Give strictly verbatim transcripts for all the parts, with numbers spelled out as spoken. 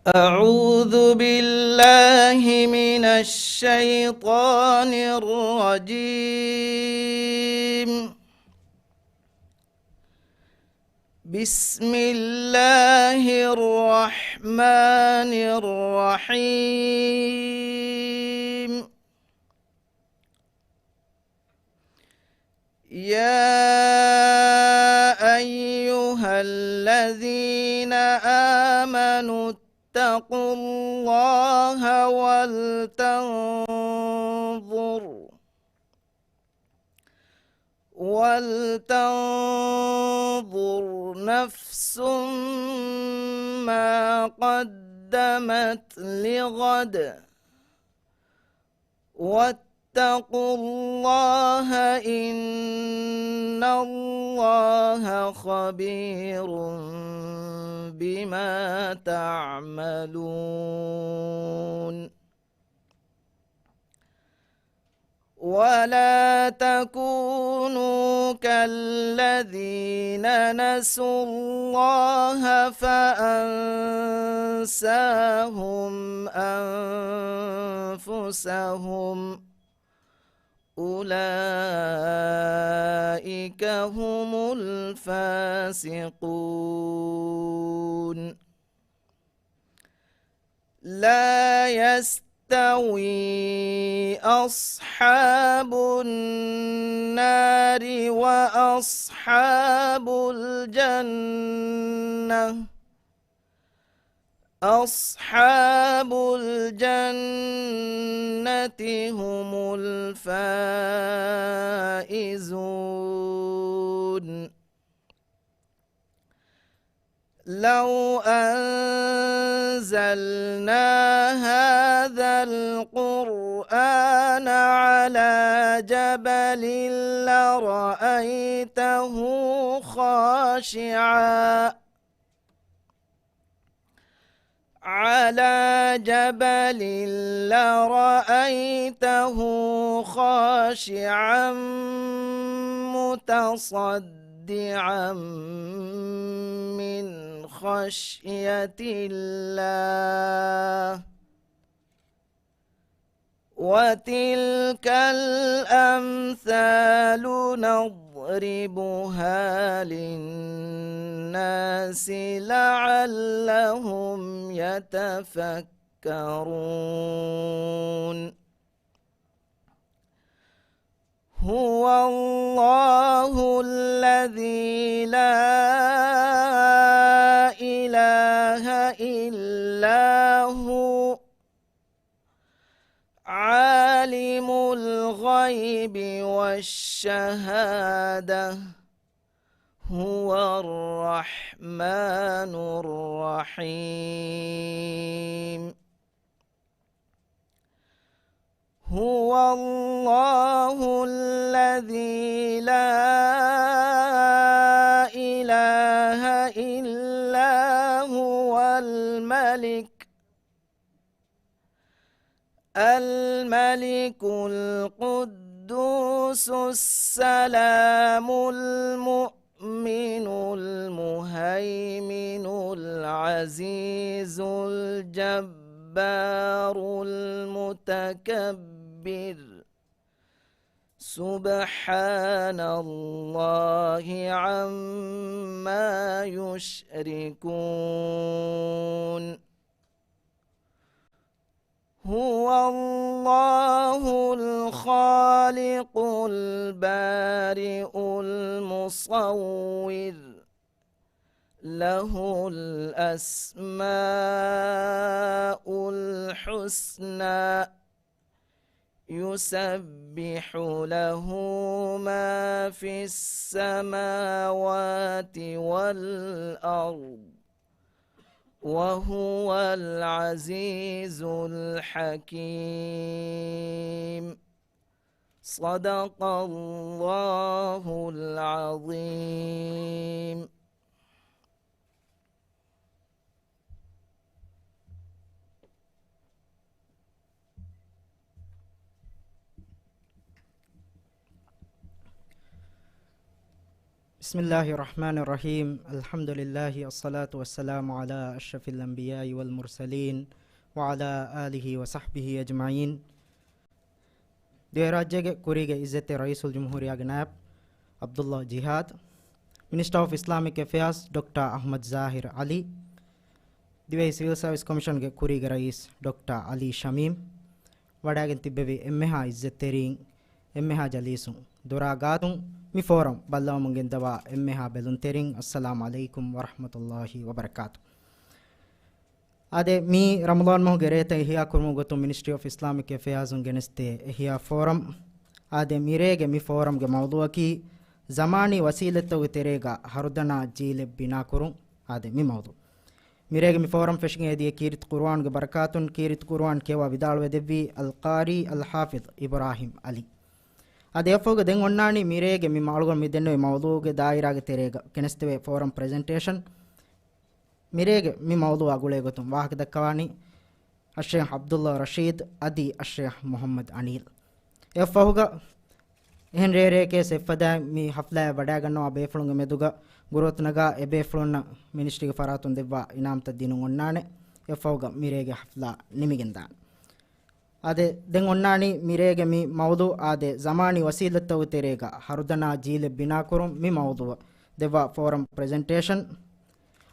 أعوذ بالله من الشيطان الرجيم. بسم الله الرحمن الرحيم. يا أيها الذين آمنوا اتقوا الله ولتنظر، ولتنظر نفس ما قدمت لغد، واتقوا الله إن الله خبير بما تعملون. ولا تكونوا كالذين نسوا الله فأنساهم أنفسهم، أولئك هم الفاسقون. لا يستوي أصحاب النار وأصحاب الجنة، أصحاب الجنة هم الفائزون. لو أنزلنا هذا القرآن على جبل لرأيته خاشعا، على جبل لرأيته خاشعا متصدعا من خشية الله. وتلك الأمثال نضربها للناس لعلهم يتفكرون. هو الله الذي لا إله إلا هو، عالم الغيب والشهادة، هو الرحمن الرحيم. هو الله الذي لا إله إلا هو الملك، الملك القدوس السلام المؤمن المهيمن العزيز الجبار المتكبر. سبحان الله عما يشركون. هو الله الخالق البارئ المصور، له الأسماء الحسنى، يسبح له ما في السماوات والأرض، وهو العزيز الحكيم. صدق الله العظيم. بسم الله الرحمن الرحيم. الحمد لله، الصلاة والسلام على أشرف الأنبياء والمرسلين، وعلى آله وصحبه أجمعين. ދިވެހިރާއްޖޭގެ ކުރީގެ އިއްޒަތްތެރި ރައީސުލްޖުމްހޫރިއްޔާގެ ނާއިބު ޢަބްދުﷲ ޖިހާދު، މިނިސްޓަރ އޮފް އިސްލާމިކް އެފެއާޒް ޑޮކްޓަރ އަޙްމަދު ޒާހިރު ޢަލީ، ދިވެހި ސިވިލް ސާވިސް ކޮމިޝަންގެ ކުރީގެ ރައީސް ޑޮކްޓަރ ޢަލީ ޝަމީމް، ވަޑައިގެން ތިއްބެވި އެންމެހާ އިއްޒަތްތެރީން، އެންމެހާ ޖަލީސުން، ދުރާ ގާތުން މި ފޯރަމް ބައްލަވަމުން ގެންދަވާ އެންމެހާ ބެލުންތެރިން، އައްސަލާމު ޢަލައިކުމް ވަރަޙްމަތުﷲި ވަބަރަކާތު. އާދެ، މީ ރަމަޟާން މަހުގެ ރޭތައް އެހިޔާ ކުރުމުގެ ގޮތުން މިނިސްޓްރީ އޮފް އިސްލާމިކް އެފެއާޒުން ގެނެސްދޭ އެހިޔާ ފޯރަމް. އާދެ، މިރޭގެ މި ފޯރަމްގެ މައުޟޫއަކީ ޒަމާނީ ވަސީލަތްތަކުގެ ތެރޭގަ ހަރުދަނާ ޖީލެއް ބިނާކުރުން. އާދެ، މި މައުޟޫ. މިރޭގެ މި ފޯރަމް ފެށިގެން އެދިޔަ ކީރިތި ޤުރުއާންގެ ބަރަކާތުން ކީރިތި ޤުރުއާން ކިޔަވާ ވިދާޅުވެ ދެއްވީ އަލްޤާރީ އަލްޙާފިޡް އިބްރާހީމް ޢަލީ. އާދެ، އެއަށްފަހުގަ ދެން އޮންނާނީ މިރޭގެ މި މައުޅުގަނޑު މި ދެންނެވި މައުޟޫގެ ދާއިރާގެ ތެރޭގަ ގެނެސްދެވޭ ފޯރަމް ޕްރެޒެންޓޭޝަން. މިރޭގެ މި މައުޟޫއާ ގުޅޭ ގޮތުން ވާހަކަ ދައްކަވާނީ އައްޝޭޚް ޢަބްދުﷲ ރަޝީދު އަދި އައްޝޭޚް މުޙައްމަދު އަނީލް. އެއަށްފަހުގަ އެހެން ރޭރޭކޭސް އެއްފަދައިން މި ޙަފްލާއަށް ވަޑައިގަންނަވާ ބޭފުޅުންގެ މެދުގަ ގުރުއަތު ނަގާ އެ ބޭފުޅުންނަށް މިނިސްޓްރީގެ ފަރާތުން ދެއްވާ އިނާމްތައް ދިނުން އޮންނާނެ. އެއަށްފަހުގަ މިރޭގެ ޙަފްލާ ނިމިގެންދާނެ. އާދެ، ދެން އޮންނާނީ މިރޭގެ މި މައުޟޫ، އާދެ، ޒަމާނީ ވަސީލަތްތަކުގެ ތެރޭގަ ހަރުދަނާ ޖީލެއް ބިނާކުރުން މި މައުޟޫއަށް ދެއްވާ ފޯރަމް ޕްރެޒެންޓޭޝަން.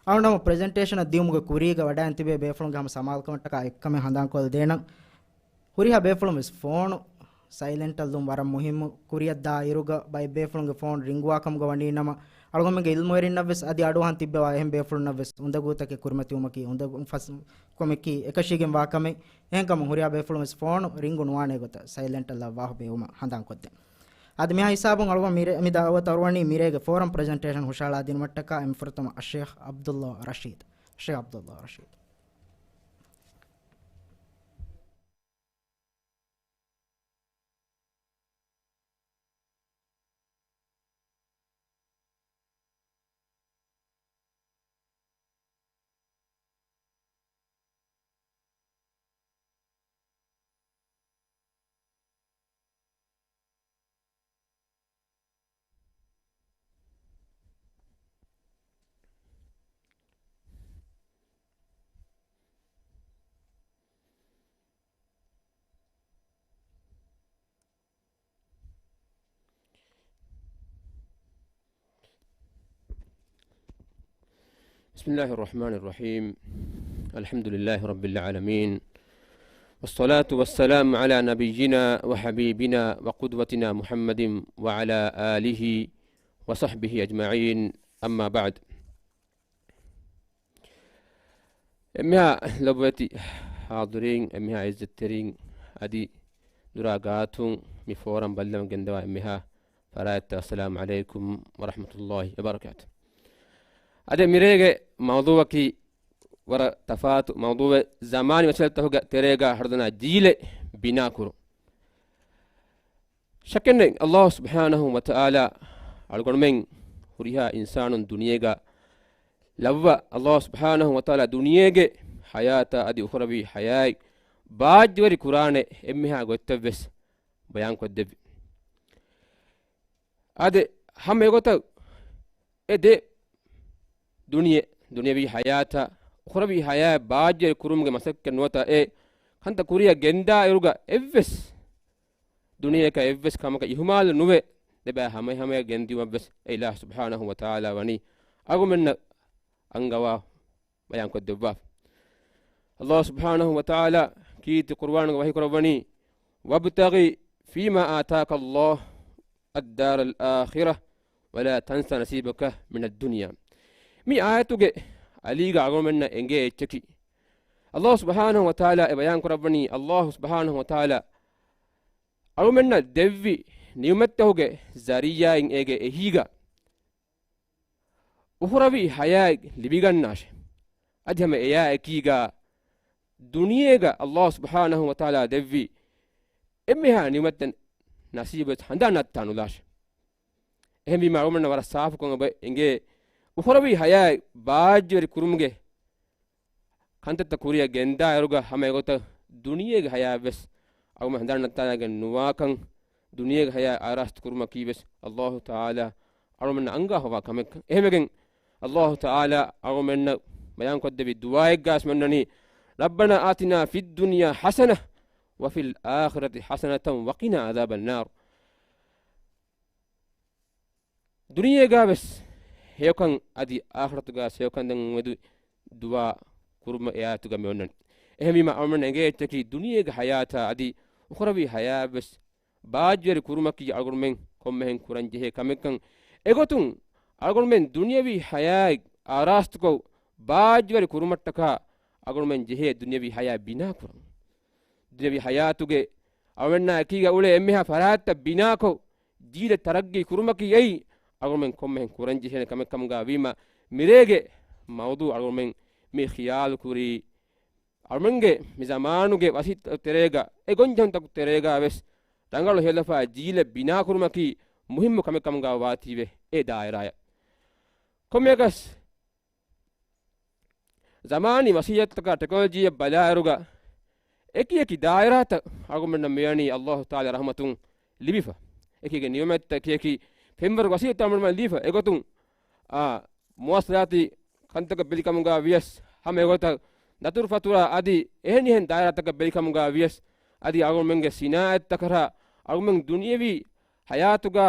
އަޅުގަނޑު ޕްރެޒެންޓޭޝަނަށް ދިޔުމުގެ ކުރީގަ ވަޑައިން ތިބޭ ބޭފުޅުންގެ ހަމަ ސަމާލުކަމަށްޓަކާ އެއްކަމެއް ހަނދާންކޮށްލަދޭނަން. ހުރިހާ ބޭފުޅުން ވެސް ފޯނު ސައިލެންޓަށް ލުން ވަރަށް މުހިއްމު. ކުރިއަށް ދާ އިރުގަ ބައެއް ބޭފުޅުންގެ ފޯން ރިންގުވާ ކަމުގަ ވަނީ ނަމަ، އަޅުގަނޑުމެންގެ އިލްމުވެރިންނަށް ވެސް އަދި އަޑުއަހަން ތިއްބެވާ އެހެން ބޭފުޅުންނަށް ވެސް އުނދަގޫތަކެއް ކުރިމަތިވުމަކީ އުނދަގޫ ފަސް ކަމަކީ އެކަށީގެންވާ ކަމެއް. އެހެންކަމުން ހުރިހާ ބޭފުޅުން ވެސް ފޯނު ރިންގު ނުވާނޭ ގޮތަށް ސައިލެންޓަށް ލައްވާފަ ބޭއްވުމަށް ހަނދާންކޮށްދޭން. އަދި މިހާ ހިސާބުން އަޅުގަނޑު މި ރޭ-، މި ދަޢުވަތު އަރުވަނީ މިރޭގެ ފޯރަމް ޕްރެޒެންޓޭޝަން ހުށަހަޅާދިނުމަށްޓަކާ އެންމެ ފުރަތަމަ އައްޝޭޚް ޢަބްދުﷲ ރަޝީދު. އައްޝޭޚް ޢަބްދުﷲ ރަޝީދު. بسم الله الرحمن الرحيم. الحمد لله رب العالمين. والصلاة والسلام على نبينا وحبيبنا وقدوتنا محمد وعلى آله وصحبه أجمعين. أما بعد. އެންމެހާ ލޮބުވެތި ޙާޟިރީން، އެންމެހާ ޢިއްޒަތްތެރީން، އަދި ދުރާ ގާތުން މި ފޯރަމް ބައްލަވަން ގެންދަވާ އެންމެހާ ފަރާތްތައް، އައްސަލާމު ޢަލައިކުމް ވަރަޙްމަތުﷲި ވަބަރަކާތު. އަދި މިރޭގެ މައުޟޫއަކީ ވަރަށް ތަފާތު މައުޟޫއެއް، ޒަމާނީ ވަސީލަތްތަކުގެ ތެރޭގަ ހަރުދަނާ ޖީލެއް ބިނާކުރުން. ޝައްކެއްނެތް، އައްލާހު ސުބްޙާނަހު ވަތަޢާލާ އަޅުގަނޑުމެން ހުރިހާ އިންސާނުން ދުނިޔޭގަ ލައްވާ، އައްލާހު ސުބްޙާނަހު ވަތަޢާލާ ދުނިޔޭގެ ޙަޔާތާ އަދި އުޚުރަވީ ޙަޔާތް ބާއްޖަވެރި ކުރާނެ އެންމެހާ ގޮތްތައްވެސް ބަޔާންކޮށްދެއްވި. އާދެ، ހަމަ އެގޮތަށް އެ ދެ ދުނިޔެ، ދުނިޔަވީ ޙަޔާތާ އުޚުރަވީ ޙަޔާތް ބާއްޖަވެރި ކުރުމުގެ މަސައްކަތް ނުވަތަ އެ ކަންތައް ކުރިއަށް ގެންދާ އިރުގަ އެއްވެސް ދުނިޔެއަކަށް އެއްވެސް ކަމަކަށް އިހުމާލު ނުވެ، ލިބޭ ހަމަ ހަމަޔަށް ގެންދިއުމަށްވެސް އެ އިލާހު ސުބްޙާނަހު ވަތަޢާލާ ވަނީ އަޅުގަނޑުމެންނަށް އަންގަވާ ބަޔާންކޮށްދެއްވާފަ. އައްލާހު ސުބްޙާނަހު ވަތަޢާލާ ކީރިތި ޤުރުއާނުގަ ވަޙީކުރައްވަނީ، وابتغ فيما آتاك الله الدار الآخرة ولا تنس نصيبك من الدنيا. މި އާޔަތުގެ އަލީގަ އަޅުގަނޑުމެންނަށް އެނގޭ އެއްޗަކީ، އައްލާހު ސުބްޙާނަހު ވަތަޢާލާ އެ ބަޔާން ކުރައްވަނީ، އައްލާހު ސުބްޙާނަހު ވަތަޢާލާ އަޅުމެންނަށް ދެއްވި ނިޢުމަތްތަކުގެ ޒަރީޢާއިން އޭގެ އެހީގަ އުޚުރަވީ ޙަޔާތް ލިބިގަންނާށޭ. އަދި ހަމަ އެޔާ އެކީގަ ދުނިޔޭގަ އައްލާހު ސުބްޙާނަހު ވަތަޢާލާ ދެއްވި އެންމެހާ ނިޢުމަތްތައް ނަސީބުވެސް ހަނދާން ނައްތާ ނުލާށޭ. އެހެންވީމަ އަޅުމެންނަށް ވަރަށް ސާފުކޮށް އެބަ އެނގޭ، އުޚުރަވީ ޙަޔާތް ބާއްޖަވެރި ކުރުމުގެ ކަންތައްތައް ކުރިއަށް ގެންދާ އިރުގަ ހަމަ އެގޮތަށް ދުނިޔޭގެ ޙަޔާތްވެސް އަޅުގަނޑު ހަނދާން ނައްތާލައިގެން ނުވާކަން، ދުނިޔޭގެ ޙަޔާތް އާރާސްތު ކުރުމަކީވެސް އައްލާހު ތަޢާލާ އަޅުމެންނަށް އަންގާފަވާ ކަމެއް. އެހެންވެގެން ﷲ ތަޢާލާ އަޅުމެންނަށް ބަޔާންކޮށްދެއްވި ދުޢާއެއްގަސް މިއޮންނަނީ، "ربنا آتنا في الدنيا حسنة وفي الآخرة حسنة وقنا عذاب النار." ދުނިޔޭގަ ވެސް ހެޔޮކަން އަދި އާޚިރަތުގަ ހެޔޮކަން ދެން މެދު ދުޢާ ކުރުމަށް އެ އާޔަތުގަ މި އޮންނަނީ. އެހެންވީމަ އަޅުމެން އެނގޭ އެއްޗަކީ ދުނިޔޭގެ ހަޔާތާ އަދި އުޚްރަވީ ހަޔާތް ވެސް ބާއްޖަވެރި ކުރުމަކީ އަޅުގަނޑުމެން ކޮންމެހެން ކުރަން ޖެހޭ ކަމެއްކަން. އެގޮތުން އަޅުގަނޑުމެން ދުނިޔަވީ ހަޔާތް އާރާސްތުކޮށް ބާއްޖަވެރި ކުރުމަށްޓަކާ އަޅުގަނޑުމެން ޖެހޭ ދުނިޔަވީ ހަޔާތް ބިނާ ކުރަން. ދުނިޔަވީ ހަޔާތުގެ އަޅުމެންނާ އެކީގަ އުޅޭ އެންމެހާ ފަރާތްތައް ބިނާކޮށް، ޖީލެއް ތަރައްގީ ކުރުމަކީ އެއީ އަޅުގަނޑުމެން ކޮންމެހެން ކުރަން ޖެހޭނެ ކަމެއް ކަމުގަ ވީމަ، މިރޭގެ މައުޟޫޢު އަޅުގަނޑުމެން މި ޚިޔާލު ކުރީ، އަޅުމެންގެ މި ޒަމާނުގެ ވަސީލަތްތަކުގެ ތެރޭގަ، އެ ގޮންޖެހުންތަކުގެ ތެރޭގަ ވެސް ރަނގަޅު ހެޔޮލަފާ ޖީލެއް ބިނާ ކުރުމަކީ މުހިއްމު ކަމެއް ކަމުގަ ވާތީވެ އެ ދާއިރާއަށް. ކޮންމެއަކަސް ޒަމާނީ ވަސީލަތްތަކާ ޓެކްނޮލޮޖީއަށް ބަލާއިރުގަ، އެކި އެކި ދާއިރާތައް އަޅުގަނޑުމެންނަށް މިވަނީ ﷲ ތަޢާލާ ރަޙްމަތުން ލިބިފަ. އެކި އެކި ނިޢުމަތްތައް، އެކި އެކި ފެންވަރު ވަސީލަތްތައް އަޅުގަނޑުމެންނަށް ލިބިފަ. އެގޮތުން، އާ، މުވާޞަލާތީ ކަންތަކަށް ބެލި ކަމުގަ ވިޔަސް، ހަމަ އެގޮތަށް ދަތުރުފަތުރާ އަދި އެހެނިހެން ދާއިރާތަކަށް ބެލި ކަމުގަ ވިޔަސް، އަދި އަޅުގަނޑުމެންގެ ސިނާޢަތްތަކަށާ އަޅުގަނޑުމެން ދުނިޔަވީ ހަޔާތުގަ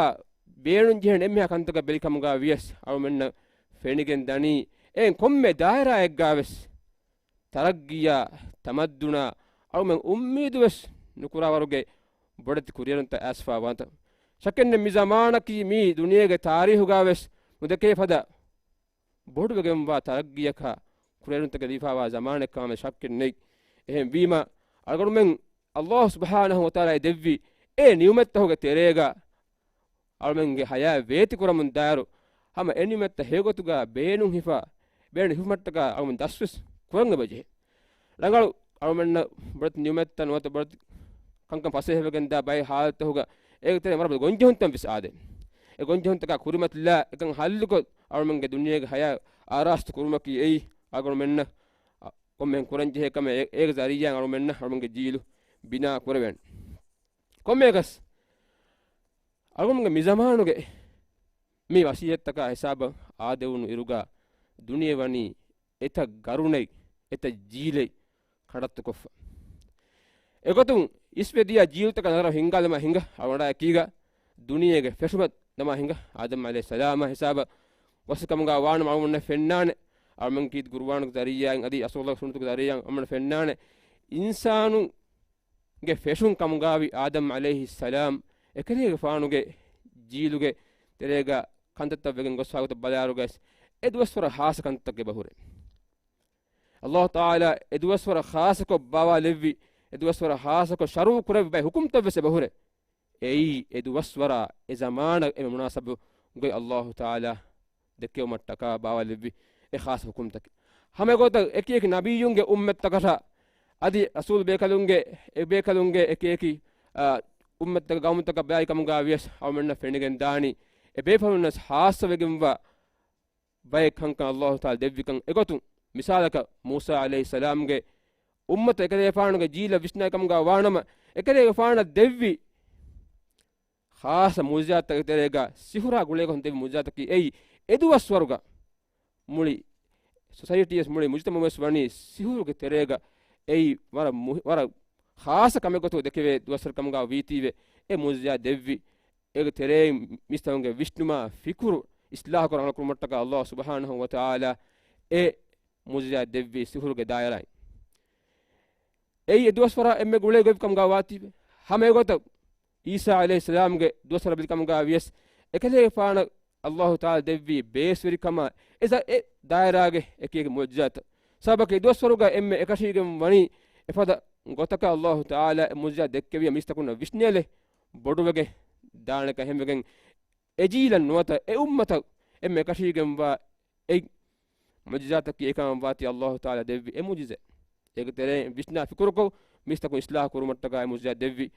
ބޭނުން ޖެހޭނެ އެންމެހާ ކަންތަކަށް ބެލި ކަމުގަ ވިޔަސް، އަޅުމެންނަށް ފެނިގެން ދަނީ، އެހެން ކޮންމެ ދާއިރާއެއްގަ ވެސް ތަރައްގީއާ ތަމައްދުނާ އަޅުމެން އުއްމީދު ވެސް ނުކުރާ ވަރުގެ ބޮޑެތި ކުރިއެރުންތައް އައިސްފަ ވާނެތަ؟ ޝައްކެއް ނެތް، މި ޒަމާނަކީ މި ދުނިޔޭގެ ތާރީހުގަ ވެސް ނުދެކޭ ފަދަ ބޮޑުވެގެންވާ ތަރައްގީއަކާ ކުރިއެރުންތަކެއް ލިބިފަވާ ޒަމާނެއް ކަމަށް ޝައްކެއް ނެތް. އެހެންވީމަ، އަޅުގަނޑުމެން ﷲ ސުބްޙާނަހޫ ވަތަޢާލާ ދެއްވި އެ ނިޢުމަތްތަކުގެ ތެރޭގަ އަޅުމެންގެ ހަޔާތް ވޭތި ކުރަމުން ދާއިރު، ހަމަ އެ ނިޢުމަތްތައް ހެޔޮގޮތުގަ ބޭނުން ހިފާ، ބޭނުން ހިފުމަށްޓަކާ އަޅުމެން ދަސްވެސް ކުރަން އެބަޖެހޭ. ރަނގަޅު އަޅުމެންނަށް ބޮޑެތި ނިޢުމަތްތައް ނުވަތަ ބޮޑެތި ކަންކަން ފަސޭހަވެގެންދާ ބައެއް ހާލަތުތަކުގަ އޭގެ ތެރެއިން ވަރަށް ބޮޑު ގޮންޖެހުންތައް ވެސް އާދޭ. އެ ގޮންޖެހުންތަކާ ކުރިމަތިލާ އެކަން ހައްލުކޮށް، އަޅުމެންގެ ދުނިޔޭގެ ހަޔާތް އާރާސްތު ކުރުމަކީ އެއީ އަޅުގަނޑުމެންނަށް ކޮންމެހެން ކުރަން ޖެހޭ ކަމެއް. އޭގެ ޒަރީޢާއިން އަޅުމެންނަށް އަޅުމެންގެ ޖީލު ބިނާ ކުރެވޭނެ. ކޮންމެއަކަސް އަޅުގަނޑުމެންގެ މި ޒަމާނުގެ މި ވަސީލަތްތަކާ ހިސާބަށް އާދެވުނު އިރުގަ ދުނިޔެ ވަނީ އެތައް ގަރުނެތް، އެތައް ޖީލެއް ކަނޑައްތުކޮށްފަ. އެގޮތުން އިސްވެ ދިޔަ ޖީލުތަކަށް ނަޒަރަށް ހިންގާލަމާ ހިނގާ، އަޅުގަނޑާ އެކީގަ ދުނިޔޭގެ ފެށުމަށް ދަމާ ހިނގާ، އާދަމް ޢަލައިހިއްސަލާމާ ހިސާބަށް ގޮސް ކަމުގަ ވާނަމަ އަޅުގަނޑަށް ފެންނާނެ، އަޅުމެން ކީރިތި ޤުރުއާނުގެ ޒަރީޢާއިން އަދި ރަސޫލުގެ ސުންނަތުގެ ޒަރީޢާއިން އަޅުމެންނަށް ފެންނާނެ، އިންސާނުންގެ ފެށުން ކަމުގަވި އާދަމް ޢަލައިހިއްސަލާމް އެކަލޭގެފާނުގެ ޖީލުގެ ތެރޭގަ ކަންތައްތައް ވެގެން ގޮސްފާ ގޮތަށް ބަލާއިރުގަސް އެ ދުވަސްވަރަށް ޚާއްޞަ ކަންތައްތަކެއް އެބަހުރޭ. ﷲ ތަޢާލާ އެ ދުވަސްވަރަށް ޚާއްޞަކޮށް ބާވާލެއްވި، އެ ދުވަސްވަރަށް ޚާއްޞަކޮށް ޝަރުޢު ކުރެއްވި ބައެއް ޙުކުމްތައް ވެސް އެބަހުރޭ. އެއީ އެ ދުވަސްވަރާ އެ ޒަމާނަށް އެންމެ މުނާސަބު ގޮތް ﷲ ތަޢާލާ ދެއްކެވުމަށްޓަކާ ބާވާލެއްވި އެ ޚާއްޞަ ޙުކުމްތަކެއް. ހަމަ އެގޮތަށް އެކި އެކި ނަބިއްޔުންގެ އުއްމަތްތަކަށާ އަދި ރަސޫލު ބޭކަލުންގެ އެ ބޭކަލުންގެ އެކި އެކި، އާ، އުއްމަތްތަކަށް ގައުމުތަކަށް ބަލާލި ކަމުގަ ވިޔަސް އަޅުމެންނަށް ފެނިގެން ދާނީ އެ ބޭފުޅުންނަށް ޚާއްޞަވެގެންވާ ބައެއް ކަންކަން ﷲ ތަޢާލާ ދެއްވިކަން. އެގޮތުން މިސާލަކަށް މޫސާ ޢަލައިހިއްސަލާމްގެ އުއްމަތަށް އެކަލޭފާނުގެ ޖީލަށް ވިސްނާ ކަމުގަ ވާނަމަ، އެކަލޭގެފާނަށް ދެއްވި ޚާއްޞަ މުޢުޖިޒާތްތަކެއް ތެރޭގަ ސިހުރާ ގުޅޭގޮތުން ދެއްވި މުޢުޖިޒާތަކީ އެއީ އެ ދުވަސްވަރުގަ މުޅި ސޮސައިޓީ ވެސް މުޅި މުޖުތަމަޢު ވެސް ވަނީ ސިހުރުގެ ތެރޭގަ އެއީ ވަރަށް މުހި-، ވަރަށް ޚާއްޞަ ކަމެއް ގޮތުގަ ދެކެވޭ ދުވަސްވަރު ކަމުގަ ވީތީވެ އެ މުޢުޖިޒާތް ދެއްވި. އޭގެ ތެރެއިން މީސްތަކުންގެ ވިސްނުމާ ފިކުރު އިޞްލާޙުކޮށް ރަނގަޅުކުރުމަށްޓަކާ ﷲ ސުބްޙާނަހޫ ވަތަޢާލާ އެ މުޢުޖިޒާތް ދެއްވީ ސިހުރުގެ ދާއިރާއިން. އެއީ އެ ދުވަސްވަރާ އެންމެ ގުޅޭ ގޮތް ކަމުގަ ވާތީވެ. ހަމަ އެގޮތަށް ޢީސާ ޢަލައިހިއްސަލާމްގެ ދުވަސްވަރަށް ބެލި ކަމުގަ ވިޔަސް އެކަލޭގެފާނަށް ﷲ ތަޢާލާ ދެއްވީ ބޭސްވެރިކަމާ އެ ޒަ-، އެ ދާއިރާގެ އެކި އެކި މުޢުޖިޒާތް. ސަބަބަކީ އެ ދުވަސްވަރުގަ އެންމެ އެކަށީގެން ވަނީ އެފަދަ ގޮތަކަށް ﷲ ތަޢާލާ އެ މުޢުޖިޒާތް ދެއްކެވިޔަ މީސްތަކުންނަށް ވިސްނޭލެ ބޮޑުވެގެން ދާނެކަން. އެހެންވެގެން އެ ޖީލަށް ނުވަތަ އެ އުއްމަތަށް އެންމެ އެކަށީގެންވާ އެއް މުޢުޖިޒާތަކީ އެކަމަށް ވާތީ ﷲ ތަޢާލާ ދެއްވި އެ މުޢުޖިޒާތް. އޭގެ ތެރެއިން ވިސްނާ ފިކުރުކޮށް މީސްތަކުން އިޞްލާޙު ކުރުމަށްޓަކާ އެ މުޢުޖިޒާތް ދެއްވި.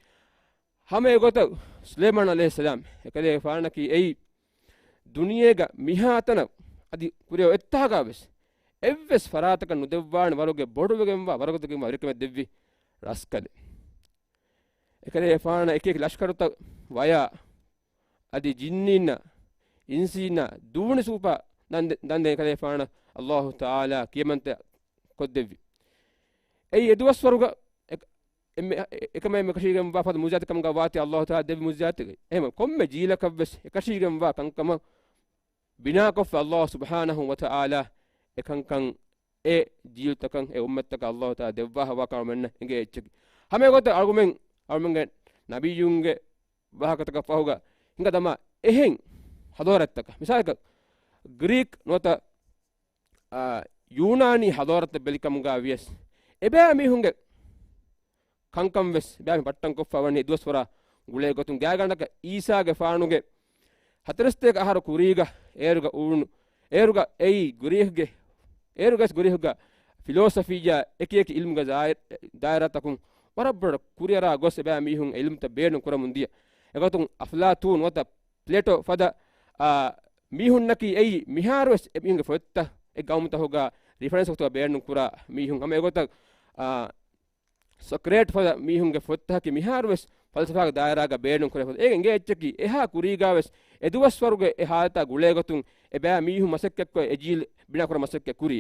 ހަމަ އެގޮތަށް ސުލައިމާން ޢަލައިހިއްސަލާމް އެކަލޭގެފާނަކީ އެއީ ދުނިޔޭގަ މިހާތަނަށް އަދި ކުރިއަށް އޮތްތާގަ ވެސް އެއްވެސް ފަރާތަކަށް ނުދެއްވާނެ ވަރުގެ ބޮޑުވެގެންވާ ވަރުގަދަވެގެންވާ ވެރިކަމެއް ދެއްވި ރަސްކަލެއް. އެކަލޭގެފާނަށް އެކި އެކި ލަޝްކަރުތައް ވަޔާ އަދި ޖިންނީންނަށް އިންސީންނާ ދޫނި ސޫޕާ ދަން ދެ-، ދަން ދޭ ކަލޭފާނަށް އައްލާހު ތަޢާލާ ކިޔަމަންތައް ކޮށްދެއްވި. އެއީ އެ ދުވަސްވަރުގަ އެ-، އެންމެ-، އެ-، އެކަމެއް އެކަށީގެންވާ ފަދަ މުޖިޒާތެއް ކަމުގަ ވާތީ އައްލާހު ތަޢާލާ ދެއްވި މުޖިޒާތެއް. އެހެން ކޮންމެ ޖީލަކަށްވެސް އެކަށީގެންވާ ކަންކަމަށް ބިނާކޮށްފަ އައްލާހު ސުބްޙާނަހު ވަތަޢާލާ އެކަންކަން އެ ޖީލުތަކަށް އެ އުއްމަތްތަކަށް އައްލާހު ތަޢާލާ ދެއްވާފަވާކަމަށް އަޅުމެންނަށް އެނގޭ އެއްޗަކީ. ހަމަ އެގޮތަށް އަޅުގަނޑުމެން، އަޅުގަނޑުމެންގެ ނަބިއްޔުންގެ ވާހަކަތަކަށް ފަހުގަ ހިނގަ ދަމާ އެހެން ހަޟާރަތްތަކަށް، މިސާލަކަށް ގްރީކް ނުވަތަ، އާ، ޔޫނާނީ ހަޟާރަތްތައް ބެލިކަމުގަ ވިޔަސް އެބައިމީހުންގެ ކަންކަން ވެސް އެބައިމީހުން ބައްޓަން ކޮށްފަ ވަނީ ދުވަސްވަރާ ގުޅޭ ގޮތުން. ގާތްގަނޑަކަށް އީސާގެފާނުގެ ހަތަރެސްތޭކަ އަހަރު ކުރީގަ އޭރުގަ އުޅުނު، އޭރުގަ އެއީ ގްރީކްގެ، އޭރުގަސް ގްރީކްގަ ފިލޯސަފީއާ އެކި އެކި އިލްމުގެ ދާއި-، ދާއިރާތަކުން ވަރަށް ބޮޑަށް ކުރިއަރާ ގޮސް އެބައިމީހުން އެ އިލްމުތައް ބޭނުން ކުރަމުން ދިޔަ. އެގޮތުން އަފްލާތޫން ނުވަތަ ޕްލޭޓޯ ފަދަ، އާ، މީހުންނަކީ އެއީ މިހާރުވެސް އެމީހުންގެ ފޮތްތައް އެ ގައުމުތަކުގަ ރިފަރެންސް ގޮތުގަ ބޭނުން ކުރާ މީހުން. ހަމަ އެގޮތަށް، އާ، ސޮކްރޭޓް ފަދަ މީހުންގެ ފޮތްތަކަކީ މިހާރުވެސް ފަލްސަފާގެ ދާއިރާގަ ބޭނުން ކުރެވޭ ފޮތް. އޭގެ އެނގޭ އެއްޗަކީ އެހާ ކުރީގާވެސް އެ ދުވަސްވަރުގެ އެ ހާލަތާ ގުޅޭގޮތުން އެބައިމީހުން މަސައްކަތްކޮށް އެ ޖީލް ބިނާކުރަން މަސައްކަތް ކުރީ.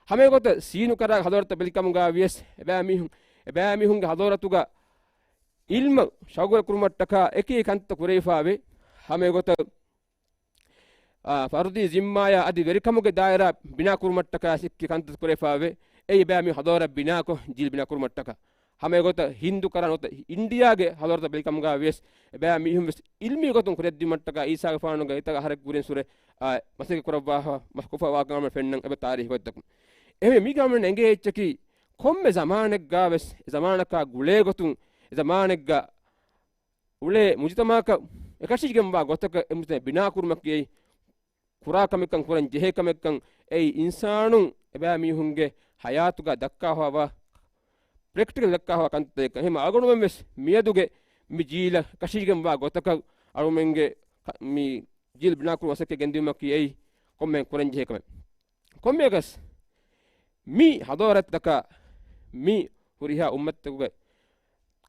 ހަމަ އެގޮތަށް ސީނު ކަރާގެ ހަޟާރަތްތައް ބެލިކަމުގަ ވިޔަސް އެބައިމީހުން، އެބައިމީހުންގެ ހަޟާރަތުގަ އިލްމަށް ޝައުގުވެރި ކުރުމަށްޓަކާ އެކި ކަންތައް ކުރެވިފާވޭ. ހަމަ އެގޮތަށް އާ، ފަރުދީ ޒިންމާޔާ އަދި ވެރިކަމުގެ ދާއިރާ ބިނާކުރުމަށްޓަކާ ސިއްކި ކަންތައް ކުރެފާވެ. އެއީ އެބައިމީހުން ހަޟާރަތް ބިނާކޮށް، ޖީލް ބިނާކުރުމަށްޓަކާ. ހަމަ އެގޮތަށް ހިންދު ކަރާ ނުވަތަ އިންޑިއާގެ ހަޟާރަތަށް ބެލިކަމުގަ ވިޔަސް އެބައިމީހުން ވެސް އިލްމީ ގޮތުން ކުރެއްދިއުމަށްޓަކާ އީސާގެފާނުގެ އެތައް އަހަރެއް ކުރިން ސުރެ، އާ، މަސައްކަތް ކުރައްވާފަ، މަސް ކޮށްފަ ވާކަމެއް ފެންނަން އެބަ ތާރީހު ގޮތްތަކުން. އެހެން މީގަ އަޅުމެން އެނގޭ އެއްޗަކީ ކޮންމެ ޒަމާނެއްގަ ވެސް އެ ޒަމާނަކާ ގުޅޭ ގޮތުން އެ ޒަމާނެއްގަ އުޅޭ މުޖުތަމަޢަކަށް އެކަށީގެންވާ ގޮތަކަށް އެ މުޖުތަމަޢެއް ބިނާކުރުމަކީ އެއީ ކުރާ ކަމެއްކަން، ކުރަން ޖެހޭ ކަމެއްކަން، އެއީ އިންސާނުން އެބައިމީހުންގެ ޙަޔާތުގަ ދައްކާފަވާ، ޕްރެކްޓިކަލް ދައްކާފަވާ ކަންތައްތަކެއްކަން. އެހެން އަޅުގަނޑުމެން ވެސް މިއަދުގެ މި ޖީލަށް އެކަށީގެންވާ ގޮތަކަށް އަޅުމެންގެ ކަ-، މި ޖީލް ބިނާކުރުމަށް މަސައްކަތް ގެންދިއުމަކީ އެއީ ކޮންމެ ކުރަން ޖެހޭ ކަމެއް. ކޮންމެއަކަސް މި ޙަޟާރަތްތަކާ މި ހުރިހާ އުއްމަތްތަކުގެ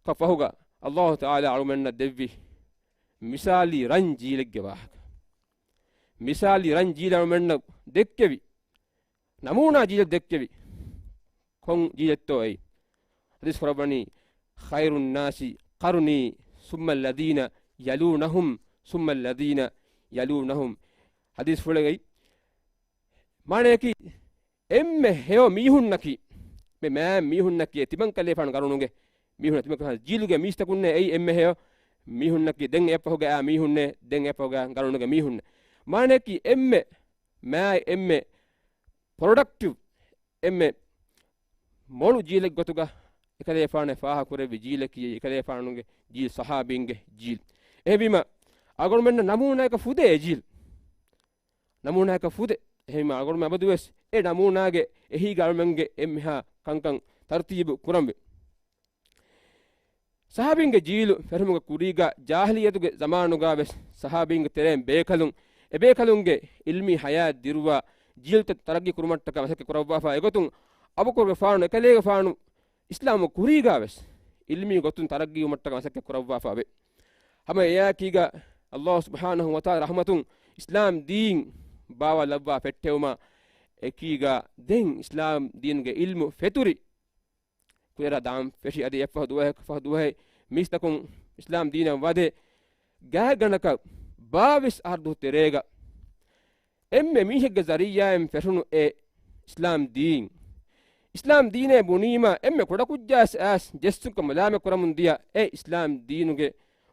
ކަ ފަހުގަ އައްލާހު ތަޢާލާ އަޅުމެންނަށް ދެއްވި މިސާލީ ރަން ޖީލެއްގެ ވާހަކަ. މިސާލީ ރަން ޖީލެއް އަޅުމެންނަށް ދެއްކެވި. ނަމޫނާ ޖީލެއް ދެއްކެވި. ކޮން ޖީލެއްތޯ އެއީ؟ ޙަދީޘް ކުރައްވަނީ، خير الناس قرني ثم الذين يلونهم ثم الذين يلونهم. ޙަދީޘްފުޅެއް އެއީ. މާނަޔަކީ، އެންމެ ހެޔޮ މީހުންނަކީ، މި މާތް މީހުންނަކީ ތިމަންކަލޭފާނު ގަރުނުގެ މީހުން، ތިމަންކަލޭފާނު ޖީލުގެ މީސްތަކުންނޭ އެއީ އެންމެ ހެޔޮ މީހުންނަކީ. ދެން އެއަށްފަހުގަ އާ މީހުންނޭ، ދެން އެއަށްފަހުގަ ގަރުނުގެ މީހުންނޭ. މާނަޔަކީ އެންމެ މާތް، އެންމެ ޕްރޮޑަކްޓިވް، އެންމެ މޮޅު ޖީލެއް ގޮތުގަ އެކަލޭފާނަށް ފާހަ ކުރެއްވި ޖީލަކީ އެކަލޭފާނުގެ ޖީލް، ޞަޙާބީންގެ ޖީލް. އެހެންވީމަ، އަޅުގަނޑުމެންނަށް ނަމޫނާއަކަށް ފުދޭ އެ ޖީލް. ނަމޫނާއަކަށް ފުދޭ. އެހެންވީމަ އަޅުގަނޑުމެން އަބަދުވެސް އެ ނަމޫނާގެ އެހީގަ އަޅުމެންގެ އެންމެހާ ކަންކަން ތަރުތީބު ކުރަންވޭ. ޞަޙާބީންގެ ޖީލު ފެށުމުގެ ކުރީގަ ޖާހިލިއްޔަތުގެ ޒަމާނުގަ ވެސް ޞަޙާބީންގެ ތެރެއިން ބޭކަލުން، އެ ބޭކަލުންގެ ޢިލްމީ ޙަޔާތް ދިރުވާ ޖީލުތައް ތަރައްގީ ކުރުމަށްޓަކާ މަސައްކަތް ކުރައްވާފަ. އެގޮތުން އަބޫބަކުރުގެފާނު އެކަލޭގެފާނު އިސްލާމްވުމުގެ ކުރީގަ ވެސް ޢިލްމީ ގޮތުން ތަރައްގީވުމަށްޓަކާ މަސައްކަތް ކުރައްވާފަ ވޭ. ހަމަ އެއާއެކީގަ އައްލާހު ސުބްޙާނަހު ވަތަޢާލާ ރަޙްމަތުން އިސްލާމް ދީން ބާވާލައްވާ ފެއްޓެވުމާ އެކީގަ ދެން އިސްލާމް ދީނުގެ ޢިލްމު ފެތުރި. ކުރިއަރާ ދާން ފެށި އަދި އެއަށްފަހު ދުވަހެއް، ފަހު ދުވަހެއް މީސްތަކުން އިސްލާމް ދީނަށް ވަދެ ގާތްގަނޑަކަށް ބާވީސް އަހަރު ތެރޭގަ އެންމެ މީހެއްގެ ޒަރީޢާއިން ފެށުނު އެ އިސްލާމް ދީން. އިސްލާމް ދީނޭ ބުނީމަ އެންމެ ކުޑަކުއްޖާވެސް އައިސް ޖެއްސުން ކަމަށް މަލާމަތް ކުރަމުން ދިޔަ އެ އިސްލާމް ދީނުގެ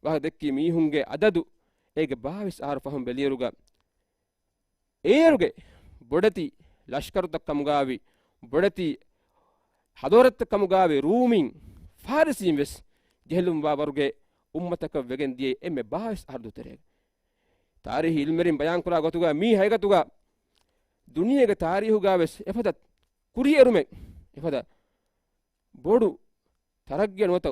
ވާހަކަ ދެއްކި މީހުންގެ އަދަދު އޭގެ ބާވީސް އަހަރު ފަހުން ބެލިއިރުގަ އޭރުގެ ބޮޑެތި ލަޝްކަރުތައް ކަމުގާވި، ބޮޑެތި ޙަޟާރަތްތައް ކަމުގާވި ރޫމީން، ފާރިސީން ވެސް ޖެހިލުންވާ ވަރުގެ އުއްމަތަކަށް ވެގެން ދިޔައީ އެންމެ ބާވީސް އަހަރު ދުތެރޭގަ. ތާރީޚީ ޢިލްމުވެރިން ބަޔާންކުރާ ގޮތުގަ މީ ހަގީގަތުގަ ދުނިޔޭގެ ތާރީޚުގަ ވެސް އެފަދަ ކުރިއެރުމެއް، އެފަދަ ބޮޑު ތަރައްގީ ނުވަތަ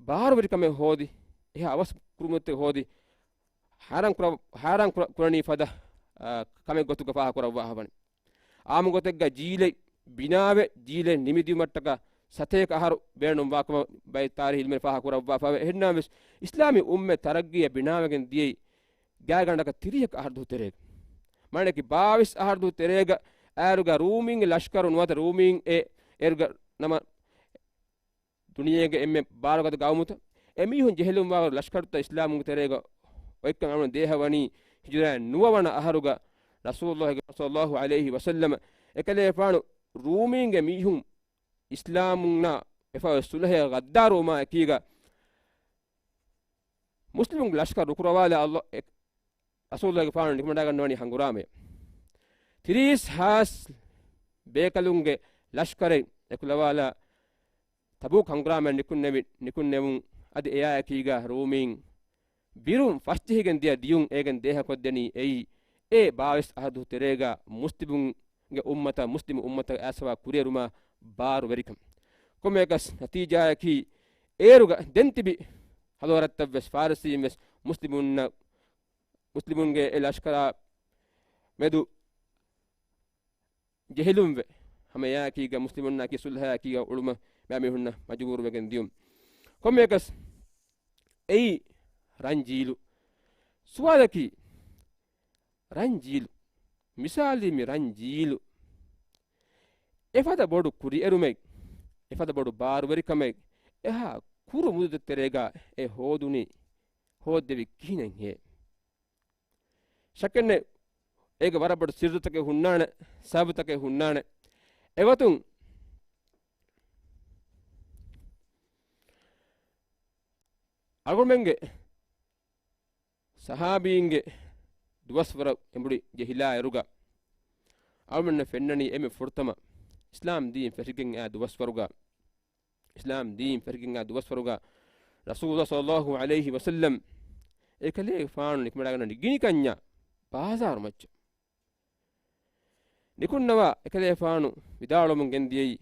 ބާރުވެރިކަމެއް ހޯދި، އެހާ އަވަސް ކުރިމަތި ހޯދި، ހައިރާން ކުރަ-، ހައިރާން ކުރަ-، ކުރަނީ ފަދަ، އާ، ކަމެއް ގޮތުގަ ފާހަގަ ކުރައްވާފަވަނީ. އާއްމު ގޮތެއްގަ ޖީލެއް ބިނާވެ، ޖީލެއް ނިމިދިއުމަށްޓަކާ ސަތޭކަ އަހަރު ބޭނުންވާކަމަށް ބައެއް ތާރީޚީ ޢިލްމުވެރިން ފާހަގަ ކުރައްވާފަވޭ. އެހެންނަމަވެސް، އިސްލާމީ އުއްމަތް ތަރައްގީއަށް ބިނާވެގެން ދިޔައީ ގާތްގަނޑަކަށް ތިރީހަކަށް އަހަރު ދުވަހު ތެރޭގަ. މާނައަކީ ބާވީސް އަހަރު ދުވަހު ތެރޭގަ އޭރުގަ ރޫމީންގެ ލަޝްކަރު ނުވަތަ ރޫމީން އެ އޭރުގަ ނަމަ ދުނިޔޭގެ އެންމެ ބާރުގަދަ ގައުމުތައް އެމީހުން ޖެހިލުންވާވަރު ލަޝްކަރުތައް އިސްލާމުގެ ތެރޭގަ އޮތްކަން އަޅުގަނޑު ދޭހަވަނީ ހިޖުރާ ނުވަ ވަނަ އަހަރުގަ ރަސޫލުﷲ ޞައްލަﷲ ޢަލައިހި ވަސައްލަމަ އެކަލޭފާނު ރޫމީންގެ މީހުން އިސްލާމުންނާ އެފަ ސުލްހައަށް ޣައްދާރުވުމާ އެކީގަ މުސްލިމުންގެ ލަޝްކަރު ރުކުރަވާލާ ﷲ އެ-، ރަސޫލުގެފާނު ނިކުމެންޑާގަންނަވަނީ ހަނގުރާމަޔަށް. ތިރީސް ހާސް ބޭކަލުންގެ ލަޝްކަރެއް އެކުލަވާލާ ތަބޫކް ހަނގުރާމަޔަށް ނިކުންނެވި-، ނިކުންނެވުން އަދި އެއާއެކީގަ ރޫމީން ބިރުން ފަސްޖެހިގެން ދިޔަ ދިޔުން އޭގެން ދޭހަކޮށްދެނީ އެއީ އެ ބާވީސް އަހަރު ދުވަހު ތެރޭގަ މުސްލިމުންގެ އުއްމަތަށް، މުސްލިމު އުއްމަތަށް އައިސްފަވާ ކުރިއެރުމާ ބާރުވެރިކަން. ކޮންމެއަކަސް ނަތީޖާއަކީ އޭރުގަ ދެން ތިބި ހަޟާރަތްތައްވެސް ފާރިސީންވެސް މުސްލިމުންނަށް، މުސްލިމުންގެ އެ ލަޝްކަރާ މެދު ޖެހިލުންވެ، ހަމަ އެއާއެކީގަ މުސްލިމުންނާއެކީ ސުލްހައާއެކީގަ އުޅުމަށް މި މީހުންނަށް މަޖުބޫރުވެގެން ދިޔުން. ކޮންމެއަކަސް އެއީ ރަން ޖީލު. ސުވާލަކީ، ރަން ޖީލު، މިސާލީ މި ރަން ޖީލު އެފަދަ ބޮޑު ކުރިއެރުމެއް، އެފަދަ ބޮޑު ބާރުވެރިކަމެއް އެހާ ކުރު މުއްދަތެއް ތެރޭގަ އެ ހޯދުނީ، ހޯއްދެވި ކިހިނެއްހޭ؟ ޝައްކެއްނެތް، އޭގެ ވަރަށް ބޮޑު ސިއްރުތަކެއް ހުންނާނެ، ސަބަބުތަކެއް ހުންނާނެ. އެގޮތުން އަޅުގަނޑުމެންގެ ޞަޙާބީންގެ ދުވަސްވަރު އެނބުރި ޖެހިލާ އިރުގަ އަޅުގަނޑުމެންނަށް ފެންނަނީ އެންމެ ފުރަތަމަ އިސްލާމް ދީން ފެށިގެން އާ ދުވަސްވަރުގަ، އިސްލާމް ދީން ފެށިގެން އާ ދުވަސްވަރުގަ ރަސޫލުﷲ ޞައްލަﷲ ޢަލައިހި ވަސައްލަމް އެކަލޭގެފާނު ނިކުމެޑާގަންނަނީ ގިނިކަންޏާ ބާޒާރު މައްޗަށް. ނިކުންނަވާ އެކަލޭފާނު ވިދާޅުވަމުން ގެންދިޔައީ،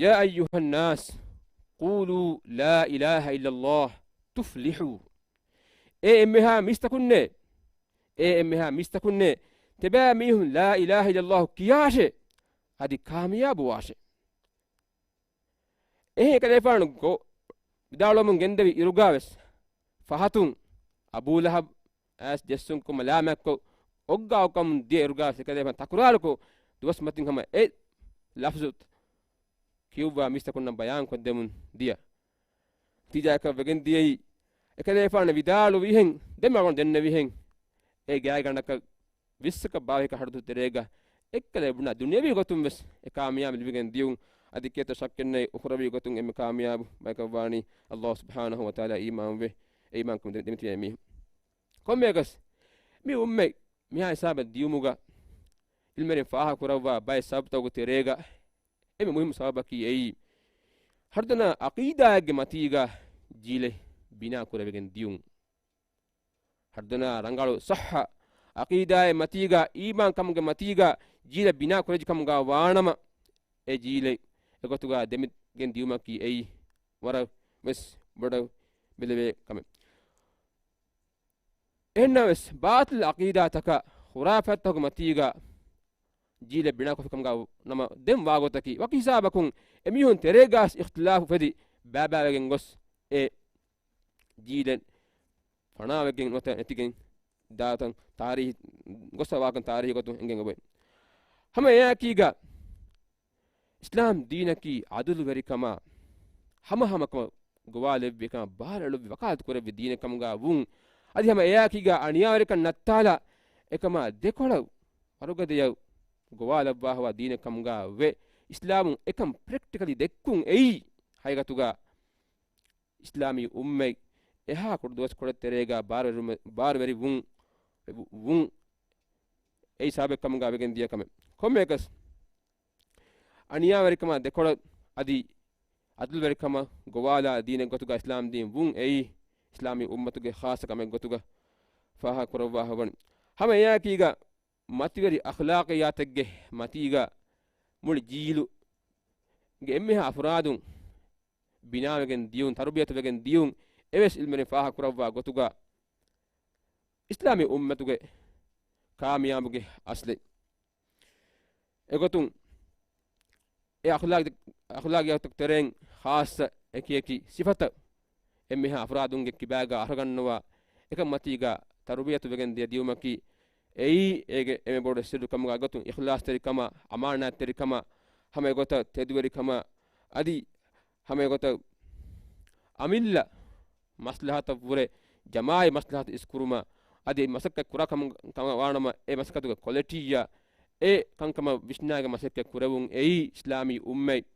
يا أيها الناس قولوا لا إله إلا الله تفلحوا. އޭ އެންމެހާ މީސްތަކުންނޭ، އޭ އެންމެހާ މީސްތަކުންނޭ، ތިބާ މީހުން ލާ އިލާހަ އިއްލައްލާހު ކިޔާށޭ، އަދި ކާމިޔާބުވާށޭ. އެހެން އެކަލޭފާނު ގޮ-، ވިދާޅުވަމުން ގެންދެވި އިރުގާވެސް، ފަހަތުން އަބޫލަހަބް އައިސް ޖެއްސުން ކޮށް މަލާމާތްކޮށް، އޮއްގާ އޮކަމުން ދިޔަ އިރުގާވެސް އެކަލޭފާނު ތަކުރާރުކޮށް، ދުވަސް މަތިން ހަމަ އެ ލަފްޒު ކިޔުއްވާ މީސްތަކުންނަށް ބަޔާން ކޮށްދެމުން ދިޔަ. ނަތީޖާއަކަށް ވެގެން ދިޔައީ، އެކަލޭފާނު ވިދާޅުވިހެން، ދެން މި އަޅުގަނޑު ދެންނެވިހެން، އެ ގާތްގަނޑަކަށް ވިއްސަކަށް ބާވަހިކަ ހަރުދު ތެރޭގަ އެއްކަލަ ބުނާ ދުނިޔަވީ ގޮތުން ވެސް އެ ކާމިޔާބު ލިބިގެން ދިޔުން. އަދި ކޭތޯ ޝައްކެއްނެތް އުޚުރަވީ ގޮތުން އެންމެ ކާމިޔާބު ބަޔަކަށް ވާނީ ﷲ ސުބްޙާނަހޫ ވަތަޢާލާ އީމާންވެ، އެ އީމާންކަމުން ދެ-، ދެމިތިބޭ މީހުން. ކޮންމެއަކަސް މި އުއްމަތް މިހާ ހިސާބަށް ދިޔުމުގަ ޢިލްމުވެރިން ފާހަގަ ކުރައްވާ ބައެއް ސަބަބުތަކުގެ ތެރޭގަ އެންމެ މުހިއްމު ސަބަބަކީ އެއީ، ހަރުދަނާ ޢަޤީދާއެއްގެ މަތީގަ ޖީލެއް ބިނާ ކުރެވިގެން ދިޔުން. ހަރުދަނާ ރަނގަޅު ޞައްޙަ ޢަޤީދާއެއް މަތީގަ، އީމާންކަމުގެ މަތީގަ ޖީލެއް ބިނާ ކުރެއްވި ކަމުގަ ވާނަމަ، އެ ޖީލެއް އެގޮތުގަ ދެމިގެން ދިޔުމަކީ އެއީ ވަރަށް ވެސް ބޮޑަށް ބެލެވޭ ކަމެއް. އެހެންނަމަވެސް، ބާޠިލް ޢަޤީދާތަކާ ޚުރާފާތްތަކުގެ މަތީގަ ޖީލެއް ބިނާކޮށްފި ކަމުގަ ނަމަ ދެން ވާގޮތަކީ، ވަކި ހިސާބަކުން އެމީހުން ތެރޭގަސް އިޚްތިލާފު ފެދި ބައިބައިވެގެން ގޮސް، އެ ޖީލެއް ފަނާވެގެން ނުވަތަ ނެތިގެން ދާތަން ތާރީހީ ގޮސް ވާކަން ތާރީހީ ގޮތުން އެނގެން އޮވޭ. ހަމަ އެއާއެކީގަ، އިސްލާމް ދީނަކީ ޢަދުލުވެރިކަމާ، ހަމަހަމަކަމަށް ގޮވާލެއްވި ކަމަށް ބާރުއެޅުއްވި ވަކާލަތު ކުރެއްވި ދީނެއް ކަމުގަ ވުން. އަދި ހަމަ އެއާއެކީގަ އަނިޔާވެރިކަން ނައްތާލާ އެކަމާ ދެކޮޅަށް ވަރުގަދަޔަށް ގޮވާލައްވާފަވާ ދީނެއް ކަމުގަ ވެ، އިސްލާމުން އެކަން ޕްރެކްޓިކަލީ ދެއްކުން އެއީ ހަގީގަތުގަ އިސްލާމީ އުއްމަތް އެހާ ކުޑަ ދުވަސްކޮޅެއް ތެރޭގަ ބާރުވެރިވުމެ-، ބާރުވެރިވުން، ވުން އެއީ ސަބަބެއް ކަމުގަ ވެގެން ދިޔަ ކަމެއް. ކޮންމެއަކަސް، އަނިޔާވެރިކަމާ ދެކޮޅަށް އަދި ޢަދުލުވެރިކަމަށް ގޮވާލާ ދީނެއް ގޮތުގަ އިސްލާމް ދީން ވުން އެއީ، އިސްލާމީ އުއްމަތުގެ ޚާއްޞަ ކަމެއް ގޮތުގަ ފާހަގަ ކުރައްވާފަ ވަނީ. ހަމަ އެއާއެކީގަ މަތިވެރި އަޚްލާޤިއްޔާތެއްގެ މަތީގަ މުޅި ޖީލުގެ އެންމެހާ އަފްރާދުން ބިނާވެގެން ދިޔުން، ތަރުބިޔަތުވެގެން ދިޔުން އެވެސް ޢިލްމުވެރިން ފާހަގަ ކުރައްވާ ގޮތުގަ އިސްލާމީ އުއްމަތުގެ ކާމިޔާބުގެ އަސްލެއް. އެގޮތުން އެ އަޚްލާގި-، އަޚްލާގިއްޔާތު ތެރެއިން ޚާއްޞަ އެކިއެކި ސިފަތައް، އެންމެހާ އަފްރާދުންގެ ކިބާގަ އަރަގަންނަވާ އެކަން މަތީގަ ތަރުބިޔަތު ވެގެން ދިޔަ ދިޔުމަކީ އެއީ އޭގެ އެންމެ ބޮޑު ސިއްރު ކަމުގަ އެގޮތުން އިޚްލާޞްތެރިކަމާ، އަމާނާތްތެރިކަމާ، ހަމަ އެގޮތަށް ތެދުވެރިކަމާ، އަދި ހަމަ އެގޮތަށް އަމިއްލަ މަސްލަހަތަށްވުރެ ޖަމާޢީ މަސްލަހަތު އިސްކުރުމަށް އަދި މަސައްކަތް ކުރާ ކަމަށް ވާނަމަ، އެ މަސައްކަތުގެ ކޮލިޓީއާ އެ ކަންކަމަށް ވިސްނާގެން މަސައްކަތް ކުރެވުން އެއީ އިސްލާމީ އުއްމަތް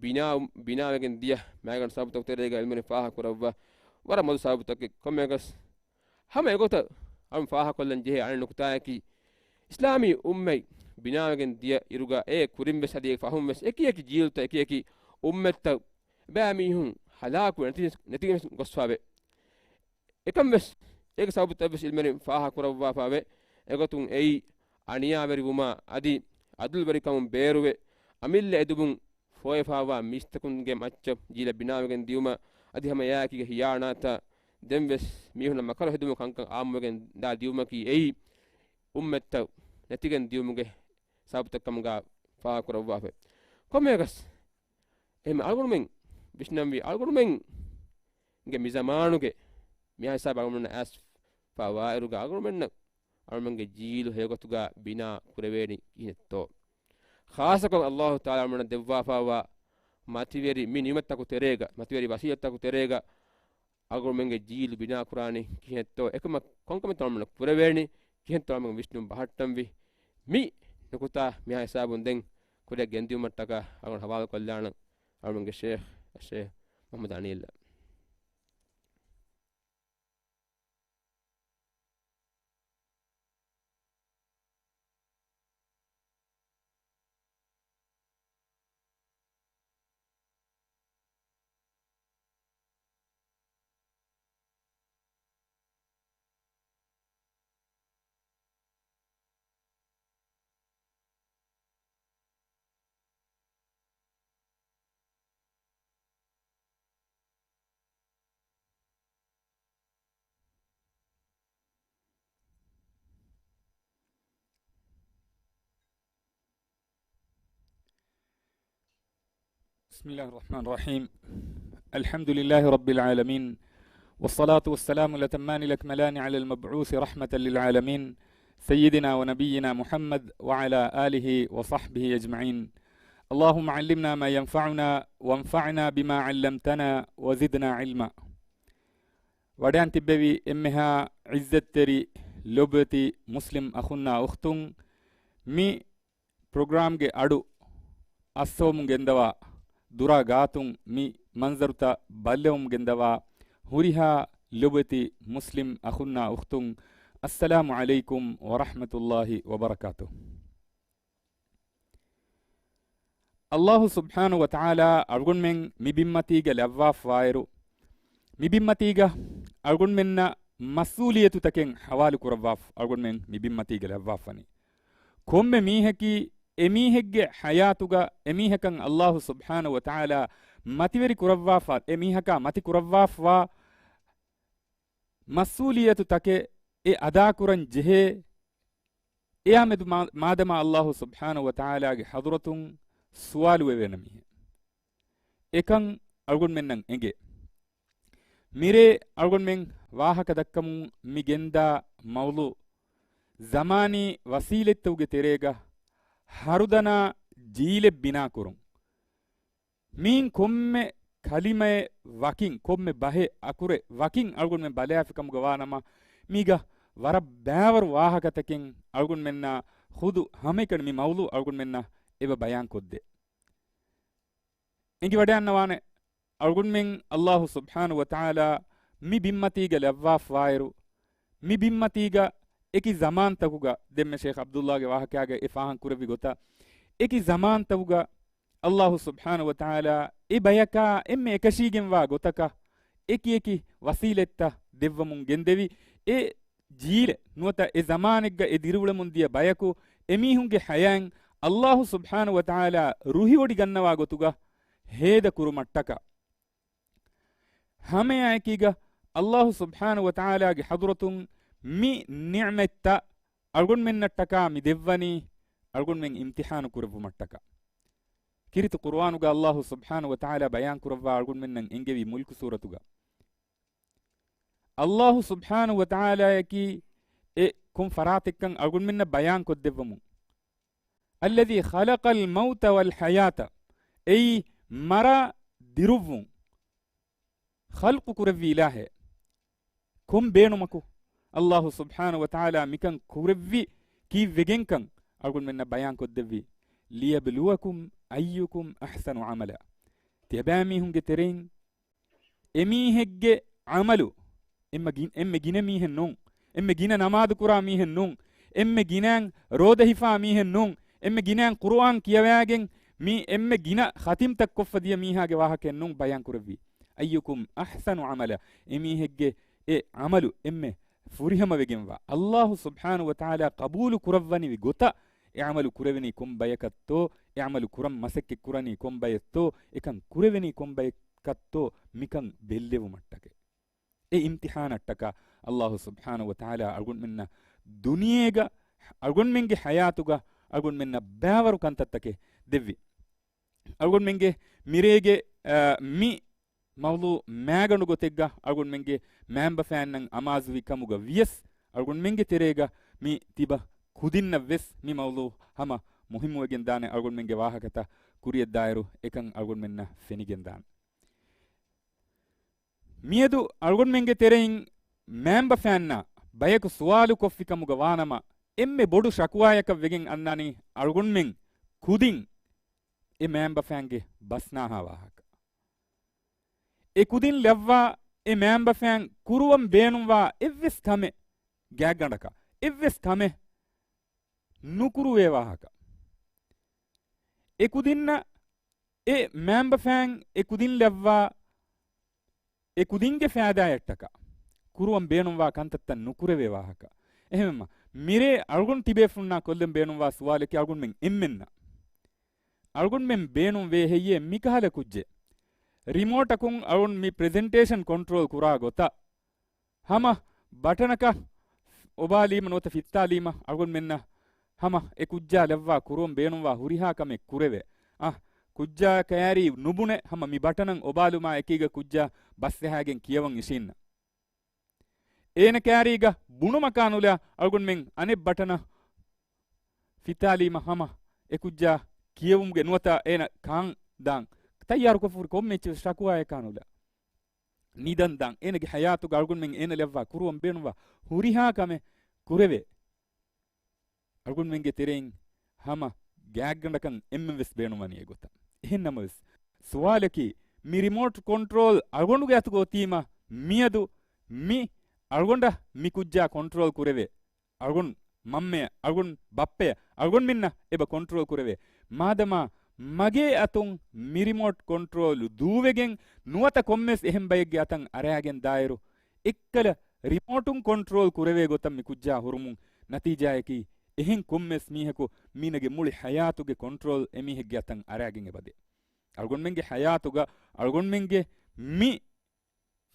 ބިނާ، ބިނާވެގެން ދިޔަ މައިގަނޑު ސަބަބުތަކުގެ ތެރޭގަ އިލްމުވެރިން ފާހަގަކުރައްވާ ވަރަށް މަދު ސަބަބުތަކެއް. ކޮންމެއަކަސް ހަމަ އެގޮތަށް އަޅުން ފާހަގަކޮށްލަން ޖެހޭ އަނެއް ނުކުތާއަކީ، އިސްލާމީ އުއްމަތް ބިނާވެގެން ދިޔަ އިރުގަ އެ ކުރިން ވެސް އަދި އެ ފަހުން ވެސް އެކި އެކި ޖީލުތައް، އެކި އެކި އުއްމަތްތައް ބައިމީހުން ހަލާކު ނެތި، ނެތިގެން ގޮސްފަވޭ. އެކަން ވެސް އޭގެ ސަބަބުތައް ވެސް އިލްމުވެރިން ފާހަގަކުރައްވާފަވޭ. އެގޮތުން އެއީ އަނިޔާވެރިވުމާ އަދި އަދުލުވެރިކަމުން ބޭރުވެ، އަމިއްލަ އެދުމުން ފޯޔަފާވާ މީސްތަކުންގެ މައްޗަށް ޖީލަށް ބިނާވެގެން ދިޔުމަށް އަދި ހަމަ އެއާއެކީގަ ހިޔާނާތާ ދެން ވެސް މީހުންނަށް މަކަރު ހެދުމުގެ ކަންކަން އާއްމުވެގެން ދާ ދިޔުމަކީ އެއީ އުއްމަތްތައް ނެތިގެން ދިޔުމުގެ ސަބަބުތައް ކަމުގަ ފާހަގަކުރައްވާފަ. ކޮންމެއަކަސް އެހެން އަޅުގަނޑުމެން ވިސްނަންވީ އަޅުގަނޑުމެންގެ މި ޒަމާނުގެ މިހާ ހިސާބަށް އަޅުގަނޑުމެންނަށް އައިސްފަވާއިރުގަ އަޅުގަނޑުމެންނަށް އަޅުމެންގެ ޖީލު ހެޔޮގޮތުގަ ބިނާ ކުރެވޭނީ ކިހިނެއްތޯ؟ ޚާއްޞަކޮށް އައްލާހު ތަޢާލާ އަޅުމެންނަށް ދެއްވާފައިވާ މަތިވެރި މި ނިޢުމަތްތަކު ތެރޭގަ، މަތިވެރި ވަސީލަތްތަކު ތެރޭގަ އަޅުގަނޑުމެންގެ ޖީލު ބިނާ ކުރާނީ ކިހިނެއްތޯ؟ އެކަމަށް ކޮންކަމެއްތޯ އަޅުމެންނަށް ކުރެވޭނީ؟ ކިހިނެއްތޯ އަޅުމެން ވިސްނުން ބަހައްޓަންވީ؟ މި ނުކުތާ މިހާ ހިސާބުން ދެން ކުރިއަށް ގެންދިއުމަށްޓަކާ އަޅުގަނޑު ޙަވާލުކޮށްލާނަން އަޅުގަނޑުގެ ޝޭޚް، ޝޭޚް މުޙައްމަދު އަނީލްއަށް. بسم الله الرحمن الرحيم. الحمد لله رب العالمين. والصلاة والسلام الأتمان الأكملان على المبعوث رحمة للعالمين سيدنا ونبينا محمد وعلى آله وصحبه أجمعين. اللهم علمنا ما ينفعنا وانفعنا بما علمتنا وزدنا علما. ވަޑައިގެން ތިއްބެވި އެންމެހާ ޢިއްޒަތްތެރި ލޮބުވެތި މުސްލިމް އަޚުންނާ އުޚްތުން، މި ޕްރޮގްރާމްގެ އަޑު އައްސަވަމުން ގެންދަވާ، ދުރާ ގާތުން މި މަންޒަރުތައް ބައްލަވަމުން ގެންދަވާ ހުރިހާ ލޮބުވެތި މުސްލިމް އަޚުންނާ އުޚްތުން، އައްސަލާމު ޢަލައިކުމް ވަރަޙްމަތުﷲި ވަބަރަކާތުހު. އައްލާހު ސުބްޙާނަހު ވަތަޢާލާ އަޅުގަނޑުމެން މި ބިންމަތީގަ ލައްވާފަވާއިރު، މި ބިންމަތީގަ އަޅުގަނޑުމެންނަށް މަސްއޫލިއްޔަތުތަކެއް ޙަވާލު ކުރައްވާފަ، އަޅުގަނޑުމެން މި ބިންމަތީގަ ލައްވާފަނީ. ކޮންމެ މީހަކީ އެމީހެއްގެ ޙަޔާތުގަ އެމީހަކަށް އައްލާހު ސުބްޙާނަހު ވަތަޢާލާ މަތިވެރި ކުރައްވާފަ، އެމީހަކާ މަތި ކުރައްވާފަ މަސްއޫލިއްޔަތު ތަކެއް އެ އަދާކުރަން ޖެހޭ، އެއާ މެދު މާ-، މާދަމާ އައްލާހު ސުބްޙާނަހު ވަތަޢާލާގެ ޙަޟްރަތުން ސުވާލު ވެވޭނެ މީހެއް. އެކަން އަޅުގަނޑުމެންނަށް އެނގޭ. މިރޭ އަޅުގަނޑުމެން ވާހަކަ ދައްކަމުން މި ގެންދާ މައުޟޫޢު، ޒަމާނީ ވަސީލަތްތަކުގެ ތެރޭގަ ހަރުދަނާ ޖީލެއް ބިނާކުރުން. މީން ކޮންމެ ކަލިމައެއް ވަކިން، ކޮންމެ ބަހެއް އަކުރެއް ވަކިން އަޅުގަނޑުމެން ބަލާފި ކަމުގަ ވާނަމަ، މީގަ ވަރަށް ބައިވަރު ވާހަކަތަކެއް އަޅުގަނޑުމެންނާ ޚުދު ހަމައެކަނި މި މައުޟޫޢު އަޅުގަނޑުމެންނަށް އެބަ ބަޔާން ކޮށްދޭ. އެނގިވަޑައިގަންނަވާނެ، އަޅުގަނޑުމެން އައްލާހު ސުބްޙާނަހު ވަތަޢާލާ މި ބިންމަތީގަ ލައްވާފަވާއިރު، މި ބިންމަތީގަ އެކި ޒަމާންތަކުގަ، ދެންމެ ޝޭޚް ޢަބްދުﷲގެ ވާހަކާގަ އެ ފާހަގަ ކުރެއްވި ގޮތަށް، އެކި ޒަމާންތަކުގަ އައްލާހު ސުބްޙާނަހު ވަތަޢާލާ އެ ބަޔަކާ އެންމެ އެކަށީގެންވާ ގޮތަކަށް އެކި އެކި ވަސީލަތްތައް ދެއްވަމުން ގެންދެވި، އެ ޖީލެއް ނުވަތަ އެ ޒަމާނެއްގަ އެ ދިރިއުޅެމުން ދިޔަ ބަޔަކު އެމީހުންގެ ޙަޔާތް އައްލާހު ސުބްޙާނަހު ވަތަޢާލާ ރުހިވޮޑިގަންނަވާ ގޮތުގަ ހޭދަ ކުރުމަށްޓަކާ. ހަމައެއާއެކީގަ އައްލާހު ސުބްޙާނަހު ވަތަޢާލާގެ ޙަޟްރަތުން މި ނިޢުމަތްތައް އަޅުގަނޑުމެންނަށްޓަކާ މި ދެއްވަނީ އަޅުގަނޑުމެން އިމްތިޙާނު ކުރެއްވުމަށްޓަކާ. ކީރިތި ޤުރުއާނުގަ އައްލާހު ސުބްޙާނަހު ވަތަޢާލާ ބަޔާން ކުރައްވާ އަޅުގަނޑުމެންނަށް އެންގެވި މުލްކު ސޫރަތުގަ، ﷲ ސުބްޙާނަހޫ ވަތަޢާލާއަކީ އެ ކޮން ފަރާތެއްކަން އަޅުގަނޑުމެންނަށް ބަޔާން ކޮށްދެއްވަމުން. الذي خلق الموت والحياة، އެއީ މަރާ ދިރުއްވުން ޚަލްޤު ކުރެއްވި އިލާހެއް. ކޮން ބޭނުމަކު؟ ﷲ ސުބްޙާނަހޫ ވަތަޢާލާ މިކަން ކުރެއްވި ކީއްވެގެންކަން އަޅުގަނޑުމެންނަށް ބަޔާން ކޮށްދެއްވި، ليبلوكم أيكم أحسن عملا. ތިޔަބައިމީހުންގެ ތެރެއިން އެމީހެއްގެ ޢަމަލު، އެންމެ ގި-، އެންމެ ގިނަ މީހެއް ނޫން، އެންމެ ގިނަ ނަމާދު ކުރާ މީހެއް ނޫން، އެންމެ ގިނައިން ރޯދަ ހިފާ މީހެއް ނޫން، އެންމެ ގިނައިން ޤުރުއާން ކިޔަވައިގެން މި އެންމެ ގިނަ ޚަތިމްތައް ކޮށްފަ ދިޔަ މީހާގެ ވާހަކައެއް ނޫން ބަޔާން ކުރެއްވީ. أيكم أحسن عملا، އެމީހެއްގެ އެ ޢަމަލު އެންމެ ފުރިހަމަވެގެންވާ، ﷲ ސުބްޙާނަހޫ ވަތަޢާލާ ޤަބޫލު ކުރައްވަނިވި ގޮތަށް އެ ޢަމަލު ކުރެވެނީ ކޮން ބަޔަކަށްތޯ، އެ ޢަމަލު ކުރަން މަސައްކަތް ކުރަނީ ކޮން ބަޔެއްތޯ، އެކަން ކުރެވެނީ ކޮން ބަޔަކަށްތޯ މިކަން ބެއްލެވުމަށްޓަކައި. އެ އިމްތިޙާނަށްޓަކާ ﷲ ސުބްޙާނަހޫ ވަތަޢާލާ އަޅުގަނޑުމެންނަށް ދުނިޔޭގަ އަޅުގަނޑުމެންގެ ޙަޔާތުގަ އަޅުގަނޑުމެންނަށް ބައިވަރު ކަންތައްތަކެއް ދެއްވި. އަޅުގަނޑުމެންގެ މިރޭގެ، އަ، މި މައުޟޫ މައިގަނޑު ގޮތެއްގަ އަޅުގަނޑުމެންގެ މައިންބަފައިންނަށް އަމާޒުވި ކަމުގަ ވިޔަސް، އަޅުގަނޑުމެންގެ ތެރޭގަ މި ތިބަ ކުދިންނަށް ވެސް މި މައުޟޫ ހަމަ މުހިއްމުވެގެން ދާނެ، އަޅުގަނޑުމެންގެ ވާހަކަތައް ކުރިޔަށްދާއިރު އެކަން އަޅުގަނޑުމެންނަށް ފެނިގެން ދާނެ. މިއަދު އަޅުގަނޑުމެންގެ ތެރެއިން މައިންބަފައިންނާ ބަޔަކު ސުވާލު ކޮށްފި ކަމުގަ ވާނަމަ، އެންމެ ބޮޑު ޝަކުވާޔަކަށް ވެގެން އަންނާނީ އަޅުގަނޑުމެން ކުދިން އެ މައިންބަފައިންގެ ބަސްނާހާ ވާހަކަ. އެ ކުދިން ލައްވާ އެ މައިންބަފައިން ކުރުވަން ބޭނުންވާ އެއްވެސް ކަމެއް، ގާތްގަނޑަކަށް އެއްވެސް ކަމެއް ނުކުރުވޭ ވާހަކަ. އެ ކުދިންނަށް އެ މައިންބަފައިން އެ ކުދިން ލައްވާ އެ ކުދިންގެ ފައިދާއަށްޓަކާ ކުރުވަން ބޭނުންވާ ކަންތައްތައް ނުކުރެވޭ ވާހަކަ. އެހެންވީމަ، މިރޭ އަޅުގަނޑު ތިބޭފުޅުންނާ ކޮށްލަން ބޭނުންވާ ސުވާލަކީ އަޅުގަނޑުމެން އެންމެންނަށް. އަޅުގަނޑުމެން ބޭނުން ވޭ ހެއްޔޭ މިކަހަލަ ކުއްޖެއް؟ ރިމޯޓަކުން އަޅުގަނޑު މި ޕްރެޒެންޓޭޝަން ކޮންޓްރޯލް ކުރާ ގޮތަށް ހަމަ ބަޓަނަކަށް އޮބާލީމަ ނުވަތަ ފިއްތާލީމަ އަޅުގަނޑުމެންނަށް ހަމަ އެ ކުއްޖާ ލައްވާ ކުރުވަން ބޭނުންވާ ހުރިހާ ކަމެއް ކުރެވޭ. އަ، ކުއްޖާ ކައިރީ ނުބުނެ ހަމަ މި ބަޓަނަށް އޮބާލުމާ އެކީގަ ކުއްޖާ ބަސްއެހާގެން ކިޔަވަން އިށީންނަ. އޭނަ ކައިރީގަ ބުނުމަކާ ނުލާ އަޅުގަނޑުމެން އަނެއް ބަޓަނަށް ފިއްތާލީމަ ހަމަ އެ ކުއްޖާ ކިޔެވުމުގެ ނުވަތަ އޭނަ ކާން ދާން ތައްޔާރުކޮށްފަ ހުރި ކޮންމެ އެއްޗެއް ޝަކުވާއަކާ ނުލާ. ނިދަން ދާން އޭނަގެ ހަޔާތުގަ އަޅުގަނޑުމެން އޭނަ ލައްވާ ކުރުވަން ބޭނުންވާ ހުރިހާ ކަމެއް ކުރެވޭ. އަޅުގަނޑުމެންގެ ތެރެއިން ހަމަ ގާތްގަނޑަކަށް އެންމެން ވެސް ބޭނުންވަނީ އެގޮތަށް. އެހެން ނަމަވެސް، ސުވާލަކީ، މި ރިމޯޓް ކޮންޓްރޯލް އަޅުގަނޑުގެ އަތުގަ އޮތީމަ، މިއަދު މި އަޅުގަނޑަށް މި ކުއްޖާ ކޮންޓްރޯލް ކުރެވޭ. އަޅުގަނޑު މަންމަޔަށް، އަޅުގަނޑު ބައްޕަޔަށް، އަޅުގަނޑުމެންނަށް އެބަ ކޮންޓްރޯލް ކުރެވޭ. މާދަމާ މަގޭ އަތުން މި ރިމޯޓް ކޮންޓްރޯލް ދޫވެގެން ނުވަތަ ކޮންމެސް އެހެން ބައެއްގެ އަތަށް އަރާގެން ދާއިރު، އެއްކަލަ ރިމޯޓުން ކޮންޓްރޯލް ކުރެވޭ ގޮތަށް މި ކުއްޖާ ހުރުމުން ނަތީޖާއަކީ، އެހެން ކޮންމެސް މީހަކު މީނަގެ މުޅި ހަޔާތުގެ ކޮންޓްރޯލް އެމީހެއްގެ އަތަށް އަރާގެން އެބަދޭ. އަޅުގަނޑުމެންގެ ހަޔާތުގަ، އަޅުގަނޑުމެންގެ މި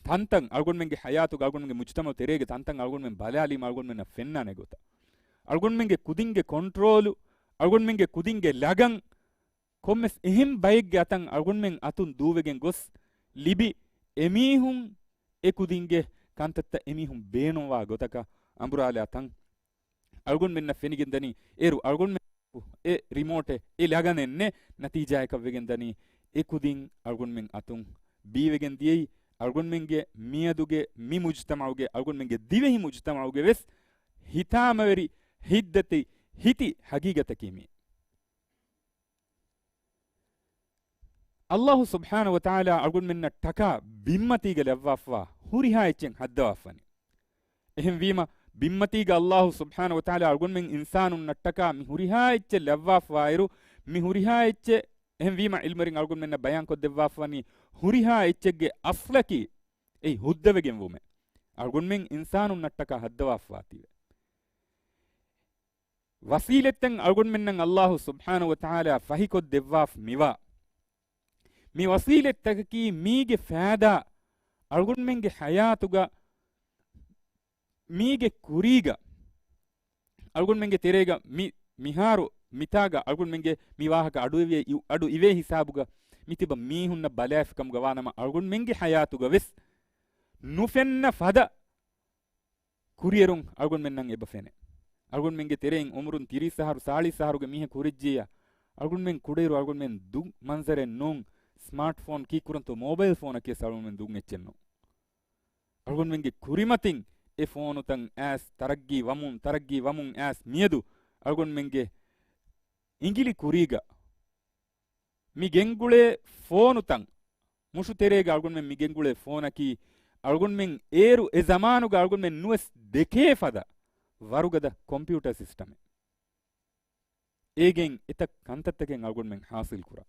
ތަންތަން، އަޅުގަނޑުމެންގެ ހަޔާތުގަ، އަޅުގަނޑުމެންގެ މުޖުތަމަޢު ތެރޭގެ ތަންތަން އަޅުގަނޑުމެން ބަލާލީމަ އަޅުގަނޑުމެންނަށް ފެންނާނެ ގޮތަށް. އަޅުގަނޑުމެންގެ ކުދިންގެ ކޮންޓްރޯލު، އަޅުގަނޑުމެންގެ ކުދިންގެ ލަގަން، ކޮންމެސް އެހެން ބައެއްގެ އަތަށް އަޅުގަނޑުމެން އަތުން ދޫވެގެން ގޮސް ލިބި، އެމީހުން އެ ކުދިންގެ ކަންތައްތައް އެމީހުން ބޭނުންވާ ގޮތަކަށް އަނބުރާލާ ތަން އަޅުގަނޑުމެންނަށް ފެނިގެން ދަނީ. އޭރު އަޅުގަނޑުމެން އެ ރިމޯޓެއް، އެ ލަގަނެއް ނެތް. ނަތީޖާއަކަށް ވެގެން ދަނީ އެ ކުދިން އަޅުގަނޑުމެން އަތުން ބީވެގެން ދިޔައީ. އަޅުގަނޑުމެންގެ މިއަދުގެ މި މުޖުތަމަޢުގެ، އަޅުގަނޑުމެންގެ ދިވެހި މުޖުތަމަޢުގެ ވެސް ހިތާމަވެރި ހިތްދަތި ހިތި ހަގީގަތަކީ މީ. އައްލާހު ސުބްޙާނަހު ވަތަޢާލާ އަޅުގަނޑުމެންނަށްޓަކާ ބިންމަތީގަ ލައްވާފަވާ ހުރިހާ އެއްޗެއް ހައްދަވާފަވަނީ. އެހެންވީމަ، ބިންމަތީގަ އައްލާހު ސުބްޙާނަހު ވަތަޢާލާ އަޅުގަނޑުމެން އިންސާނުންނަށްޓަކާ މި ހުރިހާ އެއްޗެއް ލައްވާފަވާއިރު، މި ހުރިހާ އެއްޗެއް، އެހެންވީމަ ޢިލްމުވެރިން އަޅުގަނޑުމެންނަށް ބަޔާންކޮށްދެއްވާފަވަނީ ހުރިހާ އެއްޗެއްގެ އަސްލަކީ އެއީ ހުއްދަވެގެންވުމޭ. އަޅުގަނޑުމެން އިންސާނުންނަށްޓަކާ ހައްދަވާފަވާތީވެ ވަސީލަތްތައް އަޅުގަނޑުމެންނަށް އައްލާހު ސުބްޙާނަހު ވަތަޢާލާ ފަހިކޮށްދެއްވާފަ މިވާ، މި ވަސީލަތްތަކަކީ މީގެ ފައިދާ އަޅުގަނޑުމެންގެ ޙަޔާތުގަ، މީގެ ކުރީގަ، އަޅުގަނޑުމެންގެ ތެރޭގަ މި، މިހާރު މިތާގަ އަޅުގަނޑުމެންގެ މި ވާހަކަ އަޑުއިވޭ، އަޑު އިވޭ ހިސާބުގަ މިތިބަ މީހުންނަށް ބަލާފިކަމުގަ ވާނަމަ، އަޅުގަނޑުމެންގެ ޙަޔާތުގަ ވެސް ނުފެންނަ ފަދަ ކުރިއެރުން އަޅުގަނޑުމެންނަށް އެބަ ފެނޭ. އަޅުގަނޑުމެންގެ ތެރެއިން އުމުރުން ތިރީސް އަހަރު، ސާޅީސް އަހަރުގެ މީހަކު ހުރެއްޖިއްޔާ، އަޅުގަނޑުމެން ކުޑައިރު އަޅުގަނޑުމެން ދުށް މަންޒަރެއް ނޫން، ސްމާޓް ފޯން ކީއްކުރަންތޯ، މޯބައިލް ފޯނަކީ އަޅުގަނޑުމެން ދުށް އެއްޗެއް ނޫން. އަޅުގަނޑުމެންގެ ކުރިމަތިން އެ ފޯނުތައް އައިސް ތަރައްގީ ވަމުން، ތަރައްގީ ވަމުން އައިސް މިއަދު އަޅުގަނޑުމެންގެ އިނގިލި ކުރީގަ މި ގެންގުޅޭ ފޯނުތައް، މުށުތެރޭގަ އަޅުގަނޑުމެން މި ގެންގުޅޭ ފޯނަކީ، އަޅުގަނޑުމެން އޭރު އެ ޒަމާނުގަ އަޅުގަނޑުމެން ނުވެސް ދެކޭ ފަދަ ވަރުގަދަ ކޮމްޕިއުޓަރ ސިސްޓަމެއް. އޭގެން އެތައް ކަންތައްތަކެއް އަޅުގަނޑުމެން ޙާޞިލް ކުރާ.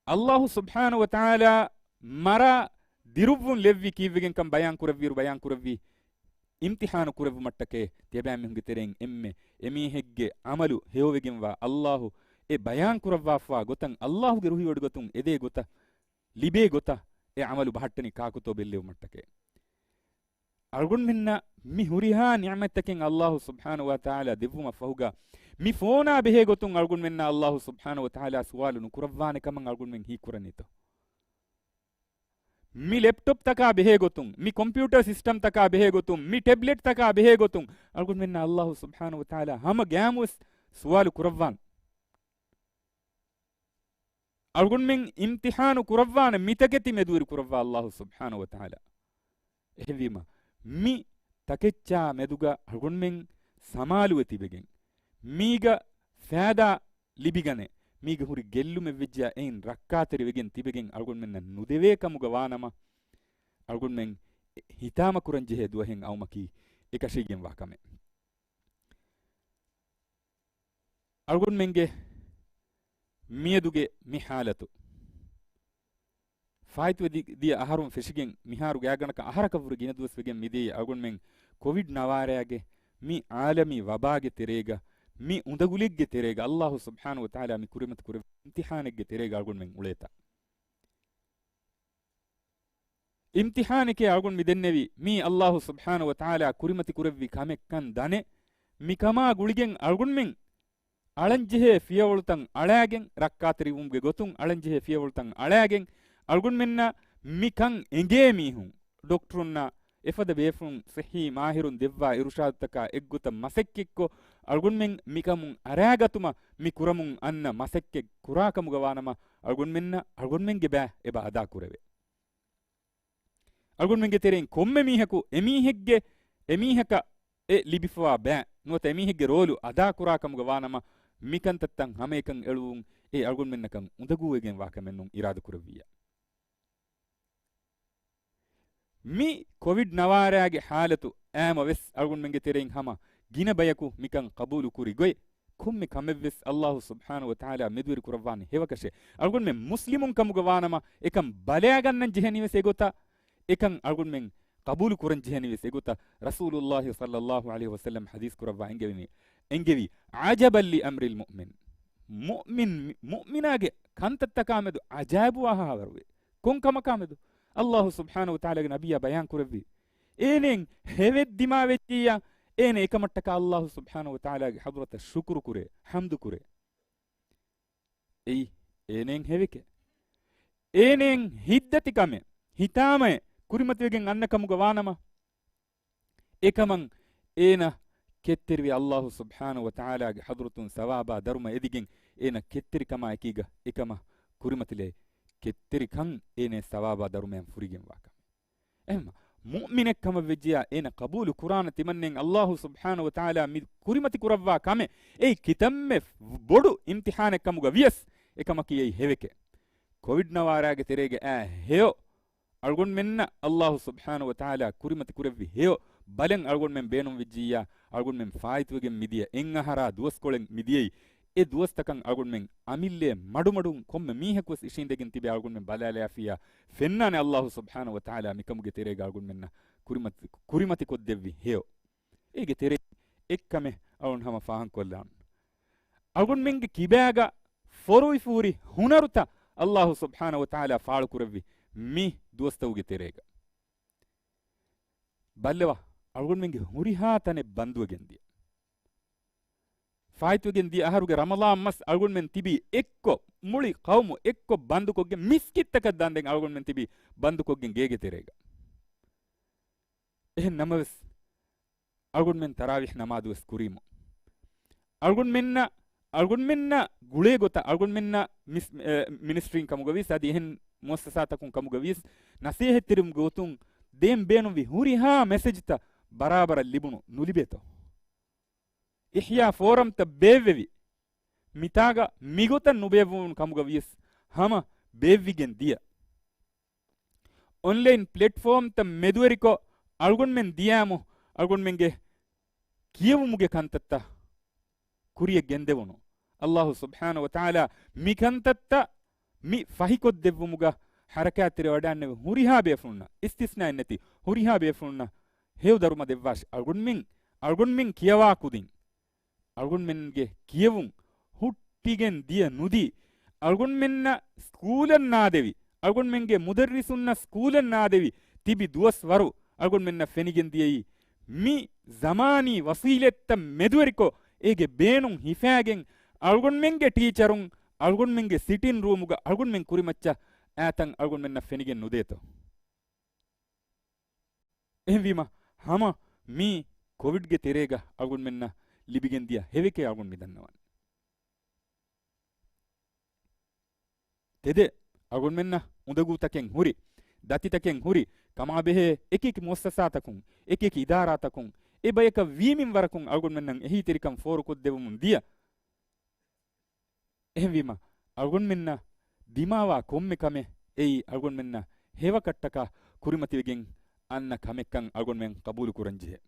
އައްލާހު ސުބްޙާނަހު ވަތަޢާލާ މަރާ ދިރުއްވުން ލެއްވީ ކީއްވެގެންކަން ބަޔާން ކުރެއްވިއިރު، ބަޔާން ކުރެއްވީ އިމްތިޙާނު ކުރެއްވުމަށްޓަކައި. ތިޔަބައިމީހުންގެ ތެރެއިން އެންމެ އެމީހެއްގެ ޢަމަލު ހެޔޮވެގެންވާ އައްލާހު އެ ބަޔާން ކުރައްވާފާ ގޮތަށް، އައްލާހުގެ ރުހިވޮޑިގަތުން އެދޭ ގޮތަށް، ލިބޭ ގޮތަށް އެ ޢަމަލު ބަހައްޓަނީ ކާކުތޯ ބެއްލެވުމަށްޓަކައި. އަޅުގަނޑުމެންނަށް މި ހުރިހާ ނިޢުމަތްތަކެއް އައްލާހު ސުބްޙާނަހު ވަތަޢާލާ ދެއްވުމަށްފަހުގަ، މި ފޯނާ ބެހޭ ގޮތުން އަޅުގަނޑުމެންނާ އައްލާހު ސުބްޙާނަހު ވަތަޢާލާ ސުވާލު ނުކުރައްވާނެ ކަމަށް އަޅުގަނޑުމެން ހީކުރަނީތޯ؟ މި ލެޕްޓޮޕްތަކާ ބެހޭ ގޮތުން، މި ކޮމްޕިއުޓަރ ސިސްޓަމްތަކާ ބެހޭ ގޮތުން، މި ޓެބްލެޓްތަކާ ބެހޭ ގޮތުން އަޅުގަނޑުމެންނާ އައްލާހު ސުބްޙާނަހު ވަތަޢާލާ ހަމަ ގައިމުވެސް ސުވާލު ކުރައްވާނެ. އަޅުގަނޑުމެން އިމްތިޙާނު ކުރައްވާނެ މިތަކެތި މެދުވެރި ކުރައްވާ އައްލާހު ސުބްޙާނަހު ވަތަޢާލާ. އެހެންވީމަ، މި ތަކެއްޗާ މެދުގަ އަޅުގަނޑުމެން ސަމާލުވެ ތިބެގެން، މީގަ ފައިދާ ލިބިގަނެ، މީގަ ހުރި ގެއްލުމެއް ވެއްޖެޔާ އެއިން ރައްކާތެރިވެގެން ތިބެގެން އަޅުގަނޑުމެންނަށް ނުދެވޭ ކަމުގަ ވާނަމަ، އަޅުގަނޑުމެން ހިތާމަ ކުރަން ޖެހޭ ދުވަހެއް އައުމަކީ އެކަށީގެންވާ ކަމެއް. އަޅުގަނޑުމެންގެ މިއަދުގެ މި ޙާލަތު ފާއިތުވެ ދި-، ދިޔަ އަހަރުން ފެށިގެން މިހާރު ގާތްގަނޑަކަށް އަހަރަކަށްވުރެ ގިނަ ދުވަސް ވެގެން މިދިޔައީ އަޅުގަނޑުމެން ކޮވިޑް ނަވާރައިގެ މި ޢާލަމީ ވަބާގެ ތެރޭގަ، މި އުނދަގުލެއްގެ ތެރޭގަ އައްލާހު ސުބްޙާނަހު ވަތަޢާލާ މި ކުރިމަތި ކުރެއްވި އިމްތިޙާނެއްގެ ތެރޭގަ އަޅުގަނޑުމެން އުޅޭތާ. އިމްތިޙާނެކޭ އަޅުގަނޑު މި ދެންނެވީ، މީ އައްލާހު ސުބްޙާނަހު ވަތަޢާލާ ކުރިމަތި ކުރެއްވި ކަމެއްކަން ދަނެ، މިކަމާ ގުޅިގެން އަޅުގަނޑުމެން އަޅަންޖެހޭ ފިޔަވަޅުތައް އަޅާގެން، ރައްކާތެރިވުމުގެ ގޮތުން އަޅަންޖެހޭ ފިޔަވަޅުތައް އަޅާގެން، އަޅުގަނޑުމެންނަށް މިކަން އެނގޭ މީހުން، ޑޮކްޓަރުންނާ އެފަދަ ބޭފުޅުން، ޞިއްޙީ މާހިރުން ދެއްވާ އިރުޝާދުތަކާ އެއްގޮތަށް މަސައްކަތްކޮށް، އަޅުގަނޑުމެން މިކަމުން އަރާގަތުމަށް މި ކުރަމުން އަންނަ މަސައްކަތް ކުރާ ކަމުގަ ވާނަމަ، އަޅުގަނޑުމެންނަށް އަޅުގަނޑުމެންގެ ބައި އެބަ އަދާ ކުރެވޭ. އަޅުގަނޑުމެންގެ ތެރެއިން ކޮންމެ މީހަކު އެމީހެއްގެ، އެމީހަކަށް އެ ލިބިފަވާ ބައި ނުވަތަ އެމީހެއްގެ ރޯލު އަދާ ކުރާ ކަމުގަ ވާނަމަ، މިކަންތައްތައް ހަމައެކަން އެޅުވުން އެ އަޅުގަނޑުމެންނަކަށް އުނދަގޫވެގެން ވާކަމެއް ނޫން އިރާދަ ކުރެއްވިއްޔާ. މި ކޮވިޑް ނަވާރައިގެ ޙާލަތު އައިމަ ވެސް އަޅުގަނޑުމެންގެ ތެރެއިން ހަމަ ގިނަ ބަޔަކު މިކަން ޤަބޫލު ކުރި ގޮތް، ކޮންމެ ކަމެއް ވެސް އައްލާހު ސުބްޙާނަހު ވަތަޢާލާ މެދުވެރި ކުރައްވާނެ ހެވަކަށެއް. އަޅުގަނޑުމެން މުސްލިމުން ކަމުގަ ވާނަމަ، އެކަން ބަލައިގަންނަން ޖެހެނީ ވެސް އެގޮތަށް، އެކަން އަޅުގަނޑުމެން ޤަބޫލު ކުރަން ޖެހެނީ ވެސް އެގޮތަށް. ރަސޫލުﷲ ޞައްލަﷲ ޢަލައިހި ވަސައްލަމް ޙަދީޘް ކުރައްވާ އެންގެވި، އެންގެވި، "عجبا لأمر المؤمن." މުއުމިން، މުއުމިނާގެ ކަންތައްތަކާ މެދު ޢަޖާއިބުވާހާވަރުވޭ. ކޮން ކަމަކާ މެދު؟ އައްލާހު ސުބްޙާނަހު ވަތަޢާލާގެ ނަބިއްޔާ ބަޔާން ކުރެއްވި، އޭނެއިން ހެވެއްދިމާވެއްޖިއްޔާ، އޭނަ އެކަމަށްޓަކާ އައްލާހު ސުބްޙާނަހު ވަތަޢާލާގެ ޙަޟްރަތަށް ޝުކުރު ކުރޭ، ޙަމްދު ކުރޭ. އެއީ އޭނައިން ހެވެކޭ. އޭނައިން ހިތްދަތިކަމެއް، ހިތާމައެއް ކުރިމަތިވެގެން އަންނަ ކަމުގަ ވާނަމަ، އެކަމަށް އޭނަ ކެތްތެރިވި އައްލާހު ސުބްޙާނަހު ވަތަޢާލާގެ ޙަޟްރަތުން ސަވާބާ ދަރުމަ އެދިގެން، އޭނަ ކެތްތެރިކަމާ އެކީގަ އެކަމަށް ކުރިމަތިލެއް، ކެތްތެރިކަން އޭނަ ސަވާބާ ދަރުމައިން ފުރިގެންވާ ކަމެއް. އެހެންމަ، މުއުމިނެއް ކަމަށް ވެއްޖިޔާ، އޭނަ ޤަބޫލު ކުރާނެ ތިމަންނެން އައްލާހު ސުބްޙާނަހު ވަތަޢާލާ މި ކުރިމަތި ކުރައްވާ ކަމެއް، އެއީ ކިތަންމެ ބޮޑު އިމްތިޙާނެއް ކަމުގަ ވިޔަސް، އެކަމަކީ އެއީ ހެވެކޭ. ކޮވިޑް ނަވާރާގެ ތެރޭގަ އައި ހެޔޮ އަޅުގަނޑުމެންނަށް އައްލާހު ސުބްޙާނަހު ވަތަޢާލާ ކުރިމަތި ކުރެއްވި ހެޔޮ ބަލަން އަޅުގަނޑުމެން ބޭނުން ވެއްޖިއްޔާ، އަޅުގަނޑުމެން ފާއިތުވެގެން މިދިޔަ އެއްއަހަރާ ދުވަސްކޮޅެއް މިދިޔައީ. އެ ދުވަސްތަކަށް އަޅުގަނޑުމެން އަމިއްލައަށް މަޑުމަޑުން ކޮންމެ މީހަކުވެސް އިށީނދެގެން ތިބެ އަޅުގަނޑުމެން ބަލާލާފިއްޔާ ފެންނާނެ އައްލާހު ސުބްޙާނަހު ވަތަޢާލާ މިކަމުގެ ތެރޭގަ އަޅުގަނޑުމެންނަށް ކުރިމަތި، ކުރިމަތިކޮށްދެއްވި ހެޔޮ. އޭގެ ތެރެއިން އެއްކަމެއް އަޅުން ހަމަ ފާހަގަކޮށްލާން. އަޅުގަނޑުމެންގެ ކިބާގަ ފޮރުވިފަހުރި ހުނަރުތައް އައްލާހު ސުބްޙާނަހު ވަތަޢާލާ ފާޅުކުރެއްވި މި ދުވަސްތަކުގެ ތެރޭގަ. ބައްލަވާ، އަޅުގަނޑުމެންގެ ހުރިހާ ތަނެއް ބަންދުވެގެން ދިޔަ. ފާއިތުވެގެން ދިޔަ އަހަރުގެ ރަމަޟާން މަސް އަޅުގަނޑުމެން ތިބީ އެއްކޮށް، މުޅި ޤައުމު އެއްކޮށް ބަންދުކޮށްގެން، މިސްކިތްތަކަށް ދާންދެން އަޅުގަނޑުމެން ތިބީ ބަންދުކޮށްގެން ގޭގެ ތެރޭގަ. އެހެން ނަމަވެސް، އަޅުގަނޑުމެން ތަރާވީޙް ނަމާދުވެސް ކުރީމު. އަޅުގަނޑުމެންނަށް، އަޅުގަނޑުމެންނަށް ގުޅޭ ގޮތަށް އަޅުގަނޑުމެންނަށް މިސް-، އެ، މިނިސްޓްރީން ކަމުގަ ވިޔަސް އަދި އެހެން މުއައްސަސާތަކުން ކަމުގަ ވިޔަސް ނަސޭހަތްތެރިވުމުގެ ގޮތުން ދޭން ބޭނުންވި ހުރިހާ މެސެޖްތައް ބަރާބަރަށް ލިބުނު ނުލިބޭތޯ؟ އިޙްޔާ ފޯރަމްތައް ބޭއްވެވި. މިތާގަ މިގޮތަށް ނުބޭއްވުނު ކަމުގަ ވިޔަސް ހަމަ ބޭއްވިގެން ދިޔަ. އޮންލައިން ޕްލެޓްފޯމްތައް މެދުވެރިކޮށް އަޅުގަނޑުމެން ދިޔާމު އަޅުގަނޑުމެންގެ ކިޔެވުމުގެ ކަންތައްތައް ކުރިޔަށް ގެންދެވުނު. އައްލާހު ސުބްޙާނަހު ވަތަޢާލާ މި ކަންތައްތައް މި ފަހިކޮށްދެއްވުމުގަ ޙަރަކާތްތެރިވަޑައިގެންނެވި ހުރިހާ ބޭފުޅުންނަށް، އިސްތިސްނާއެއް ނެތި ހުރިހާ ބޭފުޅުންނަށް ހެޔޮ ދަރުމަ ދެއްވާށި. އަޅުގަނޑުމެން، އަޅުގަނޑުމެން ކިޔަވާ ކުދިން، އަޅުގަނޑުމެންގެ ކިޔެވުން ހުއްޓިގެން ދިޔަ ނުދީ، އަޅުގަނޑުމެންނަށް ސްކޫލަށް ނާދެވި، އަޅުގަނޑުމެންގެ މުދައްރިސުންނަށް ސްކޫލަށް ނާދެވި ތިބި ދުވަސްވަރު އަޅުގަނޑުމެންނަށް ފެނިގެން ދިޔައީ، މި ޒަމާނީ ވަސީލަތްތައް މެދުވެރިކޮށް، އޭގެ ބޭނުން ހިފާގެން، އަޅުގަނޑުމެންގެ ޓީޗަރުން އަޅުގަނޑުމެންގެ ސިޓިން ރޫމުގަ އަޅުގަނޑުމެން ކުރިމައްޗަށް އާތަން އަޅުގަނޑުމެންނަށް ފެނިގެން ނުދޭތޯ؟ އެހެންވީމަ، ހަމަ މި ކޮވިޑްގެ ތެރޭގަ އަޅުގަނޑުމެންނަށް ލިބިގެން ދިޔަ ހެވެކޭ އަޅުގަނޑު މި ދަންނަވަން. ތެދެއް އަޅުގަނޑުމެންނަށް އުނދަގޫތަކެއް ހުރި، ދަތިތަކެއް ހުރި، ކަމާބެހޭ އެކިއެކި މުއައްސަސާތަކުން، އެކިއެކި އިދާރާތަކުން، އެ ބަޔަކަށް ވީމިން ވަރަކުން އަޅުގަނޑުމެންނަށް އެހީތެރިކަން ފޯރުކޮށްދެވުމުން ދިޔަ. އެހެންވީމަ، އަޅުގަނޑުމެންނަށް ދިމާވާ ކޮންމެ ކަމެއް އެއީ އަޅުގަނޑުމެންނަށް ހެވަކަށްޓަކާ ކުރިމަތިވެގެން އަންނަ ކަމެއްކަން އަޅުގަނޑުމެން ޤަބޫލު ކުރަން ޖެހޭ.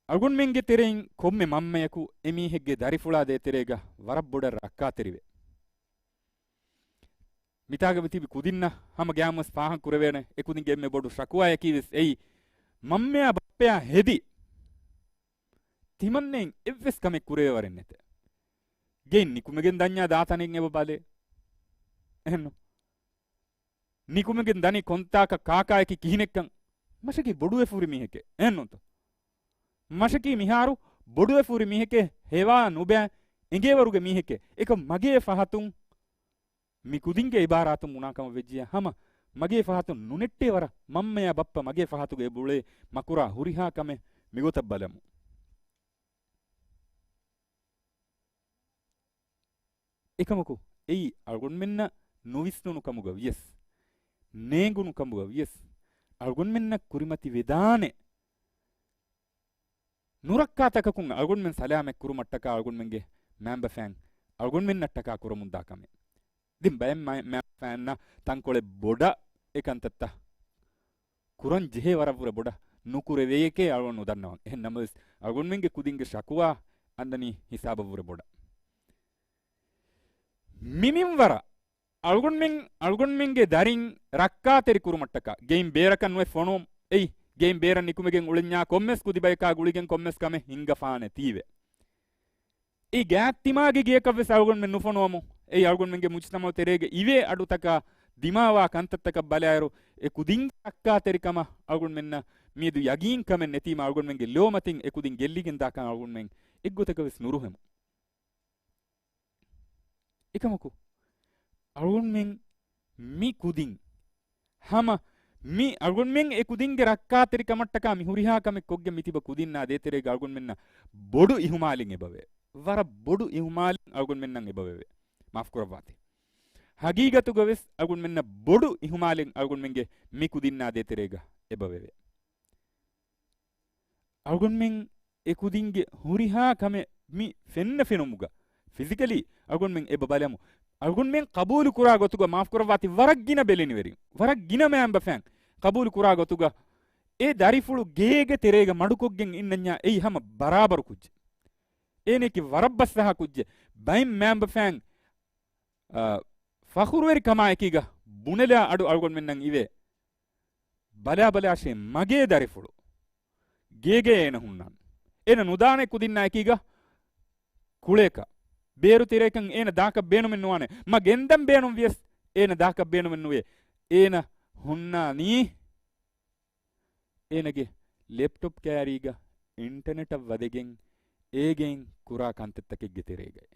އަޅުގަނޑުމެންގެ ތެރެއިން ކޮންމެ މަންމަޔަކު އެމީހެއްގެ ދަރިފުޅާ ދޭތެރޭގަ ވަރަށް ބޮޑަށް ރައްކާތެރިވޭ. މިތާގަ ތިބި ކުދިންނަށް ހަމަ ގާމުވެސް ފާހަގަ ކުރެވޭނެ، އެ ކުދިންގެ އެންމެ ބޮޑު ޝަކުވާޔަކީ ވެސް އެއީ، މަންމަޔާ ބައްޕަޔާ ހެދި ތިމަންނެއިން އެއްވެސް ކަމެއް ކުރެވޭވަރެއް ނެތޭ. ގެއިން ނިކުމެގެން ދަންޏާ ދާތަނެއް އެބަ ބަލޭ. އެހެންނު. ނިކުމެގެން ދަނީ ކޮންތާކަށް ކާކާޔަކީ ކިހިނެއްކަން. މަށަކީ ބޮޑުވެފަ ހުރި މީހެކޭ. އެހެންނޫންތޯ؟ މަށަކީ މިހާރު ބޮޑުވެފަ ހުރި މީހެކޭ، ހެވާ ނުބައި އެނގޭވަރުގެ މީހެކޭ. އެކަމް މަގޭ ފަހަތުން މި ކުދިންގެ އިބާރާތުން ބުނާ ކަމަށް ވެއްޖިއްޔާ ހަމަ މަގޭ ފަހަތުން ނުނެއްޓޭ ވަރަށް މަންމަޔާ ބައްޕަ މަގޭ ފަހަތުގައި އެބަ އުޅޭ މަކުރާ ހުރިހާ ކަމެއް މިގޮތަށް ބަލަމު. އެކަމަކު އެއީ އަޅުގަނޑުމެންނަށް ނުވިސްނުނު ކަމުގަ ވިޔަސް، ނޭނގުނު ކަމުގަ ވިޔަސް، އަޅުގަނޑުމެންނަށް ކުރިމަތި ވެދާނެ ނުރައްކާތަކަކުން އަޅުގަނޑުމެން ސަލާމަތް ކުރުމަށްޓަކާ އަޅުގަނޑުމެންގެ މައިންބަފައިން އަޅުގަނޑުމެންނަށްޓަކާ ކުރަމުންދާ ކަމެއް. ދެން ބައެއް މަ-، މައިންބަފައިންނަށް ތަންކޮޅެއް ބޮޑަށް އެ ކަންތައްތައް ކުރަން ޖެހޭ ވަރަށްވުރެ ބޮޑަށް ނުކުރެވޭކޭ އަޅުގަނޑު ނުދަންނަވަން. އެހެން ނަމަވެސް، އަޅުގަނޑުމެންގެ ކުދިންގެ ޝަކުވާ އަންނަނީ ހިސާބަށްވުރެ ބޮޑަށް. މި މިންވަރަށް އަޅުގަނޑުމެން، އަޅުގަނޑުމެންގެ ދަރިން ރައްކާތެރި ކުރުމަށްޓަކާ، ގެއިން ބޭރަކަށް ނުވެ ފޮނުވަމު. އެއީ، ގެއިން ބޭރަށް ނިކުމެގެން އުޅެންޏާ ކޮންމެސް ކުދިބަޔަކާ ގުޅިގެން ކޮންމެސް ކަމެއް ހިންގަފާނެތީވެ. އެ ގާތްތިމާގެ ގެޔަކަށް ވެސް އަޅުގަނޑުމެން ނުފޮނުވަމު. އެއީ އަޅުގަނޑުމެންގެ މުޖްތަމައު ތެރޭގަ އިވޭ އަޑުތަކާ ދިމާވާ ކަންތައްތަކަށް ބަލާއިރު، އެ ކުދިންގެ ރައްކާތެރިކަމަށް އަޅުގަނޑުމެންނަށް މިއަދު ޔަގީންކަމެއް ނެތީމަ، އަޅުގަނޑުމެންގެ ލޯމަތިން އެ ކުދިން ގެއްލިގެންދާކަން އަޅުގަނޑުމެން އެއްގޮތަކަށް ވެސް ނުރުހެމު. އެކަމަކު، އަޅުގަނޑުމެން މި ކުދިން ހަމަ މި އަޅުގަނޑުމެން އެ ކުދިންގެ ރައްކާތެރިކަމަށްޓަކާ މި ހުރިހާ ކަމެއް ކޮށްގެން މިތިބަ ކުދިންނާ ދޭތެރޭގަ އަޅުގަނޑުމެންނަށް ބޮޑު އިހުމާލެއް އެބަވޭ. ވަރަށް ބޮޑު އިހުމާލެއް އަޅުގަނޑުމެންނަށް އެބަވެވޭ. މާފުކުރައްވާތި. ހަގީގަތުގަ ވެސް އަޅުގަނޑުމެންނަށް ބޮޑު އިހުމާލެއް އަޅުގަނޑުމެންގެ މި ކުދިންނާ ދޭތެރޭގަ އެބަވެވޭ. އަޅުގަނޑުމެން އެ ކުދިންގެ ހުރިހާ ކަމެއް މި ފެންނަ ފެނުމުގަ ފިޒިކަލީ އަޅުގަނޑުމެން އެބަ ބަލަމު. އަޅުގަނޑުމެން ޤަބޫލު ކުރާ ގޮތުގަ މާފުކުރައްވާތި ވަރަށް ގިނަ ބެލެނިވެރިން، ވަރަށް ގިނަ މައިންބަފައިން ޤަބޫލު ކުރާ ގޮތުގަ އެ ދަރިފުޅު ގޭގެ ތެރޭގަ މަޑުކޮށްގެން އިންނަންޏާ އެއީ ހަމަ ބަރާބަރު ކުއްޖެއް. އޭނައަކީ ވަރަށް ބަސްއަހާ ކުއްޖެއް. ބައެއް މައިންބަފައިން، އާ، ފަޚުރުވެރިކަމާއެކީގަ ބުނެލާ އަޑު އަޅުގަނޑުމެންނަށް އިވޭ. ބަލާބަލާށޭ މަގޭ ދަރިފުޅު ގޭގައޭ އޭނަ ހުންނާނެ. އޭނަ ނުދާނެ ކުދިންނާ އެކީގަ ކުޅޭކަށް. ބޭރު ތެރޭކަން އޭނަ ދާކަށް ބޭނުމެއް ނުވާނެ. މަ ގެންދަން ބޭނުން ވިޔަސް އޭނަ ދާކަށް ބޭނުމެއް ނުވޭ. އޭނަ ހުންނާނީ އޭނަގެ ލެޕްޓޮޕް ކައިރީގަ އިންޓަނެޓަށް ވަދެގެން އޭގެއިން ކުރާ ކަންތައްތަކެއްގެ ތެރޭގައި.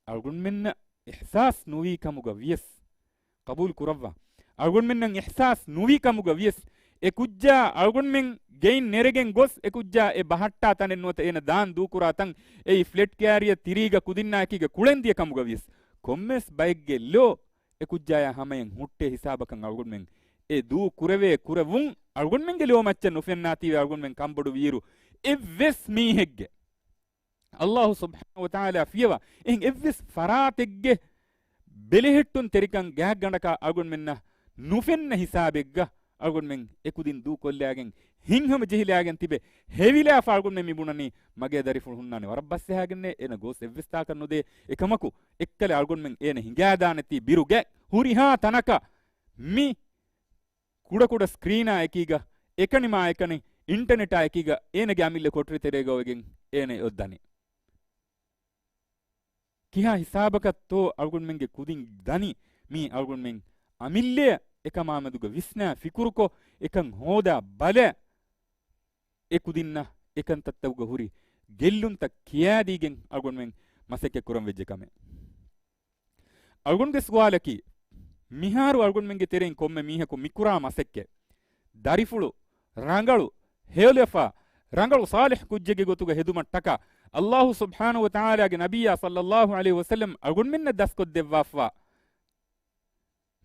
އަޅުގަނޑުމެންނަށް އިޙްސާސް ނުވީ ކަމުގަ ވިޔަސް ޤަބޫލު ކުރައްވާ. އަޅުގަނޑުމެންނަށް އިޙްސާސް ނުވި ކަމުގަ ވިޔަސް، އެ ކުއްޖާ އަޅުގަނޑުމެން ގެއިން ނެރެގެން ގޮސް، އެ ކުއްޖާ އެ ބަހައްޓާ ތަނެއް ނުވަތަ އޭނަ ދާން ދޫކުރާ ތަން، އެއީ ފްލެޓް ކެރިއަރ ތިރީގަ ކުދިންނާއެކީގަ ކުޅެން ދިޔަ ކަމުގަ ވިޔަސް، ކޮންމެސް ބައެއްގެ ލޯ އެ ކުއްޖާޔާ ހަމަޔަށް ހުއްޓޭ ހިސާބަކަށް އަޅުގަނޑުމެން އެ ދޫ ކުރެވޭ ކުރެވުން އަޅުގަނޑުމެންގެ ލޯ މައްޗަށް ނުފެންނާތީވެ އަޅުގަނޑުމެން ކަންބޮޑު ވިއިރު، އެއްވެސް މީހެއްގެ އައްލާހު ސުބްޙާނަހު ވަތަޢާލާ ފިޔަވާ އެހެން އެއްވެސް ފަރާތެއްގެ ބެލެހެއްޓުންތެރިކަން ގާތްގަނޑަކަށް އަޅުގަނޑުމެންނަށް ނުފެންނަ ހިސާބެއްގަ އަޅުގަނޑުމެން އެކުދިން ދޫކޮށްލާގެން ހިތްހަމަ ޖެހިލާގެން ތިބެ ހެވިލާފަ އަޅުގަނޑުމެން މި ބުނަނީ މަގޭ ދަރިފުޅު ހުންނާނެ ވަރަށް ބަސްއެހާގެންނޭ، އޭނަ ގޯސް އެއްވެސް ތާކަށް ނުދޭ. އެކަމަކު އެއްކަލަ އަޅުގަނޑުމެން އޭނަ ހިނގާދާނެތީ ބިރުގެ ހުރިހާ ތަނަކަށް މި ކުޑަކުޑަ ސްކްރީނާ އެކީގަ، އެކަނި މާ އެކަނި އިންޓަނެޓާ އެކީގަ އޭނަގެ އަމިއްލަ ކޮޓަރި ތެރޭގަ އޮވެގެން އޭނަ އޮތް ދަނީ. ކިހާ ހިސާބަކަށްތޯ އަޅުގަނޑުމެންގެ ކުދިން ދަނީ މީ އަޅުގަނޑުމެން އަމިއްލަޔަށް އެކަމާމެދުގަ ވިސްނާ ފިކުރުކޮށް، އެކަން ހޯދާ ބަލާ، އެ ކުދިންނަށް އެކަންތައްތަކުގަ ހުރި ގެއްލުންތައް ކިޔާދީގެން އަޅުގަނޑުމެން މަސައްކަތް ކުރަން ވެއްޖެ ކަމެއް. އަޅުގަނޑުގެ ސުވާލަކީ، މިހާރު އަޅުގަނޑުމެންގެ ތެރެއިން ކޮންމެ މީހަކު މިކުރާ މަސައްކަތް، ދަރިފުޅު، ރަނގަޅު، ހެޔޮލަފާ، ރަނގަޅު ޞާލިޙް ކުއްޖެއްގެ ގޮތުގަ ހެދުމަށްޓަކާ، އައްލާހު ސުބްޙާނަހު ވަތަޢާލާގެ ނަބިއްޔާ ޞައްލައްލާހު ޢަލައިހި ވަސައްލަމް އަޅުގަނޑުމެންނަށް ދަސްކޮށްދެއްވާފަ،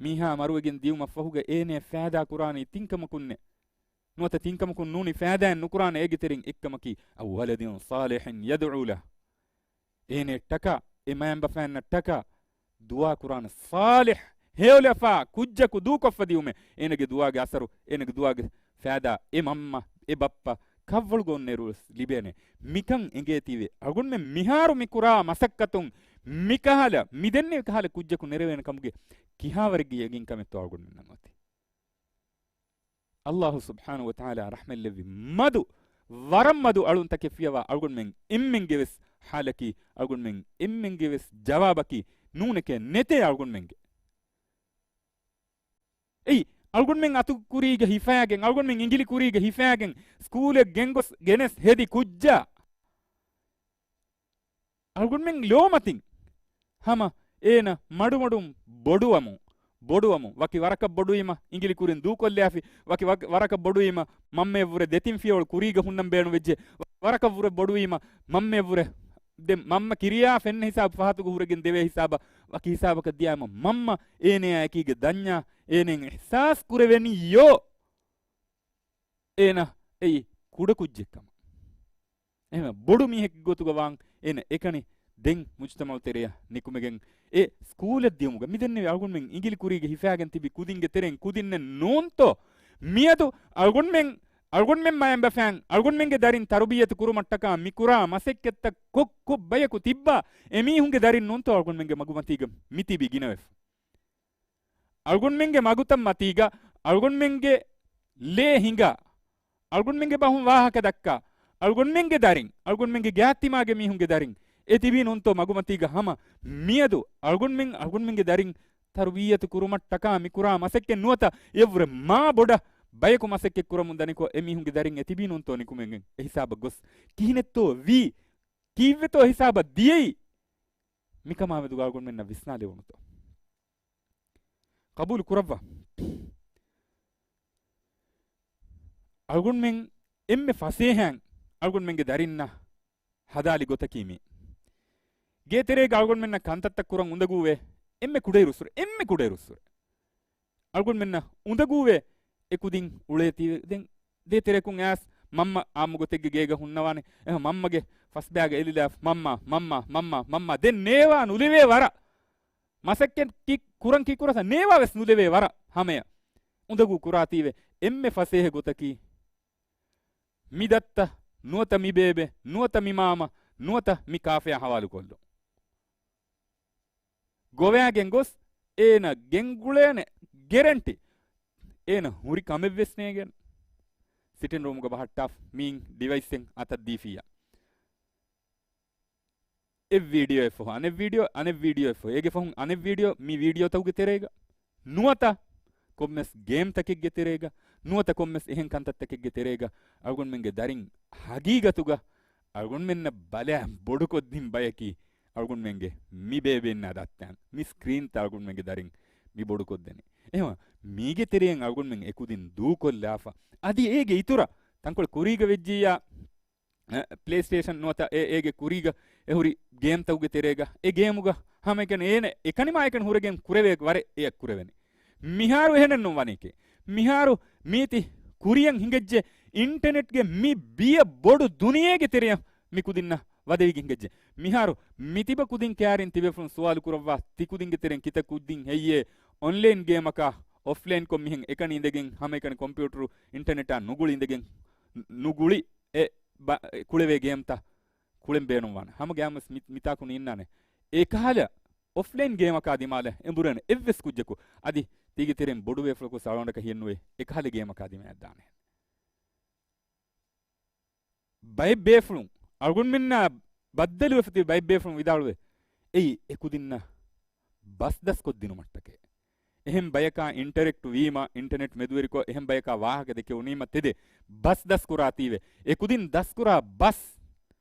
މީހާ މަރުވެގެން ދިޔުމަށްފަހުގަ އޭނަ ފައިދާ ކުރާނީ ތިންކަމަކުންނޭ. ނުވަތަ ތިންކަމަކުން ނޫނީ ފައިދާއެއް ނުކުރާނެ އޭގެ ތެރެއިން އެއްކަމަކީ، أو ولد صالح يدعو له. އޭނައަށްޓަކާ، އެ މައިންބަފައިންނަށްޓަކާ ދުޢާ ކުރާނެ ޞާލިޙް ހެޔޮލަފާ ކުއްޖަކު ދޫކޮށްފަ ދިޔުމެ، އޭނަގެ ދުޢާގެ އަސަރު، އޭނަގެ ދުޢާގެ ފައިދާ އެ މަންމަ، އެ ބައްޕަ ކަށްވަޅުގަ އޮންނައިރު ވެސް ލިބޭނެ. މިކަން އެނގޭތީވެ އަޅުގަނޑުމެން މިހާރު މިކުރާ މަސައްކަތުން މިކަހަލަ، މިދެންނެވި ކަހަލަ ކުއްޖަކު ނެރެވޭނެ ކަމުގެ ކިހާވަރެއްގެ ޔަގީންކަމެއްތޯ އަޅުގަނޑުމެންނަށް އޮތީ؟ އައްލާހު ސުބްޙާނަހު ވަތަޢާލާ ރަޙްމަތްލެއްވި މަދު، ވަރަށް މަދު އަޅުންތަކެއް ފިޔަވާ އަޅުގަނޑުމެން އެންމެންގެ ވެސް ޙާލަކީ، އަޅުގަނޑުމެން އެންމެންގެ ވެސް ޖަވާބަކީ ނޫނެކޭ ނެތޭ އަޅުގަނޑުމެންގެ. އެއީ، އަޅުގަނޑުމެން އަތު ކުރީގަ ހިފާގެން، އަޅުގަނޑުމެން އިނގިލި ކުރީގަ ހިފާގެން، ސްކޫލެއް ގެންގޮސް ގެނެސް ހެދި ކުއްޖާ، އަޅުގަނޑުމެން ލޯމަތިން ހަމަ އޭނަ މަޑުމަޑުން ބޮޑުވަމުން، ބޮޑުވަމުން، ވަކި ވަރަކަށް ބޮޑުވީމަ އިނގިލި ކުރިން ދޫކޮށްލާފި، ވަކި ވަ-، ވަރަކަށް ބޮޑުވީމަ މަންމައަށްވުރެ ދެތިން ފިޔަވަޅު ކުރީގަ ހުންނަން ބޭނުންވެއްޖެ، ވަރަކަށްވުރެ ބޮޑުވީމަ މަންމައަށްވުރެ ދެ-، މަންމަ ކިރިޔާ ފެންނަ ހިސާބު ފަހަތުގަ ހުރެގެން ދެވޭ ހިސާބަށް ވަކި ހިސާބަކަށް ދިޔާމަ މަންމަ އޭނަޔާ އެކީގެ ދަންޏާ އޭނައިން އިޙްސާސް ކުރެވެނިއްޔޯ އޭނަ އެއީ ކުޑަކުއްޖެއްކަމަށް. އެހެން ބޮޑު މީހެއްގެ ގޮތުގަ ވާން އޭނަ އެކަނި ދެން މުޖުތަމަޢު ތެރެއަށް ނިކުމެގެން އެ ސްކޫލަށް ދިޔުމުގަ މިދެންނެވި އަޅުގަނޑުމެން އިނގިލި ކުރީގަ ހިފާގެން ތިބި ކުދިންގެ ތެރެއިން ކުދިންނެއް ނޫންތޯ؟ މިއަދު އަޅުގަނޑުމެން، އަޅުގަނޑުމެން މައިންބަފައިން އަޅުގަނޑުމެންގެ ދަރިން ތަރުބިއްޔަތު ކުރުމަށްޓަކާ މިކުރާ މަސައްކަތްތައް ކޮށް ކޮށް ބަޔަކު ތިއްބާ އެމީހުންގެ ދަރިން ނޫންތޯ އަޅުގަނޑުމެންގެ މަގުމަތީގަ މިތިބީ ގިނަވެފަ؟ އަޅުގަނޑުމެންގެ މަގުތައް މަތީގަ، އަޅުގަނޑުމެންގެ ލޭ ހިނގާ، އަޅުގަނޑުމެންގެ ބަހުން ވާހަކަ ދައްކާ، އަޅުގަނޑުމެންގެ ދަރިން، އަޅުގަނޑުމެންގެ ގާތްތިމާގެ މީހުންގެ ދަރިން އެ ތިބީ ނޫންތޯ މަގުމަތީގަ ހަމަ މިއަދު އަޅުގަނޑުމެން، އަޅުގަނޑުމެންގެ ދަރިން ތަރުބިއްޔަތު ކުރުމަށްޓަކާ މިކުރާ މަސައްކަތް ނުވަތަ އެއަށްވުރެ މާ ބޮޑަށް ބަޔަކު މަސައްކަތް ކުރަމުން ދަނިކޮށް އެ މީހުންގެ ދަރިން އެ ތިބީ ނޫންތޯ ނިކުމެގެން އެ ހިސާބަށް ގޮސް ކިހިނެއްތޯ ވީ؟ ކީއްވެތޯ ހިސާބަށް ދިޔައީ؟ މިކަމާމެދުގަ އަޅުގަނޑުމެންނަށް ވިސްނާލެވުނުތޯ؟ ޤަބޫލު ކުރައްވާ. އަޅުގަނޑުމެން އެންމެ ފަސޭހައިން އަޅުގަނޑުމެންގެ ދަރިންނަށް ހަދާލި ގޮތަކީ މީ. ގޭތެރޭގަ އަޅުގަނޑުމެންނަށް ކަންތައްތައް ކުރަން އުނދަގޫވޭ، އެންމެ ކުޑައިރުއްސުރެ، އެންމެ ކުޑައިރުއްސުރެ. އަޅުގަނޑުމެންނަށް އުނދަގޫވޭ އެ ކުދިން އުޅޭތީ. ދެން ދޭތެރެއަކުން އައިސް މަންމަ އާއްމު ގޮތެއްގެ ގޭގަ ހުންނަވާނެ. އެހެން މަންމަގެ ފަސްބައިގަ އެލިލާފަ، މަންމާ، މަންމާ، މަންމާ، މަންމާ. ދެން ނޭވާ ނުލެވޭ ވަރަށް. މަސައްކަތް ކި-، ކުރަން ކީ ކުރަސް ނޭވާ ވެސް ނުލެވޭ ވަރަށް ހަމަޔަށް. އުނދަގޫ ކުރާތީވެ އެންމެ ފަސޭހަ ގޮތަކީ، މި ދައްތަ ނުވަތަ މި ބޭބެ ނުވަތަ މި މާމަ ނުވަތަ މި ކާފަޔާ ހަވާލުކޮށްލުން. ގޮވައިގެން ގޮސް އޭނަ ގެންގުޅޭނެ ގެރެންޓީ އޭނަ ހުރި ކަމެއްވެސް ނޭގެން. ސިޓިން ރޫމުގަ ބަހައްޓާފަ މީން ޑިވައިސްއެއް އަތަށް ދީފިއްޔާ. އެއް ވީޑިއޯއެއް ފަހު، އަނެއް ވީޑިއޯ، އަނެއް ވީޑިއޯއެއް ފަހު، އޭގެ ފަހުން އަނެއް ވީޑިއޯ، މި ވީޑިއޯތަކުގެ ތެރޭގަ ނުވަތަ ކޮންމެސް ގޭމްތަކެއްގެ ތެރޭގަ ނުވަތަ ކޮންމެސް އެހެން ކަންތައްތަކެއްގެ ތެރޭގަ އަޅުގަނޑުމެންގެ ދަރިން ހަގީގަތުގަ އަޅުގަނޑުމެންނަށް ބަލާ ބޮޑުކޮށްދިން ބަޔަކީ އަޅުގަނޑުމެންގެ މި ބޭބެއިންނާ ދައްތައިން، މި ސްކްރީންތައް އަޅުގަނޑުމެންގެ ދަރިން މި ބޮޑުކޮށްދެނީ. އެހެންވީމަ، މީގެ ތެރެއިން އަޅުގަނޑުމެން އެ ކުދިން ދޫކޮށްލާފަ. އަދި އޭގެ އިތުރަށް ތަންކޮޅެއް ކުރީގަ ވެއްޖިއްޔާ، އެ، ޕްލޭސްޓޭޝަން ނުވަތަ އެ، އޭގެ ކުރީގަ އެ ހުރި ގޭމްތަކުގެ ތެރޭގަ އެ ގޭމުގަ ހަމައެކަނި އޭނަ އެކަނިމާއެކަނި ހުރެގެން ކުރެވޭ ވަރެއް އެއަށް ކުރެވެނީ. މިހާރު އެހެނެއްނު ވަނީކީ. މިހާރު މީތި ކުރިޔަށް ހިނގައްޖެ އިންޓަނެޓްގެ މި ބިޔަ ބޮޑު ދުނިޔޭގެ ތެރެއަށް މި ކުދިންނަށް ވަދެވިގެން ހިނގައްޖެ. މިހާރު މިތިބަ ކުދިން ކައިރިން ތިބޭފުޅުން ސުވާލު ކުރައްވާ ތި ކުދިންގެ ތެރެއިން ކިތައް ކުދިން ހެއްޔޭ އޮންލައިން ގޭމަކާ އޮފްލައިންކޮށް މިހެން އެކަނި އިނދެގެން ހަމައެކަނި ކޮމްޕިއުޓަރު އިންޓަނެޓާ ނުގުޅި އިނދެގެން ނު-، ނުގުޅި އެ ބަ-، އެ ކުޅެވޭ ގޭމްތައް ކުޅެން ބޭނުންވާނެ. ހަމަ ގައިމުވެސް މި-، މިތާކު ނީންނާނެ. އެކަހަލަ އޮފްލައިން ގޭމަކާ ދިމާލަށް އެނބުރޭނެ އެއްވެސް ކުއްޖަކު އަދި ތީގެ ތެރެއިން ބޮޑު ބޭފުޅަކު ސަޅޯންޑަކަށް ހިޔެއްނުވޭ އެކަހަލަ ގޭމަކާ ދިމަޔަށްދާނެ. ބައެއް ބޭފުޅުން، އަޅުގަނޑުމެންނާ ބައްދަލުވެފަ ތިބި ބައެއް ބޭފުޅުން ވިދާޅުވޭ، އެއީ އެ ކުދިންނަށް ބަސް ދަސްކޮށްދިނުމަށްޓަކައި. އެހެން ބަޔަކާ އިންޓަރެކްޓް ވީމަ، އިންޓަރނެޓް މެދުވެރިކޮށް، އެހެން ބަޔަކާ ވާހަކަ ދެކެވުނީމަ ތެދެއް ބަސް ދަސްކުރާތީވެ. އެ ކުދިން ދަސްކުރާ ބަސް،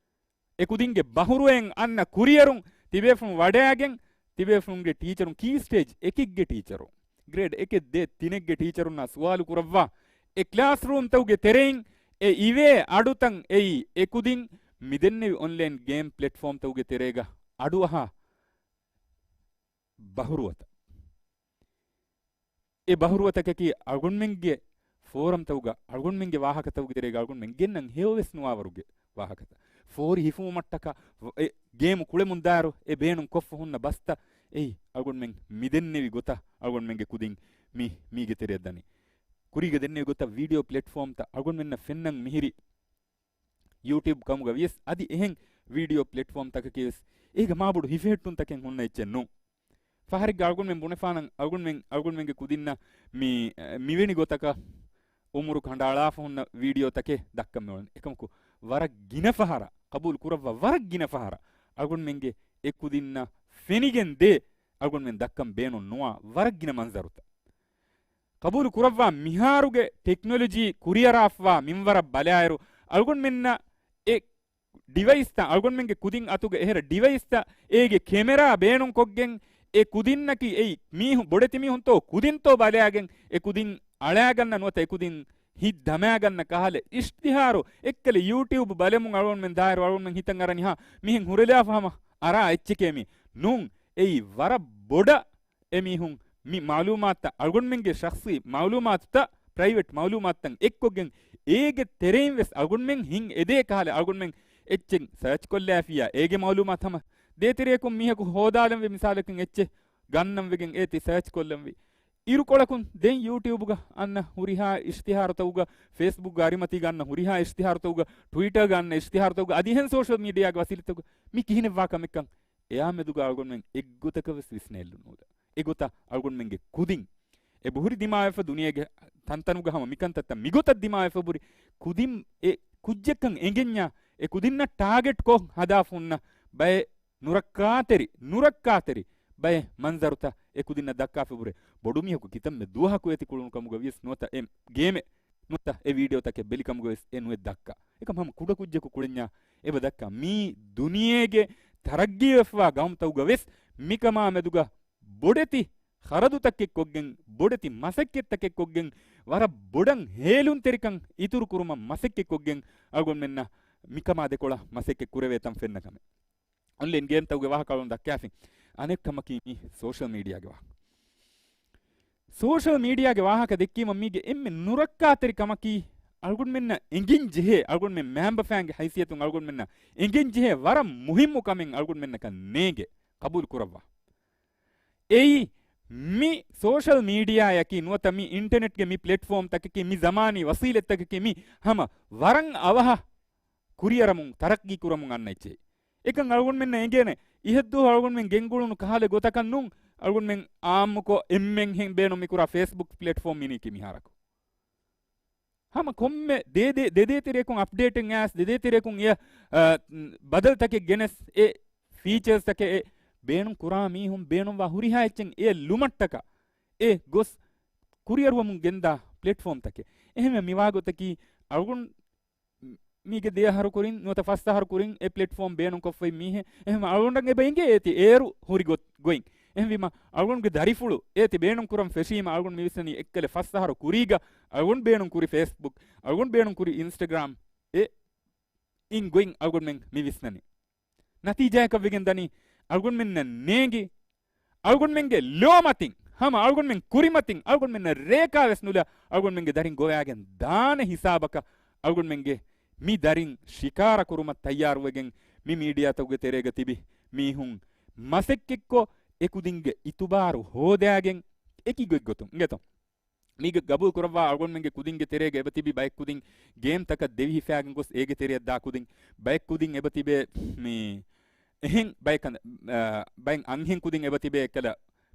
އެ ކުދިންގެ ބަހުރުވައިން އަންނަ ކުރިއެރުން ތިބޭފުޅުން ވަޑައިގެން، ތިބޭފުޅުންގެ ޓީޗަރުން ކީ ސްޓޭޖް އެކެއްގެ ޓީޗަރު، ގްރޭޑް އެކެއް ދޭއް ތިނެއްގެ ޓީޗަރުންނާ ސުވާލު ކުރައްވާ، އެ ކްލާސްރޫމްތަކުގެ ތެރެއިން އެ އިވޭ އަޑުތައް އެއީ އެ ކުދިން މިދެންނެވި އޮންލައިން ގޭމް ޕްލެޓްފޯމްތަކުގެ ތެރޭގަ އަޑުއަހާ ބަހުރުވަތައް. އެ ބަހުރުވަތަކަކީ އަޅުގަނޑުމެންގެ ފޯރަމްތަކުގަ، އަޅުގަނޑުމެންގެ ވާހަކަތަކުގެ ތެރޭގަ އަޅުގަނޑުމެން ގެންނަން ހެޔޮވެސް ނުވާވަރުގެ ވާހަކަތައް. ފޯރި ހިފުމަށްޓަކާ އެ ގޭމު ކުޅެމުން ދާއިރު އެ ބޭނުން ކޮށްފަ ހުންނަ ބަސްތައް އެއީ އަޅުގަނޑުމެން މިދެންނެވި ގޮތަށް އަޅުގަނޑުމެންގެ ކުދިން މި، މީގެ ތެރެއަށް ދަނީ. ކުރީގަ ދެންނެވި ގޮތަށް ވީޑިއޯ ޕްލެޓްފޯމްތައް އަޅުގަނޑުމެންނަށް ފެންނަން މިހިރީ ޔޫޓިއުބް ކަމުގަ ވިޔަސް އަދި އެހެން ވީޑިއޯ ޕްލެޓްފޯމް ތަކަކީ ވެސް އޭގަ މާބޮޑު ހިފެހެއްޓުން ތަކެއް ހުންނަ އެއްޗެއް ނޫން. ފަހަރެއްގަ އަޅުގަނޑުމެން ބުނެފާނަން އަޅުގަނޑުމެން، އަޅުގަނޑުމެންގެ ކުދިންނަށް މި، މިވެނި ގޮތަކަށް އުމުރު ކަނޑައަޅާފަ ހުންނަ ވީޑިއޯ ތަކެއް ދައްކަން މިއުޅެނީ. އެކަމަކު ވަރަށް ގިނަ ފަހަރަށް، ޤަބޫލު ކުރައްވާ ވަރަށް ގިނަ ފަހަރަށް އަޅުގަނޑުމެންގެ އެ ކުދިންނަށް ފެނިގެން ދޭ އަޅުގަނޑުމެން ދައްކަން ބޭނުން ނުވާ ވަރަށް ގިނަ މަންޒަރުތައް. ޤަބޫލު ކުރައްވާ މިހާރުގެ ޓެކްނޮލޮޖީ ކުރިއަރާފަވާ މިންވަރަށް ބަލާއިރު، އަޅުގަނޑުމެންނަށް އެ ޑިވައިސްތައް، އަޅުގަނޑުމެންގެ ކުދިން އަތުގަ އެހެރަ ޑިވައިސްތައް އޭގެ ކެމެރާ ބޭނުންކޮށްގެން، އެ ކުދިންނަކީ އެއީ މީހުން، ބޮޑެތި މީހުންތޯ ކުދިންތޯ ބަލާގެން އެ ކުދިން އަޅާގަންނަ ނުވަތަ އެ ކުދިން ހިތް ދަމާގަންނަ ކަހަލަ އިޝްތިހާރު އެއްކަލަ ޔޫޓިއުބް ބަލަމުން އަޅުގަނޑުމެން ދާއިރު އަޅުގަނޑުމެން ހިތަށް އަރަނިހާ މިހެން ހުރެލާފަ ހަމަ އަރާ އެއްޗެކޭ މީ. ނޫން، އެއީ ވަރަށް ބޮޑަށް އެމީހުން މި މައުލޫމާތުތައް، އަޅުގަނޑުމެންގެ ޝަޚްޞީ މައުލޫމާތުތައް، ޕްރައިވެޓް މައުލޫމާތުތައް އެއްކޮށްގެން، އޭގެ ތެރެއިން ވެސް އަޅުގަނޑުމެން ހިތް އެދޭ ކަހަލަ އަޅުގަނޑުމެން އެއްޗެއް ސަރޗް ކޮށްލާފިއްޔާ، އޭގެ މައުލޫމާތު ހަމަ ދޭތެރެއަކުން މީހަކު ހޯދާލަންވީ، މިސާލަކަށް އެއްޗެއް ގަންނަން ވެގެން އޭތި ސަރޗް ކޮށްލަންވީ. އިރުކޮޅަކުން ދެން ޔޫޓިއުބުގަ އަންނަ ހުރިހާ އިޝްތިހާރުތަކުގަ، ފޭސްބުކްގަ އަރިމަތީގަ އަންނަ ހުރިހާ އިޝްތިހާރުތަކުގަ، ޓްވިޓަރގަ އަންނަ އިޝްތިހާރުތަކުގަ، އަދި އެހެން ސޯޝަލް މީޑިއާގެ ވަސީލަތަކުގަ މި ކިހިނެއްވާ ކަމެއްކަން އެއާ މެދުގަ އަޅުގަނޑުމެން އެއްގޮތަކަށް ވެސް ވިސްނެއްލުނު ނޫދަ. އެގޮތަށް އަޅުގަނޑުމެންގެ ކުދިން އެބަހުރި ދިމާވެފަ ދުނިޔޭގެ ތަންތަނުގަ ހަމަ މިކަންތައްތައް މިގޮތަށް ދިމާވެފަ ބުރި ކުދިން އެ ކުއްޖެއްކަން އެނގެންޏާ އެ ކުދިންނަށް ޓާގެޓްކޮށް ހަދާފަ ހުންނަ ބައެއް ނުރައްކާތެރި، ނުރައްކާތެރި ބައެއް މަންޒަރުތައް އެ ކުދިންނަށް ދައްކާފަ ބުރެ. ބޮޑުމީހަކު ކިތަންމެ ދުވަހަކު އޭތި ކުޅުނު ކަމުގަ ވިޔަސް ނުވަތަ އެ ގޭމެއް ނުވަތަ އެ ވީޑިއޯތަކެއް ބެލި ކަމުގަ ވެސް އެ ނުވެ ދައްކާ. އެކަމް ހަމަ ކުޑަ ކުއްޖަކު ކުޅެންޏާ އެބަ ދައްކާ. މީ ދުނިޔޭގެ ތަރައްގީވެފަވާ ގައުމުތަކުގަ ވެސް މިކަމާ މެދުގަ ބޮޑެތި ޚަރަދުތަކެއް ކޮށްގެން، ބޮޑެތި މަސައްކަތްތަކެއް ކޮށްގެން، ވަރަށް ބޮޑަށް ހޭލުންތެރިކަން އިތުރު ކުރުމަށް މަސައްކަތް ކޮށްގެން އަޅުގަނޑުމެންނަށް މިކަމާ ދެކޮޅަށް މަސައްކަތް ކުރެވޭ ތަން ފެންނަ ކަމެއް. އޮންލައިން ގޭމްތަކުގެ ވާހަކަ އަޅުން ދައްކާފިން. އަނެއް ކަމަކީ މި ސޯޝަލް މީޑިއާގެ ވާހަކަ. ސޯޝަލް މީޑިއާގެ ވާހަކަ ދެއްކީމަ މީގެ އެންމެ ނުރައްކާތެރި ކަމަކީ، އަޅުގަނޑުމެންނަށް އެނގެން ޖެހޭ، އަޅުގަނޑުމެން މައިންބަފައިންގެ ހައިސިއްޔަތުން އަޅުގަނޑުމެންނަށް އެނގެން ޖެހޭ ވަރަށް މުހިއްމު ކަމެއް އަޅުގަނޑުމެންނަކަށް ނޭނގެ ޤަބޫލު ކުރައްވާ. އެއީ، މި ސޯޝަލް މީޑިއާއަކީ ނުވަތަ މި އިންޓަނެޓްގެ މި ޕްލެޓްފޯމްތަކަކީ، މި ޒަމާނީ ވަސީލަތްތަކަކީ، މި ހަމަ ވަރަށް އަވަހަށް ކުރިއަރަމުން، ތަރައްގީ ކުރަމުން އަންނަ އެއްޗެއް. އެކަން އަޅުގަނޑުމެންނަށް އެނގޭނެ. އިހަށްދުވަހު އަޅުގަނޑުމެން ގެންގުޅުނު ކަހަލަ ގޮތަކަށް ނޫން، އަޅުގަނޑުމެން އާއްމުކޮށް އެންމެންހެން ބޭނުން މިކުރާ ފޭސްބުކް ޕްލެޓްފޯމް މިނީކީ މިހާރަކު. ހަމަ ކޮންމެ ދޭ، ދޭ، ދެދޭތެރެއަކުން އަޕްޑޭޓެއް އައިސް، ދެދޭތެރެއަކުން އެ، އަ، ބަދަލުތަކެއް ގެނެސް، އެ ފީޗާސްތަކެއް އެ ބޭނުން ކުރާ މީހުން ބޭނުންވާ ހުރިހާ އެއްޗެއް އެ ލުމަށްޓަކާ އެ ގޮސް ކުރިއަރުވަމުން ގެންދާ ޕްލެޓްފޯމްތަކެއް. އެހެންވެ މިވާގޮތަކީ އަޅުގަނޑު މީގެ ދެ އަހަރު ކުރިން ނުވަތަ ފަސް އަހަރު ކުރިން އެ ޕްލެޓްފޯމް ބޭނުންކޮށްފައި މީހެއް. އެހެން އަޅުގަނޑަށް އެބަ އެނގޭ އޭތި އޭރު ހުރި ގޮތް، ގޮތް. އެހެންވީމަ، އަޅުގަނޑުގެ ދަރިފުޅު އޭތި ބޭނުން ކުރަން ފެށީމަ، އަޅުގަނޑު މިވިސްނަނީ އެއްކަލެ ފަސް އަހަރު ކުރީގަ އަޅުގަނޑު ބޭނުން ކުރި ފޭސްބުކް، އަޅުގަނޑު ބޭނުން ކުރި އިންސްޓަގްރާމް، އެ އިން ގޮތް އަޅުގަނޑުމެން މި ވިސްނަނީ. ނަތީޖާއަކަށް ވެގެން ދަނީ، އަޅުގަނޑުމެންނަށް ނޭނގި، އަޅުގަނޑުމެންގެ ލޯމަތިން ހަމަ އަޅުގަނޑުމެން ކުރިމަތިން އަޅުގަނޑުމެންނަށް ރޭކާ ވެސް ނުލާ، އަޅުގަނޑުމެންގެ ދަރިން ގޮވައިގެން ދާނެ ހިސާބަކަށް އަޅުގަނޑުމެންގެ މި ދަރިން ޝިކާރަ ކުރުމަށް ތައްޔާރުވެގެން މި މީޑިއާތަކުގެ ތެރޭގަ ތިބި މީހުން މަސައްކަތްކޮށް، އެ ކުދިންގެ އިތުބާރު ހޯދާގެން އެކި ގޮތްގޮތުން އިނގޭތޯ. މީގެ ގަބޫލު ކުރައްވާ އަޅުގަނޑުމެންގެ ކުދިންގެ ތެރޭގަ އެބަތިބި ބައެއް ކުދިން ގޭމްތަކަށް ދެވިހިފައިގެން ގޮސް އޭގެ ތެރެއަށް ދާ ކުދިން، ބައެއް ކުދިން އެބަތިބޭ މި އެހެން ބައެއް ކަން-، އާ، ބައެއް އަންހެން ކުދިން އެބަތިބޭ އެއްކަލަ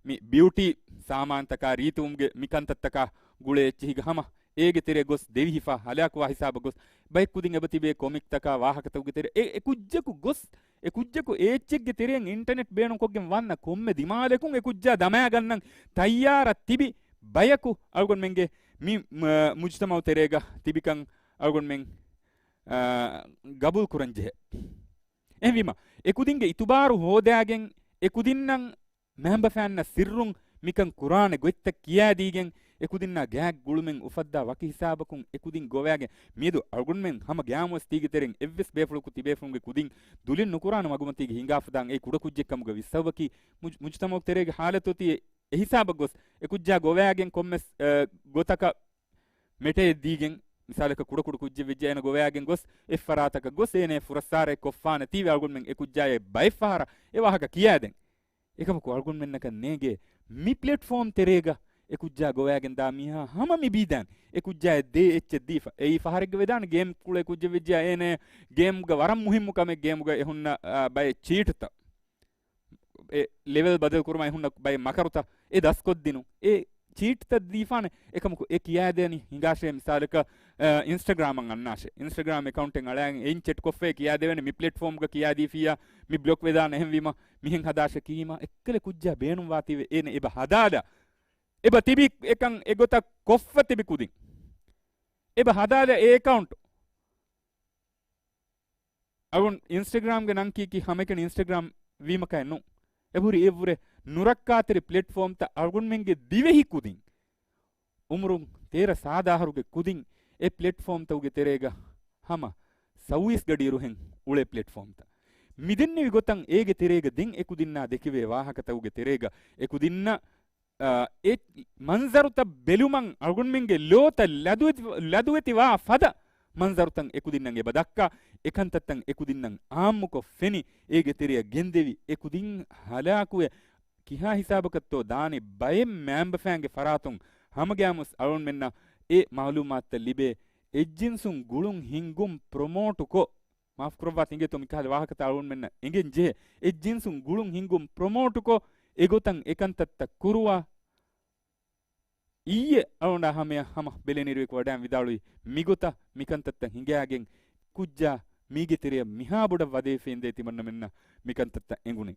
މި ބިއުޓީ ސާމާންތަކާ ރީތިވުމުގެ މިކަންތައްތަކާ ގުޅޭ އެއްޗެހިގަ ހަމަ އޭގެ ތެރޭ ގޮސް ދެވިހިފަ ހަލާކުވާ ހިސާބަށް ގޮސް ބައެއް ކުދިން އެބަތިބޭ ކޮމިކްތަކާ ވާހަކަތަކުގެ ތެރޭ އެ، އެ ކުއްޖަކު ގޮސް، އެ ކުއްޖަކު އެ އެއްޗެއްގެ ތެރެއިން އިންޓަނެޓް ބޭނުންކޮށްގެން ވަންނަ ކޮންމެ ދިމާލަކުން އެ ކުއްޖާ ދަމާގަންނަން ތައްޔާރަށް ތިބި ބަޔަކު އަޅުގަނޑުމެންގެ މި، މަ-، މުޖުތަމައު ތެރޭގަ ތިބިކަން އަޅުގަނޑުމެން، އާ، ގަބޫލު ކުރަން ޖެހޭ. އެހެންވީމަ، އެ ކުދިންގެ އިތުބާރު ހޯދާގެން، އެ ކުދިންނަށް މައިންބަފައިންނަށް ސިއްރުން މިކަން ކުރާނެ ގޮތްތައް ކިޔާދީގެން، އެ ކުދިންނާ ގާތް ގުޅުމެއް އުފައްދާ ވަކި ހިސާބަކުން އެ ކުދިން ގޮވައިގެން، މިއަދު އަޅުގަނޑުމެން ހަމަ ގައިމުވެސް ތީގެ ތެރެއިން އެއްވެސް ބޭފުޅަކު ތިބޭފުޅުންގެ ކުދިން ދުލިން ނުކުރާނެ މަގުމަތީގަ ހިނގާފަދައިން އެ ކުޑަކުއްޖެއްކަމުގަ ވިއްސަވަކީ މުޖް-، މުޖުތަމައު ތެރޭގެ ހާލަތު އޮތީ އެ ހިސާބަށް ގޮސް، އެ ކުއްޖާ ގޮވައިގެން ކޮންމެސް، އަ، ގޮތަކަށް މެޓެއް ދީގެން، މިސާލަކަށް ކުޑަކުޑަ ކުއްޖެއް ވެއްޖެ އޭނަ ގޮވައިގެން ގޮސް، އެއްފަރާތަކަށް ގޮސް އޭނަ ފުރައްސާރައެއް ކޮށްފާނެ ތީވެ އަޅުގަނޑުމެން އެ ކުއްޖާއަށް ބައެއްފަހަރަށް އެ ވާހަކަ ކިޔާދެން. އެކަމަކު އަޅުގަނޑުމެންނަކަށް ނޭނގޭ މި ޕްލެޓްފޯމް ތެރޭގަ އެ ކުއްޖާ ގޮވައިގެން ދާ މީހާ ހަމަ މި ބީދާނެ. އެ ކުއްޖާއަށް ދޭ އެއްޗެއް ދީފަ. އެއީ ފަހަރެއްގަ ވެދާނެ ގޭމް ކުޅޭ ކުއްޖެއް ވެއްޖެއްޔާ އޭނަ ގޭމްގަ ވަރަށް މުހިއްމު ކަމެއް ގޭމްގަ އެ ހުންނަ، އާ، ބައެއް ޗީޓްތައް. އެ ލެވެލް ބަދަލު ކުރުމަށް އެ ހުންނަ ބައެއް މަކަރުތައް އެ ދަސްކޮށްދިނުން. އެ ޗީޓްތައް ދީފާނެ. އެކަމަކު އެ ކިޔާދޭނީ ހިނގާށޭ މިސާލަކަށް، އަ، އިންސްޓަގްރާމަށް އަންނާށޭ. އިންސްޓަގްރާމް އެކައުންޓެއް އަޅައިގެން އެއިން ޗެޓް ކޮށްފަ އެ ކިޔާދެވޭނެ މި ޕްލެޓްފޯމްގަ ކިޔާދީފިއްޔާ މި ބްލޮކް ވެދާނެ އެހެންވީމަ މިހެން ހަދާށޭ ކީމަ އެއްކަލެ ކުއްޖާ ބޭނުންވާތީވެ އޭނަ އެބަ ހަދާލާ. އެބަ ތިބި އެކަން އެގޮތަށް ކޮށްފަ ތިބި ކުދިން. އެބަ ހަދާލާ އެ އެކައުންޓް. އަޅުން އިންސްޓަގްރާމްގެ ނަން ކީކީ ހަމައެކަނި އިންސްޓަގްރާމް ވީމަކައެއް ނޫން. އެބަހުރި އެއްވުރެ ނުރައްކާތެރި ޕްލެޓްފޯމްތައް އަޅުގަނޑުމެންގެ ދިވެހި ކުދިން. އުމުރުން ތޭރަ ސާދަ އަހަރުގެ ކުދިން އެ ޕްލެޓްފޯމްތަކުގެ ތެރޭގަ ހަމަ ސައުވީސް ގަޑިއިރު ހެން އުޅޭ ޕްލެޓްފޯމްތައް. މިދެންނެވި ގޮތަށް އޭގެ ތެރޭގަ ދެން އެ ކުދިންނާ ދެކެވޭ ވާހަކަތަކުގެ ތެރޭގަ އެ ކުދިންނަށް އާ، އެ މަންޒަރުތައް ބެލުމަށް އަޅުގަނޑުމެންގެ ލޯތައް ލަދުވެތި-، ލަދުވެތިވާ ފަދަ މަންޒަރުތައް އެކުދިންނަށް އެބަ ދައްކާ، އެކަންތައްތައް އެކުދިންނަށް އާއްމުކޮށް ފެނި، އޭގެ ތެރެއަށް ގެންދެވި، އެކުދިން ހަލާކުވެ، ކިހާ ހިސާބަކަށްތޯ ދާނީ ބައެއް މައިންބަފައިންގެ ފަރާތުން ހަމަގައިމުވެސް އަޅުގަނޑުމެންނަށް އެ މައުލޫމާތުތައް ލިބޭ، އެއްޖިންސުން ގުޅުން ހިންގުން ޕްރޮމޯޓުކޮށް، މާފުކުރައްވާ ތިނގޭތޯ މިކަހަލަ ވާހަކަތައް އަޅުގަނޑުމެންނަށް އެނގެން ޖެހޭ. އެއްޖިންސުން ގުޅުން ހިންގުން ޕްރޮމޯޓުކޮށް، އެގޮތަށް އެކަންތައްތައް ކުރުވާ. އިއްޔެ އަޅުގަނޑާ ހަމަޔަށް ހަމަ ބެލެނިރުވެކަށް ވަޑައިން ވިދާޅުވި މިގޮތަށް މިކަންތައްތައް ހިނގައިގެން ކުއްޖާ މީގެ ތެރެއަށް މިހާ ބޮޑަށް ވަދެވިފައި އިނދޭ ތިމަންނަމެންނަށް މިކަންތައްތައް އެނގުނީ.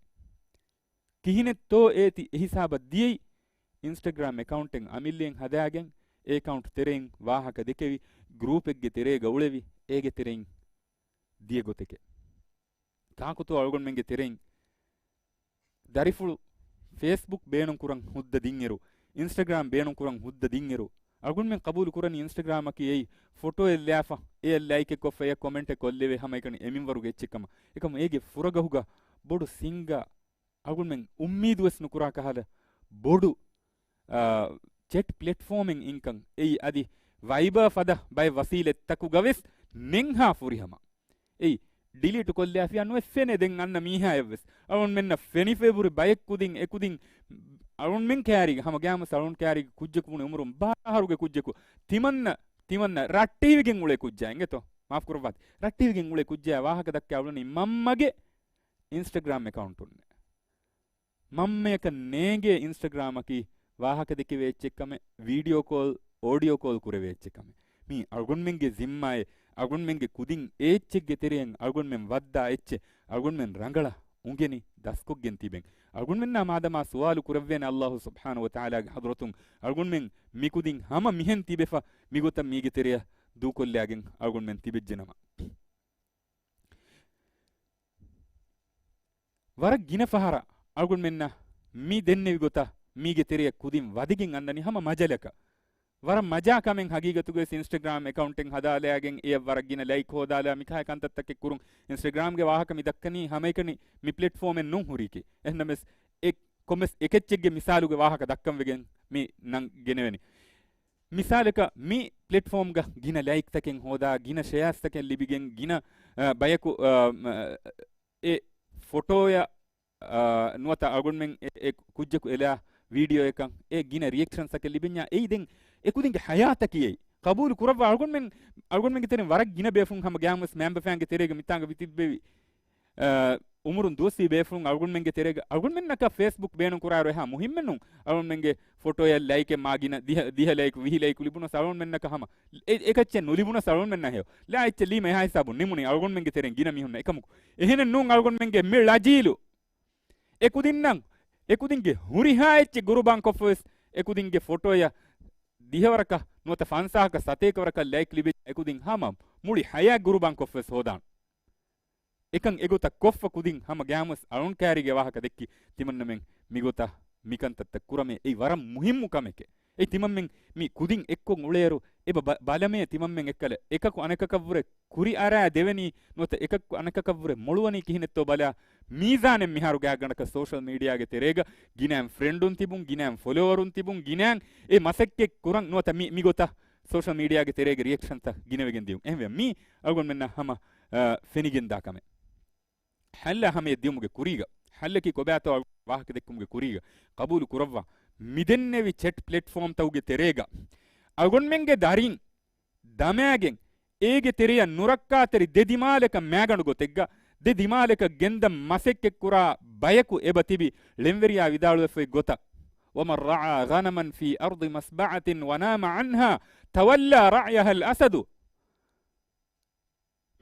ކިހިނެއްތޯ އޭތި އެހިސާބަށް ދިޔައީ؟ އިންސްޓަގްރާމް އެކައުންޓެއް އަމިއްލައިން ހަދާގެން އެ އެކައުންޓް ތެރެއިން ވާހަކަ ދެކެވި ގްރޫޕެއްގެ ތެރޭގަ އުޅެވި އޭގެ ތެރެއިން ދިޔަ ގޮތެކޭ. ކާކުތޯ އަޅުގަނޑުމެންގެ ތެރެއިން ދަރިފުޅު ފޭސްބުކް ބޭނުންކުރަން ހުއްދަ ދިންއިރު، އިންސްޓަގްރާމް ބޭނުންކުރަން ހުއްދަ ދިންއިރު، އަޅުގަނޑުމެން ޤަބޫލު ކުރަނީ އިންސްޓަގްރާމަކީ އެއީ ފޮޓޯއެއް ލާފަ، އެއަށް ލައިކެއް ކޮށްފަ، އެއަށް ކޮމެންޓެއް ކޮށްލެވޭ ހަމައެކަނި އެމިންވަރުގެ އެއްޗެއް ކަމަށް. އެކަމު އޭގެ ފުރަގަހުގަ ބޮޑު ސިންގާ އަޅުގަނޑުމެން އުއްމީދުވެސް ނުކުރާ ކަހަލަ ބޮޑު، އާ، ޗެޓް ޕްލެޓްފޯމެއް އިންކަން އެއީ އަދި ވައިބާ ފަދަ ބައެއް ވަސީލަތްތަކުގަވެސް ނެންހާ ފުރިހަމަ. އެއީ ޑިލީޓު ކޮށްލާފިއްޔާ ނުވެ ފެނޭ ދެން އަންނަ މީހާއެއްވެސް. އަޅުންމެންނަށް ފެނިފައި ބުރި ބައެއް ކުދިން އެކުދިން އަޅުންމެން ކައިރީގަ ހަމަ ގައިމުވެސް އަޅުން ކައިރީގަ ކުއްޖަކު ބުނި އުމުރުން ބާރަ އަހަރުގެ ކުއްޖަކު ތިމަންނަ، ތިމަންނަ ރައްޓެހިވެގެން އުޅޭ ކުއްޖާ އިނގޭތޯ؟ މާފުކުރައްވާތި. ރައްޓެހިވެގެން އުޅޭ ކުއްޖާ ވާހަކަ ދައްކާ އުޅުނީ މަންމަގެ އިންސްޓަގްރާމް އެކައުންޓުންނޭ. މަންމަޔަކަށް ނޭނގޭ އިންސްޓަގްރާމަކީ ވާހަކަ ދެކެވޭ އެއްޗެއްކަމެއް، ވީޑިއޯ ކޯލް، އޯޑިއޯ ކޯލް ކުރެވޭ އެއްޗެއްކަމެއް. މީ އަޅުގަނޑުމެންގެ ޒިންމާއެއް، އަޅުގަނޑުމެންގެ ކުދިން އެ އެއްޗެއްގެ ތެރެއިން އަޅުގަނޑުމެން ވައްދާ އެއްޗެއް، އަޅުގަނޑުމެން ރަނގަޅަށް އުނގެނި ދަސްކޮށްގެން ތިބެން. އަޅުގަނޑުމެންނާ މާދަމާ ސުވާލު ކުރެއްވޭނެ އައްލާހު ސުބްޙާނަހު ވަތަޢާލާގެ ޙަޟްރަތުން، އަޅުގަނޑުމެން މިކުދިން ހަމަ މިހެން ތިބެފަ، މިގޮތަށް މީގެ ތެރެއަށް ދޫކޮށްލާގެން އަޅުގަނޑުމެން ތިބެއްޖެނަމަ. ވަރަށް ގިނަ ފަހަރަށް އަޅުގަނޑުމެންނަށް މި ދެންނެވި ގޮތަށް މީގެ ތެރެއަށް ކުދިން ވަދެގެން އަންނަނީ ހަމަ މަޖަލަކަށް. ވަރަށް މަޖާ ކަމެއް ހަގީގަތުގައި އިންސްޓަގްރާމް އެކައުންޓެއް ހަދާލާގެން އެއަށް ވަރަށް ގިނަ ލައިކް ހޯދާލާ މިކާ ކަންތައްތަކެއް ކުރުން. އިންސްޓަގްރާމްގެ ވާހަކަ މި ދައްކަނީ ހަމައެކަނި މި ޕްލެޓްފޯމެއް ނޫން ހުރީކީ. އެހެންނަމަވެސް އެ ކޮންމެސް އެކެއްޗެއްގެ މިސާލުގެ ވާހަކަ ދައްކަން ވެގެން މި ނަން ގެނެވެނީ. މިސާލަކަށް މި ޕްލެޓްފޯމްގަ ގިނަ ލައިކްތަކެއް ހޯދާ، ގިނަ ޝެއާސްތަކެއް ލިބިގެން، ގިނަ، އަ، ބަޔަކު، އަ، މަ، އެ ފޮޓޯއަށް، އަ، ނުވަތަ އަޅުގަނޑުމެން އެ، އެ ކުއްޖަކު އެލާ ވީޑިއޯއަކަށް އެ ގިނަ ރިއެކްޝަންސްތަކެއް ލިބެންޏާ އެއީ ދެން އެކުދިންގެ ހަޔާތަކީ އެއީ. ޤަބޫލު ކުރައްވާ އަޅުގަނޑުމެން، އަޅުގަނޑުމެންގެ ތެރެއިން ވަރަށް ގިނަ ބޭފުޅުން ހަމަ ގައިމުވެސް މައިންބަފައިންގެ ތެރޭގަ މިތާނގަ ވިތިއްބެވި އަ، އުމުރުން ދުވަސްވީ ބޭފުޅުން އަޅުގަނޑުމެންގެ ތެރޭގަ، އަޅުގަނޑުމެންނަކަށް ފޭސްބުކް ބޭނުން ކުރާއިރު އެހާ މުހިއްމެއް ނޫން. އަޅުގަނޑުމެންގެ ފޮޓޯއަށް ލައިކެއް މާ ގިނަ ދިހަ، ދިހަ ލައިކް، ވިހި ލައިކް ލިބުނަސް އަޅުގަނޑުމެންނަކަށް ހަމަ. އެ، އެކައްޗެއް ނުލިބުނަސް އަޅުގަނޑުމެންނަށް ހެޔޮ. ލާ އެއްޗެއް ލީމަ އެހާ ހިސާބުން ނިމުނީ އަޅުގަނޑުމެންގެ ތެރެއިން ގިނަ މީހުންނަށް. އެކަމަކު އެހެނެއް ނޫން އަޅުގަނޑުމެންގެ މި ޅަޖީލު. އެކުދިންނަށް، އެކުދިންގެ ހުރިހާ އެއްޗެއް ގުރުބާން ކޮށްފަވެސް އެކުދިންގެ ފޮޓޯއަށް ދިހަވަރަކަށް ނުވަތަ ފަންސާހަކަށް ސަތޭކަވަރަކަށް ލައިކް ލިބި އެކުދިން ހަމަ މުޅި ހަޔާތް ގުރުބާން ކޮށްފަވެސް ހޯދާން. އެކަން އެގޮތަށް ކޮށްފަ ކުދިން ހަމަ ގައިމުވެސް އަޅުން ކައިރީގެ ވާހަކަ ދެއްކި ތިމަންނަމެން މިގޮތަށް މިކަންތައްތައް ކުރަމޭ. އެއީ ވަރަށް މުހިއްމު ކަމެކޭ. އެއީ ތިމަންމެން މި ކުދިން އެއްކޮށް އުޅޭއިރު އެބަ ބަ-، ބަލަމޭ ތިމަންމެން އެއްކަލަ އެކަކު އަނެކަކަށްވުރެ ކުރި އަރާ ދެވެނީ ނުވަތަ އެކަކު އަނެކަކަށްވުރެ މޮޅުވަނީ ކިހިނެއްތޯ ބަލާ. މީޒާނެއް މިހާރު ގާތްގަނޑަކަށް ސޯޝަލް މީޑިއާގެ ތެރޭގަ ގިނައިން ފްރެންޑުން ތިބުން، ގިނައިން ފޮލޯވަރުން ތިބުން، ގިނައިން އެ މަސައްކަތް ކުރަން ނުވަތަ މި، މިގޮތަށް ސޯޝަލް މީޑިއާގެ ތެރޭގެ ރިއެކްޝަންތައް ގިނަވެގެން ދިޔުން. އެހެންވެ މީ އަޅުގަނޑުމެންނަށް ހަމަ، އަ، ފެނިގެންދާ ކަމެއް. ހައްލާ ހަމަޔަށް ދިޔުމުގެ ކުރީގަ، ހައްލަކީ ކޮބާތޯ ވާހަކަ ދެއްކުމުގެ ކުރީގަ، ޤަބޫލު ކުރައްވާ. މިދެންނެވި ޗެޓް ޕްލެޓްފޯމްތަކުގެ ތެރޭގަ އަޅުގަނޑުމެންގެ ދަރިން ދަމާގެން، އޭގެ ތެރެއަށް ނުރައްކާތެރި ދެ ދިމާލަކަށް މާގަނޑު ގޮތެއްގަ، ދެ ދިމާލަކަށް ގެންދަން މަސައްކަތްކުރާ ބަޔަކު އެބަ ތިބި، ޅެންވެރިޔާ ވިދާޅުވެފައި ގޮތަށް، وَمَنْ رَعَى غَنَمًا فِي أَرْضِ مَصْبَعَةٍ وَنَامَ عَنْهَا تَوَلَّى رَعْيَهَا الْأَسَدُ.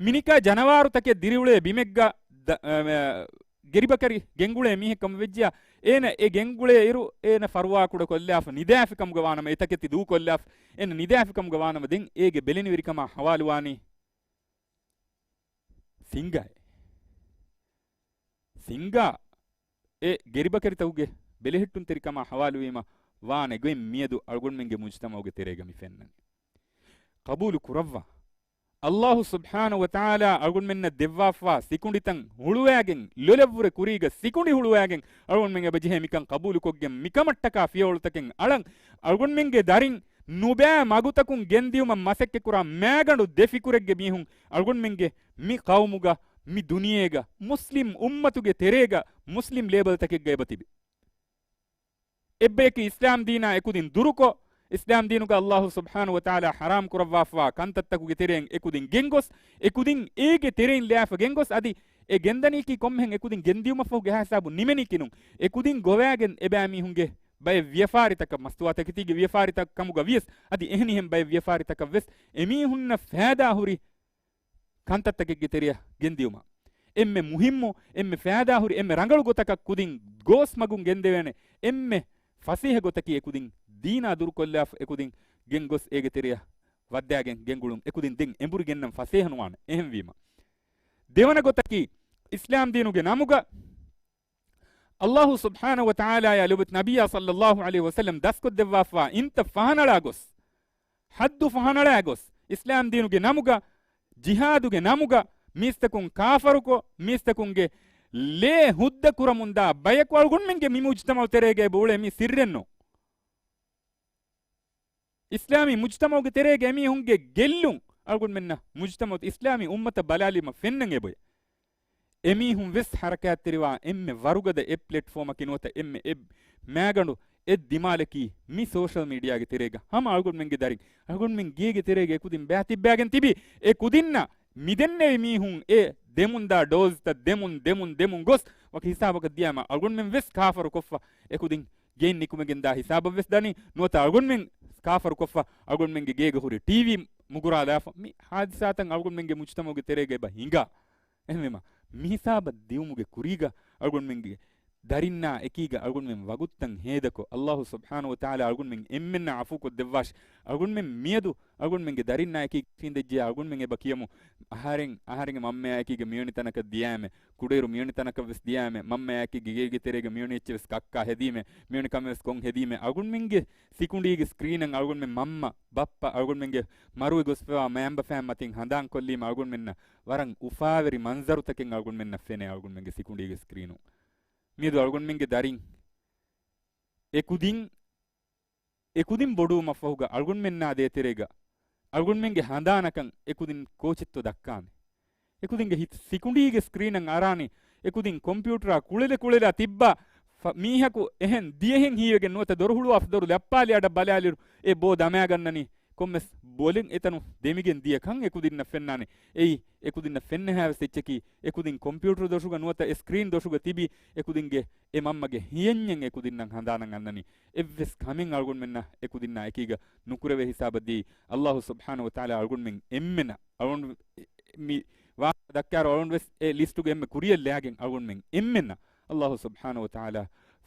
މިނިކާ ޖަނަވާރުތަކެއް ދިރިއުޅޭ ބިމެއްގަ ދަ-، އަ، ގެރިބަކަރި ގެންގުޅޭ މީހެއް ކަމަށް ވެއްޖިޔާ، އޭނަ އެ ގެންގުޅޭ އިރު، އޭނަ ފަރުވާކުޑަ ކޮށްލާފަ، ނިދާފި ކަމުގަ ވާނަމަ، އެތަކެތި ދޫކޮށްލާފަ، އޭނަ ނިދާފި ކަމުގަ ވާނަމަ، ދެން އޭގެ ބެލެނިވެރިކަމާ ހަވާލުވާނީ ސިންގާއޭ. ސިންގާ އެ ގެރިބަކަރިތަކުގެ ބެލެހެއްޓުންތެރިކަމާ ހަވާލުވީމަ ވާނެ ގޮތް މިއަދު އަޅުގަނޑުމެންގެ މުޖްތަމަޢުގެ ތެރޭގަ މި ފެންނަނީ. ޤަބޫލު ކުރައްވާ. ﷲ ސުބްޙާނަހޫ ވަތަޢާލާ އަޅުގަނޑުމެންނަށް ދެއްވާފާ ސިކުނޑިތައް ހުޅުވާގެން، ލޮލަށްވުރެ ކުރީގަ ސިކުނޑި ހުޅުވާގެން އަޅުގަނޑުމެން އެބަޖެހޭ މިކަން ޤަބޫލުކޮށްގެން މިކަމަށްޓަކާ ފިޔަވަޅުތަކެއް އަޅަން، އަޅުގަނޑުމެންގެ ދަރިން ނުބައި މަގުތަކުން ގެންދިޔުމަށް މަސައްކަތްކުރާ މާގަނޑު ދެ ފިކުރެއްގެ މީހުން އަޅުގަނޑުމެންގެ މި ޤައުމުގަ، މި ދުނިޔޭގަ، މުސްލިމް އުއްމަތުގެ ތެރޭގަ، މުސްލިމް ލޭބަލްތަކެއްގަ އެބަތިބި. އެއްބަޔަކީ އިސްލާމް ދީނާ އެކުދިން ދުރުކޮށް، އިސްލާމް ދީނުގަ ﷲ ސުބްޙާނަހޫ ވަތަޢާލާ ޙަރާމް ކުރައްވާފަވާ ކަންތައްތަކުގެ ތެރެއިން އެކުދިން ގެންގޮސް، އެކުދިން އޭގެ ތެރެއިން ލާފަ ގެންގޮސް، އަދި އެ ގެންދަނީކީ ކޮންމެހެން އެކުދިން ގެންދިޔުމަށްފަހު ގެހާ ހިސާބުން ނިމެނީކީ ނޫން. އެކުދިން ގޮވާގެން އެބައިމީހުންގެ ބައެއް ވިޔަފާރިތަކަށް، މަސްތުވާތަކެތީގެ ވިޔަފާރިތައް ކަމުގަ ވިޔަސް، އަދި އެހެނިހެން ބައެއް ވިޔަފާރިތަކަށް ވެސް އެމީހުންނަށް ފައިދާ ހުރި ކަންތައްތަކެއްގެ ތެރެއަށް ގެންދިޔުމަށް. އެންމެ މުހިއްމު، އެންމެ ފައިދާހުރި، އެންމެ ރަނގަޅު ގޮތަކަށް ކުދިން ގޯސް މަގުން ގެންދެވޭނެ، އެންމެ ފަސޭހަ ގޮތަކީ އެކުދިން ދީނާ ދުރުކޮށްލާފަ، އެކުދިން ގެންގޮސް އޭގެ ތެރެއަށް ވައްދާގެން ގެންގުޅުން، އެކުދިން ދެން އެނބުރި ގެންނަން ފަސޭހަ ނުވާނެ. އެހެންވީމަ، ދެވަނަ ގޮތަކީ، އިސްލާމް ދީނުގެ ނަމުގަ، ﷲ ސުބްޙާނަހޫ ވަތަޢާލާއާ ލޮބުވެތި ނަބިއްޔާ ޞައްލައްލާހު ޢަލައިހި ވަސައްލަމް ދަސްކޮށްދެއްވާފަވާ އިންތައް ފަހަނަޅާ ގޮސް، ޙައްދު ފަހަނަޅާ ގޮސް، އިސްލާމް ދީނުގެ ނަމުގަ، ޖިހާދުގެ ނަމުގަ، މީސްތަކުން ކާފަރުކޮށް، މީސްތަކުންގެ ލޭ ހުއްދަ ކުރަމުންދާ ބަޔަކު އަޅުގަނޑުމެންގެ މި މުޖްތަމަޢު ތެރޭގައި އެބަ އުޅޭ މީ ސިއްރެއްނު. އިސްލާމީ މުޖްތަމަޢުގެ ތެރޭގަ އެމީހުންގެ ގެއްލުން އަޅުގަނޑުމެންނަށް މުޖްތަމަޢު އިސްލާމީ އުއްމަތަށް ބަލާލީމަ ފެންނަން އެބައޮތް. އެމީހުން ވެސް ހަރަކާތްތެރިވާ އެންމެ ވަރުގަދަ އެއް ޕްލެޓްފޯމަކީ ނުވަތަ އެންމެ އެއް މާގަނޑު އެއް ދިމާލަކީ މި ސޯޝަލް މީޑިއާގެ ތެރޭގަ ހަމަ އަޅުގަނޑުމެންގެ ދަރިން އަޅުގަނޑުމެން ގޭގެ ތެރޭގަ އެކުދިން ބައިތިއްބާގެން ތިބި އެ ކުދިންނަށް މިދެންނެވި މީހުން އެ ދެމުންދާ ޑޯޒްތައް ދެމުން، ދެމުން، ދެމުން ގޮސް ވަކި ހިސާބަކަށް ދިޔާމަ އަޅުގަނޑުމެން ވެސް ކާފަރު ކޮށްފަ އެކުދިން ގެއިން ނިކުމެގެންދާ ހިސާބަށް ވެސް ދަނީ، ނުވަތަ އަޅުގަނޑުމެން ކާފަރު ކޮށްފަ އަޅުގަނޑުމެންގެ ގޭގަ ހުރި ޓީވީ މުގުރާލާފަ މި ހާދިސާތައް އަޅުގަނޑުމެންގެ މުޖްތަމަޢުގެ ތެރޭގަ އެބަ ހިނގާ. އެހެންވީމަ، މިހިސާބަށް ދިއުމުގެ ކުރީގަ އަޅުގަނޑުމެންގެ ދަރިންނާ އެކީގަ އަޅުގަނޑުމެން ވަގުތުތައް ހޭދަކޮށް، އައްލާހު ސުބްޙާނަހު ވަތަޢާލާ އަޅުގަނޑުމެން އެންމެންނާ ޢަފޫކޮށްދެއްވާށި. އަޅުގަނޑުމެން މިއަދު އަޅުގަނޑުމެންގެ ދަރިންނާ އެކީ ކިހިން ދެއްޖެޔާ އަޅުގަނޑުމެން އެބަ ކިޔަމު. އަހަރެން، އަހަރެންގެ މަންމަޔާ އެކީގަ މިވެނި ތަނަކަށް ދިޔާމެ، ކުޑައިރު މިވެނި ތަނަކަށް ވެސް ދިޔާމެ، މަންމަޔާ އެކީގަ ގޭގެ ތެރޭގަ މިވެނި އެއްޗެއް ވެސް ކައްކާ ހެދީމެ، މިވެނި ކަމެއް ވެސް ކޮށް ހެދީމެ، އަޅުގަނޑުމެންގެ ސިކުނޑީގެ ސްކްރީނަށް އަޅުގަނޑުމެން މަންމަ، ބައްޕަ، އަޅުގަނޑުމެންގެ މަރުވެ ގޮސްފައިވާ މައިންބަފައިން މަތިން ހަނދާން ކޮށްލީމަ އަޅުގަނޑުމެންނަށް ވަރަށް އުފާވެރި މަންޒަރުތަކެއް އަޅުގަނޑުމެންނަށް ފެނޭ އަޅުގަނޑުމެންގެ ސިކުނޑީގެ ސްކްރީނުން. މިއަދު އަޅުގަނޑުމެންގެ ދަރިން އެކުދިން، އެކުދިން ބޮޑުވުމަށްފަހުގަ އަޅުގަނޑުމެންނާ ދޭތެރޭގަ އަޅުގަނޑުމެންގެ ހަނދާނަކަން އެކުދިން ކޯޗެއްތޯ ދައްކާނެ. އެކުދިންގެ ހިތް ސިކުނޑީގެ ސްކްރީނަށް އަރާނީ، އެކުދިން ކޮމްޕިއުޓަރާ ކުޅެލެ ކުޅެލާ ތިއްބާ، ފަ-، މީހަކު އެހެން ދިޔަހެން ހީވެގެން ނުވަތަ ދޮރު ހުޅުވާފަ ދޮރު ލައްޕާލި އަޑަށް ބަލާލިއިރު، އެ ބޯ ދަމާގަންނަނީ، ކޮންމެސް ބޮލެއް އެތަނު ދެމިގެން ދިޔަ ކަން އެކުދިންނަށް ފެންނާނެ. އެއީ، އެކުދިންނަށް ފެންނަހާވެސް އެއްޗަކީ، އެކުދިން ކޮމްޕިއުޓަރު ދޮށުގަ ނުވަތަ އެ ސްކްރީން ދޮށުގަ ތިބި، އެކުދިންގެ އެ މަންމަގެ ހިޔެންޏެއް އެކުދިންނަށް ހަނދާނަށް އަންނަނީ. އެއްވެސް ކަމެއް އަޅުގަނޑުމެންނަށް އެކުދިންނާ އެކީގަ ނުކުރެވޭ ހިސާބަށް ދީ، އައްލާހު ސުބްޙާނަހު ވަތަޢާލާ އަޅުގަނޑުމެން އެންމެނަށް އަޅުގަނޑު މި ވާހަކަ ދައްކާއިރު އަޅުގަނޑު ވެސް އެ ލިސްޓުގެ އެންމެ ކުރިއަށް ލައިގެން އަޅުގަނޑުމެން އެންމެނަށް އައްލާހު ސުބްޙާނަހު ވަތަޢާލާ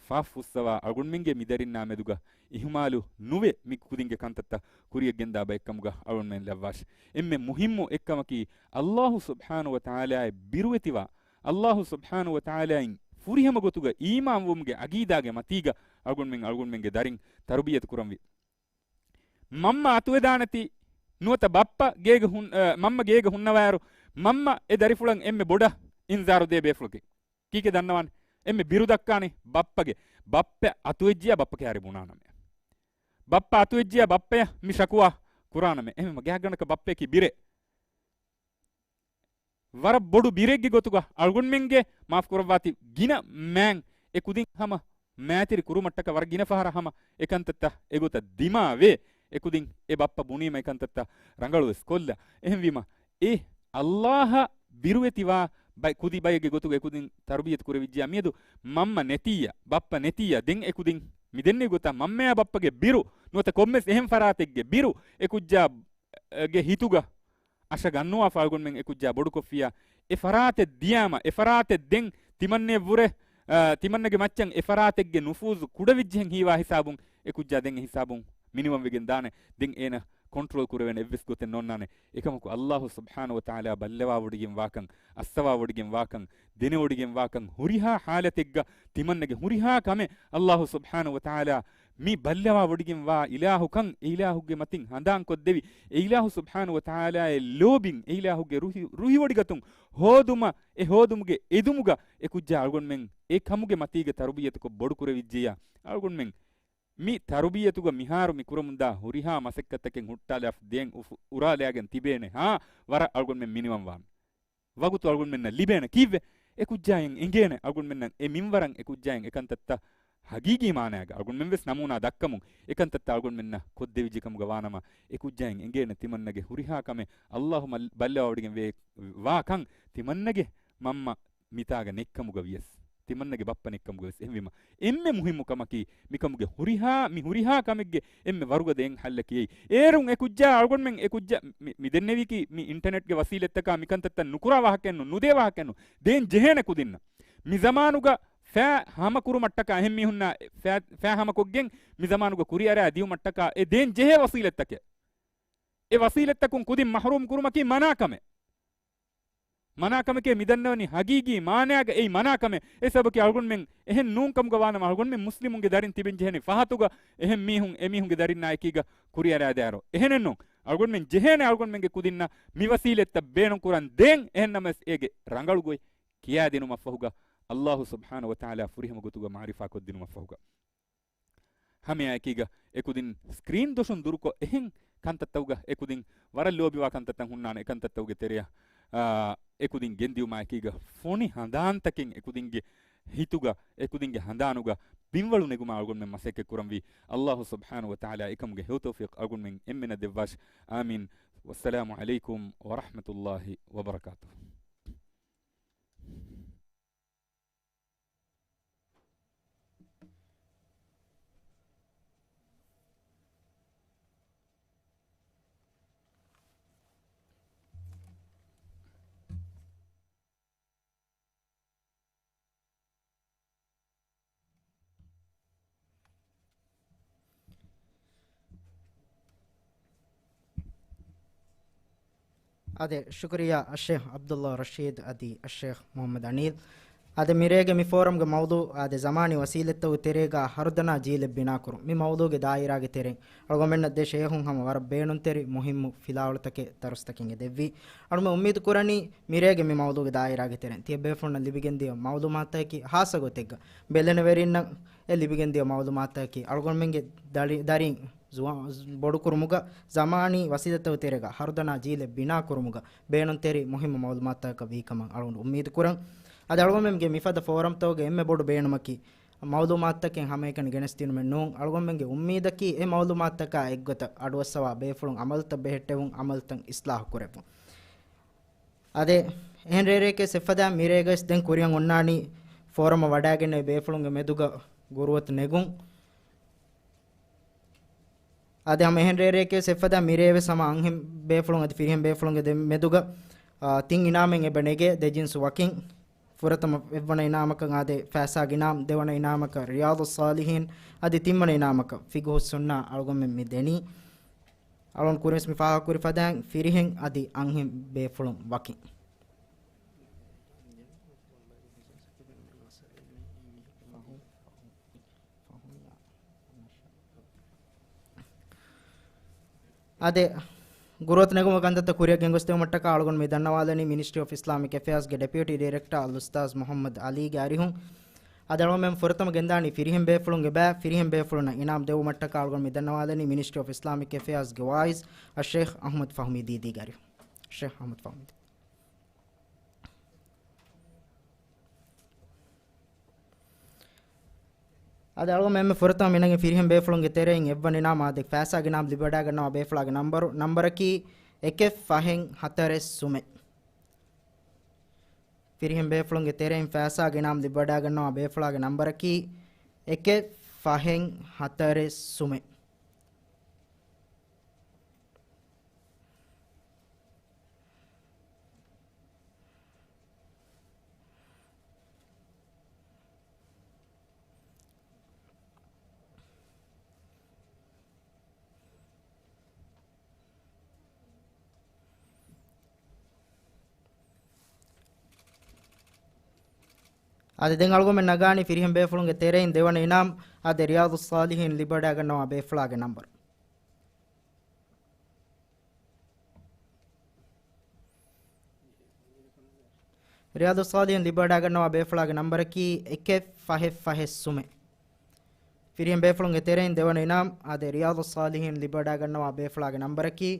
ފާފަ ފުއްސަވާ އަޅުގަނޑުމެންގެ މިދަރިންނާ މެދުގަ އިހުމާލު ނުވެ މި ކުދިންގެ ކަންތައްތައް ކުރިއަށް ގެންދާ ބައެއްކަމުގަ އަޅުގަނޑުމެން ލައްވާށި. އެންމެ މުހިއްމު އެއްކަމަކީ އައްލާހު ސުބްޙާނަހު ވަތަޢާލާއަށް ބިރުވެތިވާ، އައްލާހު ސުބްޙާނަހު ވަތަޢާލާއިން ފުރިހަމަ ގޮތުގަ އީމާންވުމުގެ އަގީދާގެ މަތީގަ އަޅުގަނޑުމެން އަޅުގަނޑުމެންގެ ދަރިން ތަރުބިޔަތު ކުރަންވީ. މަންމަ އަތުވެދާނެތީ ނުވަތަ ބައްޕަ ގޭގަ ހުން-، އަ، މަންމަ ގޭގަ ހުންނަވާއިރު، މަންމަ އެ ދަރިފުޅަށް އެންމެ ބޮޑަށް އިންޒާރު ދޭ ބޭފުޅަކީ. ކީކޭ ދަންނަވާނެ؟ އެންމެ ބިރު ދައްކާނީ ބައްޕަގެ. ބައްޕަ އަތުވެއްޖިޔާ ބައްޕަ ކައިރި ބުނާނަމޭ. ބައްޕަ އަތުވެއްޖިޔާ ބައްޕަޔަށް މި ޝަކުވާ ކުރާނަމޭ. އެހެންވީމަ ގާތްގަނޑަކަށް ބައްޕަޔަކީ ބިރޭ. ވަރަށް ބޮޑު ބިރެއްގެ ގޮތުގަ އަޅުގަނޑުމެންގެ މާފު ކުރައްވާތި ގިނަ މާތް އެ ކުދިން ހަމަ މާތިރި ކުރުމަށްޓަކާ ވަރަށް ގިނަ ފަހަރަށް ހަމަ އެކަންތައްތައް އެގޮތަށް ދިމާވޭ. އެ ކުދިން އެ ބައްޕަ ބުނީމަ އެކަންތައްތައް ރަނގަޅުވެސް ކޮށްލާ. އެހެންވީމަ އެ އައްލާހަށް ބިރުވެތިވާ ބައި-، ކުދި ބައެއްގެ ގޮތުގަ އެ ކުދިން ތަރުބިޔަތު ކުރެވިއްޖިޔާ މިއަދު މަންމަ ނެތިއްޔާ، ބައްޕަ ނެތިއްޔާ، ދެން އެ ކުދިން މި ދެންނެވި ގޮތަށް މަންމަޔާ ބައްޕަގެ ބިރު ނުވަތަ ކޮންމެސް އެހެން ފަރާތެއްގެ ބިރު އެ ކުއްޖާ ގެ ހިތުގަ އަށަ ގަންނުވާފަ އަޅުގަނޑުމެން އެ ކުއްޖާ ބޮޑުކޮށްފިއްޔާ، އެ ފަރާތެއް ދިޔާމަ، އެ ފަރާތެއް ދެން ތިމަންނެއަށްވުރެ، އާ، ތިމަންނަގެ މައްޗަށް އެ ފަރާތެއްގެ ނުފޫޒު ކުޑަވެއްޖެހެން ހީވާ ހިސާބުން އެ ކުއްޖާ ދެން އެ ހިސާބުން މިނިވަންވެގެން ދާނެ. ދެން އޭނަ ކޮންޓްރޯލް ކުރެވޭނެ އެއްވެސް ގޮތެއް ނޯންނާނެ. އެކަމަކު އައްލާހު ސުބްޙާނަހު ވަތަޢާލާ ބައްލަވާވޮޑިގެން ވާކަން، އައްސަވާވޮޑިގެން ވާކަން، ދެނެވޮޑިގެން ވާކަން، ހުރިހާ ޙާލަތެއްގަ ތިމަންނަގެ ހުރިހާ ކަމެއް އައްލާހު ސުބްޙާނަހު ވަތަޢާލާ މި ބައްލަވާވޮޑިގެން ވާ އިލާހުކަން އެ އިލާހުގެ މަތިން ހަނދާންކޮށްދެވި، އެ އިލާހު ސުބްޙާނަހު ވަތަޢާލާއަށް ލޯބިން، އެ އިލާހުގެ ރުހި-، ރުހިވޮޑިގަތުން ހޯދުމަށް، އެ ހޯދުމުގެ އެދުމުގަ އެ ކުއްޖާ އަޅުގަނޑުމެން އެ ކަމުގެ މަތީގަ ތަރުބިޔަތުކޮށް ބޮޑުކުރެވިއްޖެޔާ، އަޅުގަނޑުމެން މި ތަރުބިޔަތުގަ މިހާރު މި ކުރަމުންދާ ހުރިހާ މަސައްކަތްތަކެއް ހުއްޓާލާފަ ދޭން އުފު-، އުރާލާގެން ތިބޭނެ. ހާ، ވަރަށް އަޅުގަނޑުމެން މިނިވަންވާން. ވަގުތު އަޅުގަނޑުމެންނަށް ލިބޭނެ. ކީއްވެ؟ އެ ކުއްޖާއަށް އެނގޭނެ އަޅުގަނޑުމެންނަށް އެ މިންވަރަށް އެ ކުއްޖާއަށް އެކަންތައްތައް ހަގީގީ މާނައިގަ އަޅުގަނޑުމެން ވެސް ނަމޫނާ ދައްކަމުން އެކަންތައްތައް އަޅުގަނޑުމެންނަށް ކޮށްދެވިއްޖެ ކަމުގަ ވާނަމަ، އެ ކުއްޖާއަށް އެނގޭނެ ތިމަންނަގެ ހުރިހާ ކަމެއް އައްލާހު މަ-، ބައްލަވާވޮޑިގެން ވޭ ވާ ކަން ތިމަންނަގެ މަންމަ މިތާގަ ނެތްކަމުގަ ވިޔަސް، ތިމަންނަގެ ބައްޕަ ނެތްކަމުގަ ވިޔަސް. އެހެންވީމަ، އެންމެ މުހިއްމު ކަމަކީ، މިކަމުގެ ހުރިހާ، މި ހުރިހާ ކަމެއްގެ އެންމެ ވަރުގަދަ އެއް ހައްލަކީ އެއީ. އޭރުން އެ ކުއްޖާ އަޅުގަނޑުމެން އެ ކުއްޖާ މި، މި ދެންނެވީކީ މި އިންޓަނެޓްގެ ވަސީލަތްތަކާ މިކަންތައްތައް ނުކުރާ ވާހަކައެއްނު، ނުދޭ ވާހަކައެއްނު. ދޭން ޖެހޭނެ ކުދިންނަށް. މި ޒަމާނުގަ ފައި ހަމަކުރުމަށްޓަކާ އެހެން މީހުންނާ ފައި، ފައި ހަމަކޮށްގެން މި ޒަމާނުގަ ކުރިއަރާ ދިއުމަށްޓަކާ އެ ދޭން ޖެހޭ ވަސީލަތްތަކެއް. އެ ވަސީލަތްތަކުން ކުދިން މަޙްރޫމް ކުރުމަކީ މަނާ ކަމެއް. މަނާ ކަމެކޭ މިދަންނަވަނީ ހަގީގީ މާނައިގަ އެއީ މަނާ ކަމެއް. އެ ސަބަބަކީ އަޅުގަނޑުމެން އެހެން ނޫން ކަމުގަ ވާނަމަ އަޅުގަނޑުމެން މުސްލިމުންގެ ދަރިން ތިބެން ޖެހެނީ ފަހަތުގަ އެހެން މީހުން އެމީހުންގެ ދަރިންނާ އެކީގަ ކުރިއަރާދާއިރު. އެހެނެއްނޫން. އަޅުގަނޑުމެން ޖެހޭނެ އަޅުގަނޑުމެންގެ ކުދިންނަށް މި ވަސީލަތްތައް ބޭނުންކުރަން ދޭން. އެހެންނަމަވެސް އޭގެ ރަނގަޅު ގޮތް ކިޔާދިނުމަށްފަހުގަ އައްލާހު ސުބްޙާނަހު ވަތަޢާލާ ފުރިހަމަ ގޮތުގަ މަޢުރިފާކޮށްދިނުމަށްފަހުގަ. ހަމައެއާއެކީގަ އެކުދިން ސްކްރީން ދޮށުން ދުރުކޮށް އެހެން ކަންތައްތަކުގަ އެކުދިން ވަރަށް ލޯބިވާ ކަންތައްތައް ހުންނާނެ. އެކަންތައްތަކުގެ ތެރެއަށް، އާ، އެކުދިން ގެންދިއުމާއެކީގަ ފޮނި ހަނދާންތަކެއް އެކުދިންގެ ހިތުގަ، އެކުދިންގެ ހަނދާނުގަ ބިންވަޅު ނެގުމަށް އަޅުގަނޑުމެން މަސައްކަތް ކުރަންވީ. އައްލާހު ސުބްޙާނަހު ވަތަޢާލާ އެކަމުގެ ހެޔޮ ތައުފީޤު އަޅުގަނޑުމެން އެންމެނަށް ދެއްވާށި. އާމީން. ވައްސަލާމު ޢަލައިކުމް ވަރަޙްމަތުﷲ ވަބަރަކާތުހު. އާދެ، ޝުކުރިއްޔާ އައްޝޭޚް ޢަބްދުﷲ ރަޝީދު އަދި އައްޝޭޚް މުޙައްމަދު އަނީލް. އާދެ، މިރޭގެ މި ފޯރަމްގެ މައުޟޫޢު އާދެ، ޒަމާނީ ވަސީލަތްތަކުގެ ތެރޭގަ ހަރުދަނާ ޖީލެއް ބިނާކުރުން. މި މައުޟޫޢުގެ ދާއިރާގެ ތެރެއިން އަޅުގަނޑުމެންނަށް ދެ ޝޭޚުން ހަމަ ވަރަށް ބޭނުންތެރި މުހިއްމު ފިލާވަޅުތަކެއް ދަރުސްތަކެއް އެދެއްވި. އަޅުގަނޑު އުއްމީދު ކުރަނީ މިރޭގެ މި މައުޟޫޢުގެ ދާއިރާގެ ތެރެއިން ތިޔަބޭފުޅުންނަށް ލިބިގެންދިޔަ މަޢުލޫމާތުތަކަކީ، ހާއްސަ ގޮތެއްގަ ބެލެނިވެރިންނަށް އެ ލިބިގެންދިޔަ މަޢުލޫމާތުތަކަކީ، އަޅުގަނޑުމެންގެ ދަރި-، ދަރިން ޒުވާ-، ބޮޑުކުރުމުގަ، ޒަމާނީ ވަސީލަތްތަކުގެ ތެރޭގަ ހަރުދަނާ ޖީލެއް ބިނާކުރުމުގަ ބޭނުންތެރި މުހިއްމު މަޢުލޫމާތުތަކަކަށް ވީކަމަށް އަޅުގަނޑު އުއްމީދު ކުރަން. އަދި އަޅުގަނޑުމެންގެ މިފަދަ ފޯރަމްތަކުގެ އެންމެ ބޮޑު ބޭނުމަކީ، މަޢުލޫމާތުތަކެއް ހަމައެކަނި ގެނެސްދިނުމެއް ނޫން. އަޅުގަނޑުމެންގެ އުއްމީދަކީ އެ މަޢުލޫމާތުތަކާ އެއްގޮތަށް އަޑުއައްސަވާ ބޭފުޅުން ޢަމަލުތައް ބެހެއްޓެވުން، ޢަމަލުތައް އިޞްލާޙު ކުރެއްވުން. އާދެ، އެހެން ރޭރޭކޭ އެއްފަދައިން މިރޭގައި ދެން ކުރިއަށް އޮންނާނީ ފޯރަމަށް ވަޑައިގެންނެވި ބޭފުޅުންގެ މެދުގަ ގުރުއަތު ނެގުން. އާދެ، ހަމަ އެހެން ރޭރޭކޭ އެއްފަދައިން މިރޭވެސް ހަމަ އަންހެން ބޭފުޅުން އަދި ފިރިހެން ބޭފުޅުންގެ ދެ-، މެދުގަ، އާ، ތިން އިނާމެއް އެބަ ނެގޭ ދެ ޖިންސު ވަކިން. ފުރަތަމަ އެއްވަނަ އިނާމަކަށް އާދެ، ފައިސާގެ އިނާމް، ދެވަނަ އިނާމަކަށް ރިޔާޟުއްޞާލިޙީން، އަދި ތިންވަނަ އިނާމަކަށް ފިޤުހުއްސުންނާ އަޅުގަނޑުމެން މި ދެނީ. އަޅުން ކުރިންވެސް މި ފާހަގަކުރި ފަދައިން ފިރިހެން އަދި އަންހެން ބޭފުޅުން ވަކިން. އާދެ، ގުރުއަތު ނެގުމުގެ ކަންތައްތައް ކުރިއަށް ގެންގޮސްދެވުމަށްޓަކާ އަޅުގަނޑު މި ދަންނަވާލަނީ މިނިސްޓްރީ އޮފް އިސްލާމިކް އެފެއާޒްގެ ޑެޕިއުޓީ ޑިރެކްޓާ އަލްއުސްތާޛް މުޙައްމަދު އަލީގެ އަރިހުން. އަދި އަޅުގަނޑުމެން ފުރަތަމަ ގެންދާނީ ފިރިހެން ބޭފުޅުންގެ ބައި، ފިރިހެން ބޭފުޅުންނަށް އިނާމް ދެވުމަށްޓަކާ އަޅުގަނޑު މި ދަންނަވާލަނީ މިނިސްޓްރީ އޮފް އިސްލާމިކް އެފެއާޒްގެ ވާއިޒް އައްޝޭޚް އަޙްމަދު ފަހުމީ ދީދީގެ އަރިހުން. އައްޝޭޚް އަޙްމަދު ފަހުމީ ދީދީ. އަދި އަޅުގަނޑު އެންމެ ފުރަތަމަ މިނަގެން ފިރިހެން ބޭފުޅުންގެ ތެރެއިން އެއްވަނަ އިނާމް އާދެ، ފައިސާގެ އިނާމް ލިބިވަޑައިގަންނަވާ ބޭފުޅާގެ ނަންބަރު، ނަންބަރަކީ އެކެއް ފަހެއް ހަތަރެއް ސުމެއް. ފިރިހެން ބޭފުޅުންގެ ތެރެއިން ފައިސާގެ އިނާމް ލިބިވަޑައިގަންނަވާ ބޭފުޅާގެ ނަންބަރަކީ އެކެއް ފަހެއް ހަތަރެއް ސުމެއް. އާދެ، ދެން އަޅުގަނޑުމެން ނަގާނީ ފިރިހެން ބޭފުޅުންގެ ތެރެއިން ދެވަނަ އިނާމް އާދެ، ރިޔާޟުއްޞާލިޙީން ލިބިވަޑައިގަންނަވާ ބޭފުޅާގެ ނަންބަރު. ރިޔާޟުއްޞާލިޙީން ލިބިވަޑައިގަންނަވާ ބޭފުޅާގެ ނަންބަރަކީ އެކެއް ފަހެއް ފަހެއް ސުމެއް. ފިރިހެން ބޭފުޅުންގެ ތެރެއިން ދެވަނަ އިނާމް އާދެ، ރިޔާޟުއްޞާލިޙީން ލިބިވަޑައިގަންނަވާ ބޭފުޅާގެ ނަންބަރަކީ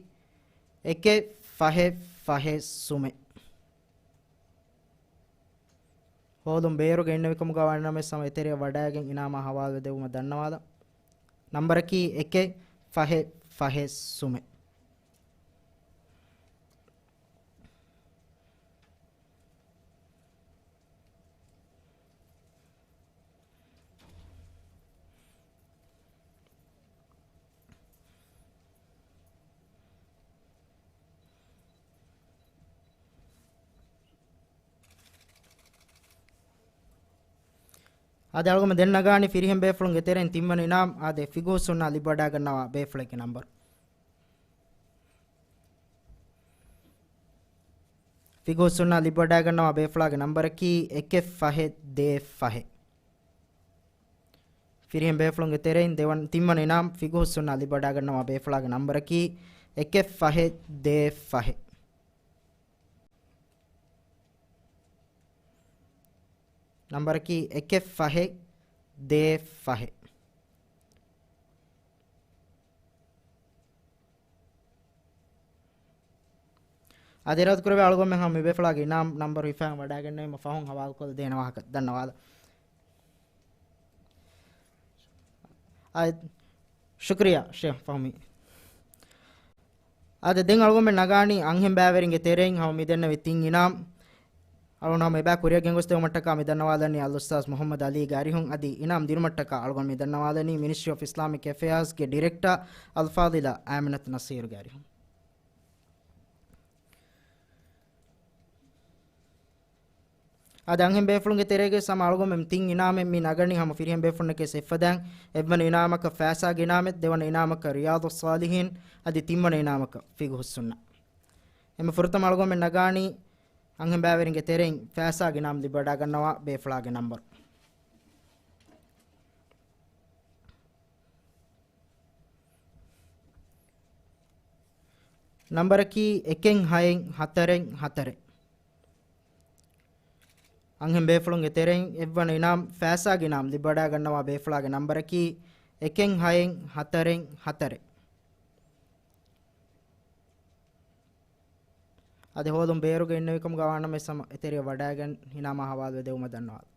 އެކެއް ފަހެއް ފަހެއް ސުމެއް. ހޯލުން ބޭރުގަ އިންނެވިކަމުގަ ވަނަމެސް ހަމަ އެތެރެއަށް ވަޑައިގެން އިނާމާ ހަވާލުވެ ދެވުމަށް ދަންނަވާލަން. ނަންބަރަކީ އެކެއް ފަހެއް ފަހެއް ސުމެއް. އާދެ، އަޅުގަނޑު ދެން ނަގާނީ ފިރިހެން ބޭފުޅުންގެ ތެރެއިން ތިންވަނަ އިނާމް އާދެ، ފިޤުހުއްސުންނާ ލިބިވަޑައިގަންނަވާ ބޭފުޅެއްގެ ނަންބަރު. ފިޤުހުއްސުންނާ ލިބިވަޑައިގަންނަވާ ބޭފުޅާގެ ނަންބަރަކީ އެކެއް ފަހެއް ދޭއް ފަހެއް. ފިރިހެން ބޭފުޅުންގެ ތެރެއިން ދެވަނަ، ތިންވަނަ އިނާމް ފިޤުހުއްސުންނާ ލިބިވަޑައިގަންނަވާ ބޭފުޅާގެ ނަންބަރަކީ އެކެއް ފަހެއް ދޭއް ފަހެއް. ނަންބަރަކީ އެކެއް ފަހެއް ދޭއް ފަހެއް. އަދި އިރާދަކުރެއްވި އަޅުގަނޑުމެން ހަމަ މި ބޭފުޅާގެ އިނާމް ނަންބަރު ހިފައިގެން ވަޑައިގެންނެވީމަ ފަހުން ހަވާލުކޮށްލަދޭނެ ވާހަކަ ދަންނަވާލަން. އާދެ، ޝުކުރިއްޔާ ޝޭޚް ފަހުމީ. އާދެ، ދެން އަޅުގަނޑުމެން ނަގާނީ އަންހެން ބައިވެރިންގެ ތެރެއިން ހަމަ މި ދެންނެވި ތިން އިނާމް. އަޅުގަނޑު ހަމަ އެބަ ކުރިއަށް ގެންގޮސްދެވުމަށްޓަކާ މި ދަންނަވާލަނީ އަލްއުސްތާޛް މުޙައްމަދު އަލީގެ އަރިހުން. އަދި އިނާމް ދިނުމަށްޓަކާ އަޅުގަނޑު މި ދަންނަވާލަނީ މިނިސްޓްރީ އޮފް އިސްލާމިކް އެފެއާޒްގެ ޑިރެކްޓާ އަލްފާޟިލާ އާމިނަތު ނަޞީރުގެ އަރިހުން. އަދި އަންހެން ބޭފުޅުންގެ ތެރޭގައި ހަމަ އަޅުގަނޑުމެން ތިން އިނާމެއް މި ނަގަނީ ހަމަ ފިރިހެން ބޭފުޅުންނަކީ އެއްފަދައިން، އެއްވަނަ އިނާމަކަށް ފައިސާގެ އިނާމެއް، ދެވަނަ އިނާމަކަށް ރިޔާޟުއްޞާލިޙީން، އަދި ތިންވަނަ އިނާމަކަށް ފިޤުހުއްސުންނާ. އެންމެ ފުރަތަމަ އަޅުގަނޑުމެން ނަގާނީ އަންހެން ބައިވެރިންގެ ތެރެއިން ފައިސާގެ ނަމް ލިބިވަޑައިގަންނަވާ ބޭފުޅާގެ ނަންބަރު. ނަންބަރަކީ އެކެއް ހައެއް ހަތަރެއް ހަތަރެއް. އަންހެން ބޭފުޅުންގެ ތެރެއިން އެއްވަނަ އިނާމް ފައިސާގެ އިނާމް ލިބިވަޑައިގަންނަވާ ބޭފުޅާގެ ނަންބަރަކީ އެކެއް ހައެއް ހަތަރެއް ހަތަރެއް. އަދި ހޯދުން ބޭރުގަ އިންނެވިކަމުގަ ވާނަމަވެސް ހަމަ އެތެރެއަށް ވަޑައިގެން އިނާމާ ހަވާލުވެ ދެވުމަށް ދަންނަވާލަ.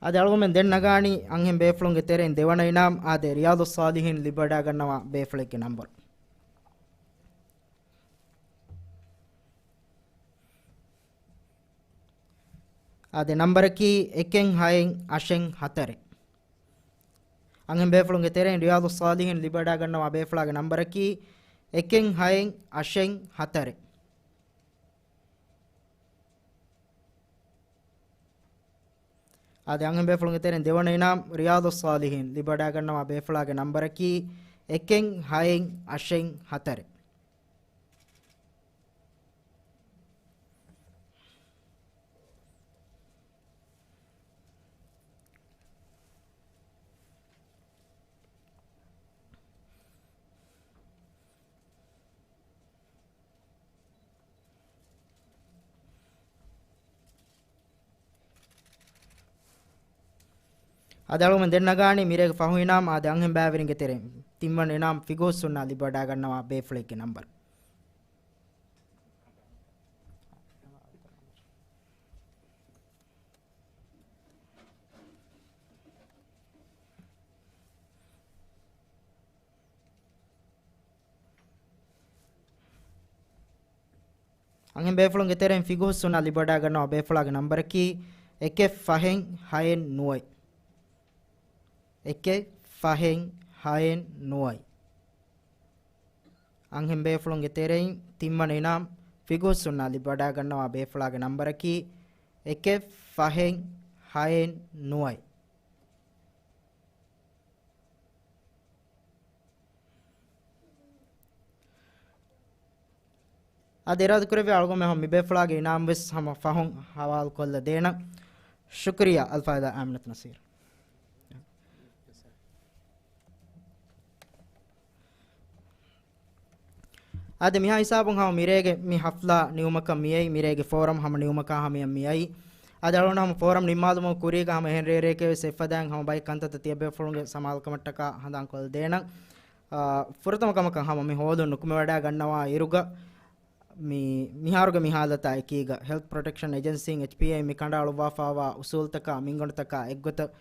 އާދެ، އަޅުގަނޑުމެން ދެން ނަގާނީ އަންހެން ބޭފުޅުންގެ ތެރެއިން ދެވަނަ އިނާމް، އާދެ، ރިޔާޟުއްޞާލިޙީން ލިބިވަޑައިގަންނަވާ ބޭފުޅެއްގެ ނަންބަރު. އާދެ، ނަންބަރަކީ އެކެއް ހައެއް އަށެއް ހަތަރެއް. އަންހެން ބޭފުޅުންގެ ތެރެއިން ރިޔާޟުއްޞާލިޙީން ލިބިވަޑައިގަންނަވާ ބޭފުޅާގެ ނަންބަރަކީ އެކެއް ހައެއް އަށެއް ހަތަރެއް. އާދެ، އަންހެން ބޭފުޅުންގެ ތެރެއިން ދެވަނަ އިނާމް ރިޔާޟުއްޞާލިޙީން ލިބިވަޑައިގަންނަވާ ބޭފުޅާގެ ނަންބަރަކީ އެކެއް ހައެއް އަށެއް ހަތަރެއް. އާދެ، އަޅުގަނޑުމެން ދެން ނަގާނީ މިރޭގެ ފަހު އިނާމް، އާދެ، އަންހެން ބައިވެރިންގެ ތެރެއިން ތިންވަނަ އިނާމް ފިގުހުއްސުންނާ ލިބިވަޑައިގަންނަވާ ބޭފުޅެއްގެ ނަންބަރު. އަންހެން ބޭފުޅުންގެ ތެރެއިން ފިގުހުއްސުންނާ ލިބިވަޑައިގަންނަވާ ބޭފުޅާގެ ނަންބަރަކީ އެކެއް ފަހެއް ހައެއް ނުވައެއް. އެކެއް ފަހެއް ހައެއް ނުވައެއް. އަންހެން ބޭފުޅުންގެ ތެރެއިން ތިންވަނަ އިނާމް ފިގުހުއްސުންނާ ލިބިވަޑައިގަންނަވާ ބޭފުޅާގެ ނަންބަރަކީ އެކެއް ފަހެއް ހައެއް ނުވައެއް. އަދި އިރާދަކުރެއްވި އަޅުގަނޑުމެން ހަމަ މިބޭފުޅާގެ އިނާމް ވެސް ހަމަ ފަހުން ހަވާލުކޮށްލަ ދޭނަން. ޝުކުރިއްޔާ އަލްފާއިޒާ އާމިނަތު ނަސީރު. އަދި މިހާ ހިސާބުން ހަމަ މިރޭގެ މި ހަފްލާ ނިމުމަކަށް މިއައީ، މިރޭގެ ފޯރަމް ހަމަ ނިމުމަކާ ހަމަޔަށް މިއައީ. އަދި އަޅުގަނޑު ހަމަ ފޯރަމް ނިންމާލުމުގެ ކުރީގަ ހަމަ އެހެން ރޭރެއެކޭ ވެސް އެއްފަދައިން ހަމަ ބައެއް ކަންތައްތައް ތިޔަބޭފުޅުންގެ ސަމާލުކަމަށްޓަކާ ހަނދާންކޮށްލަ ދޭނަން. އާ، ފުރަތަމަ ކަމަކަށް ހަމަ މި ހޯދުން ނުކުމެވަޑައިގަންނަވާ އިރުގަ، މި، މިހާރުގެ މި ހާލަތާ އެކީގަ ހެލްތް ޕްރޮޓެކްޝަން އެޖެންސީން، އެޗްޕީއޭ، މި ކަނޑައަޅުއްވާފައިވާ އުސޫލުތަކާ މިންގަނޑުތަކާ އެއްގޮތަށް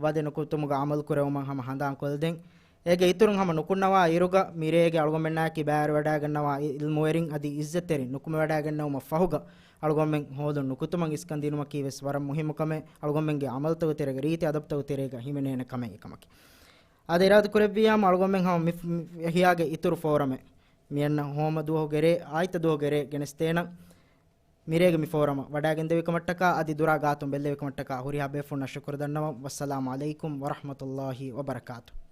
ވަދެ ނުކުތުމުގަ އަމަލު ކުރެވުމަށް ހަމަ ހަނދާން ކޮށްދެން. އޭގެ އިތުރުން ހަމަ ނުކުންނަވާ އިރުގަ މިރޭގެ އަޅުގަނޑުމެންނާއެކީ ބައިވެރިވަޑައިގަންނަވާ އި-، އިލްމުވެރިން އަދި އިއްޒަތްތެރިން ނުކުމެވަޑައިގަންނެވުމަށް ފަހުގަ އަޅުގަނޑުމެން ހޯދުން ނުކުތުމަށް އިސްކަން ދިނުމަކީ ވެސް ވަރަށް މުހިއްމު ކަމެއް. އަޅުގަނޑުމެންގެ އަމަލުތަކުގެ ތެރޭގަ، ރީތި އަދަބުތަކުގެ ތެރޭގަ ހިމެނޭނެ ކަމެއް އެކަމަކީ. އަދި އިރާދަކުރެއްވިއްޔާ ހަމަ އަޅުގަނޑުމެން ހަމަ މި، މި އެހިޔާގެ އިތުރު ފޯރަމެއް މިއަންނަ ހޯމަ ދުވަހުގެ ރޭ، އާދިއްތަ ދުވަހުގެ ރޭ ގެނެސްދޭނަން. މިރޭގެ މި ފޯރަމަށް ވަޑައިގެންދެވިކަމަށްޓަކާ އަދި ދުރާ ގާތުން ބެއްލެވިކަމަށްޓަކާ ހުރިހާ ބޭފުޅުންނަށް ޝުކުރު ދަންނަވަން. ވައްސަލާމު ޢަލައިކުމް ވަރަޙްމަތުﷲި ވަބަރަކާތުހު.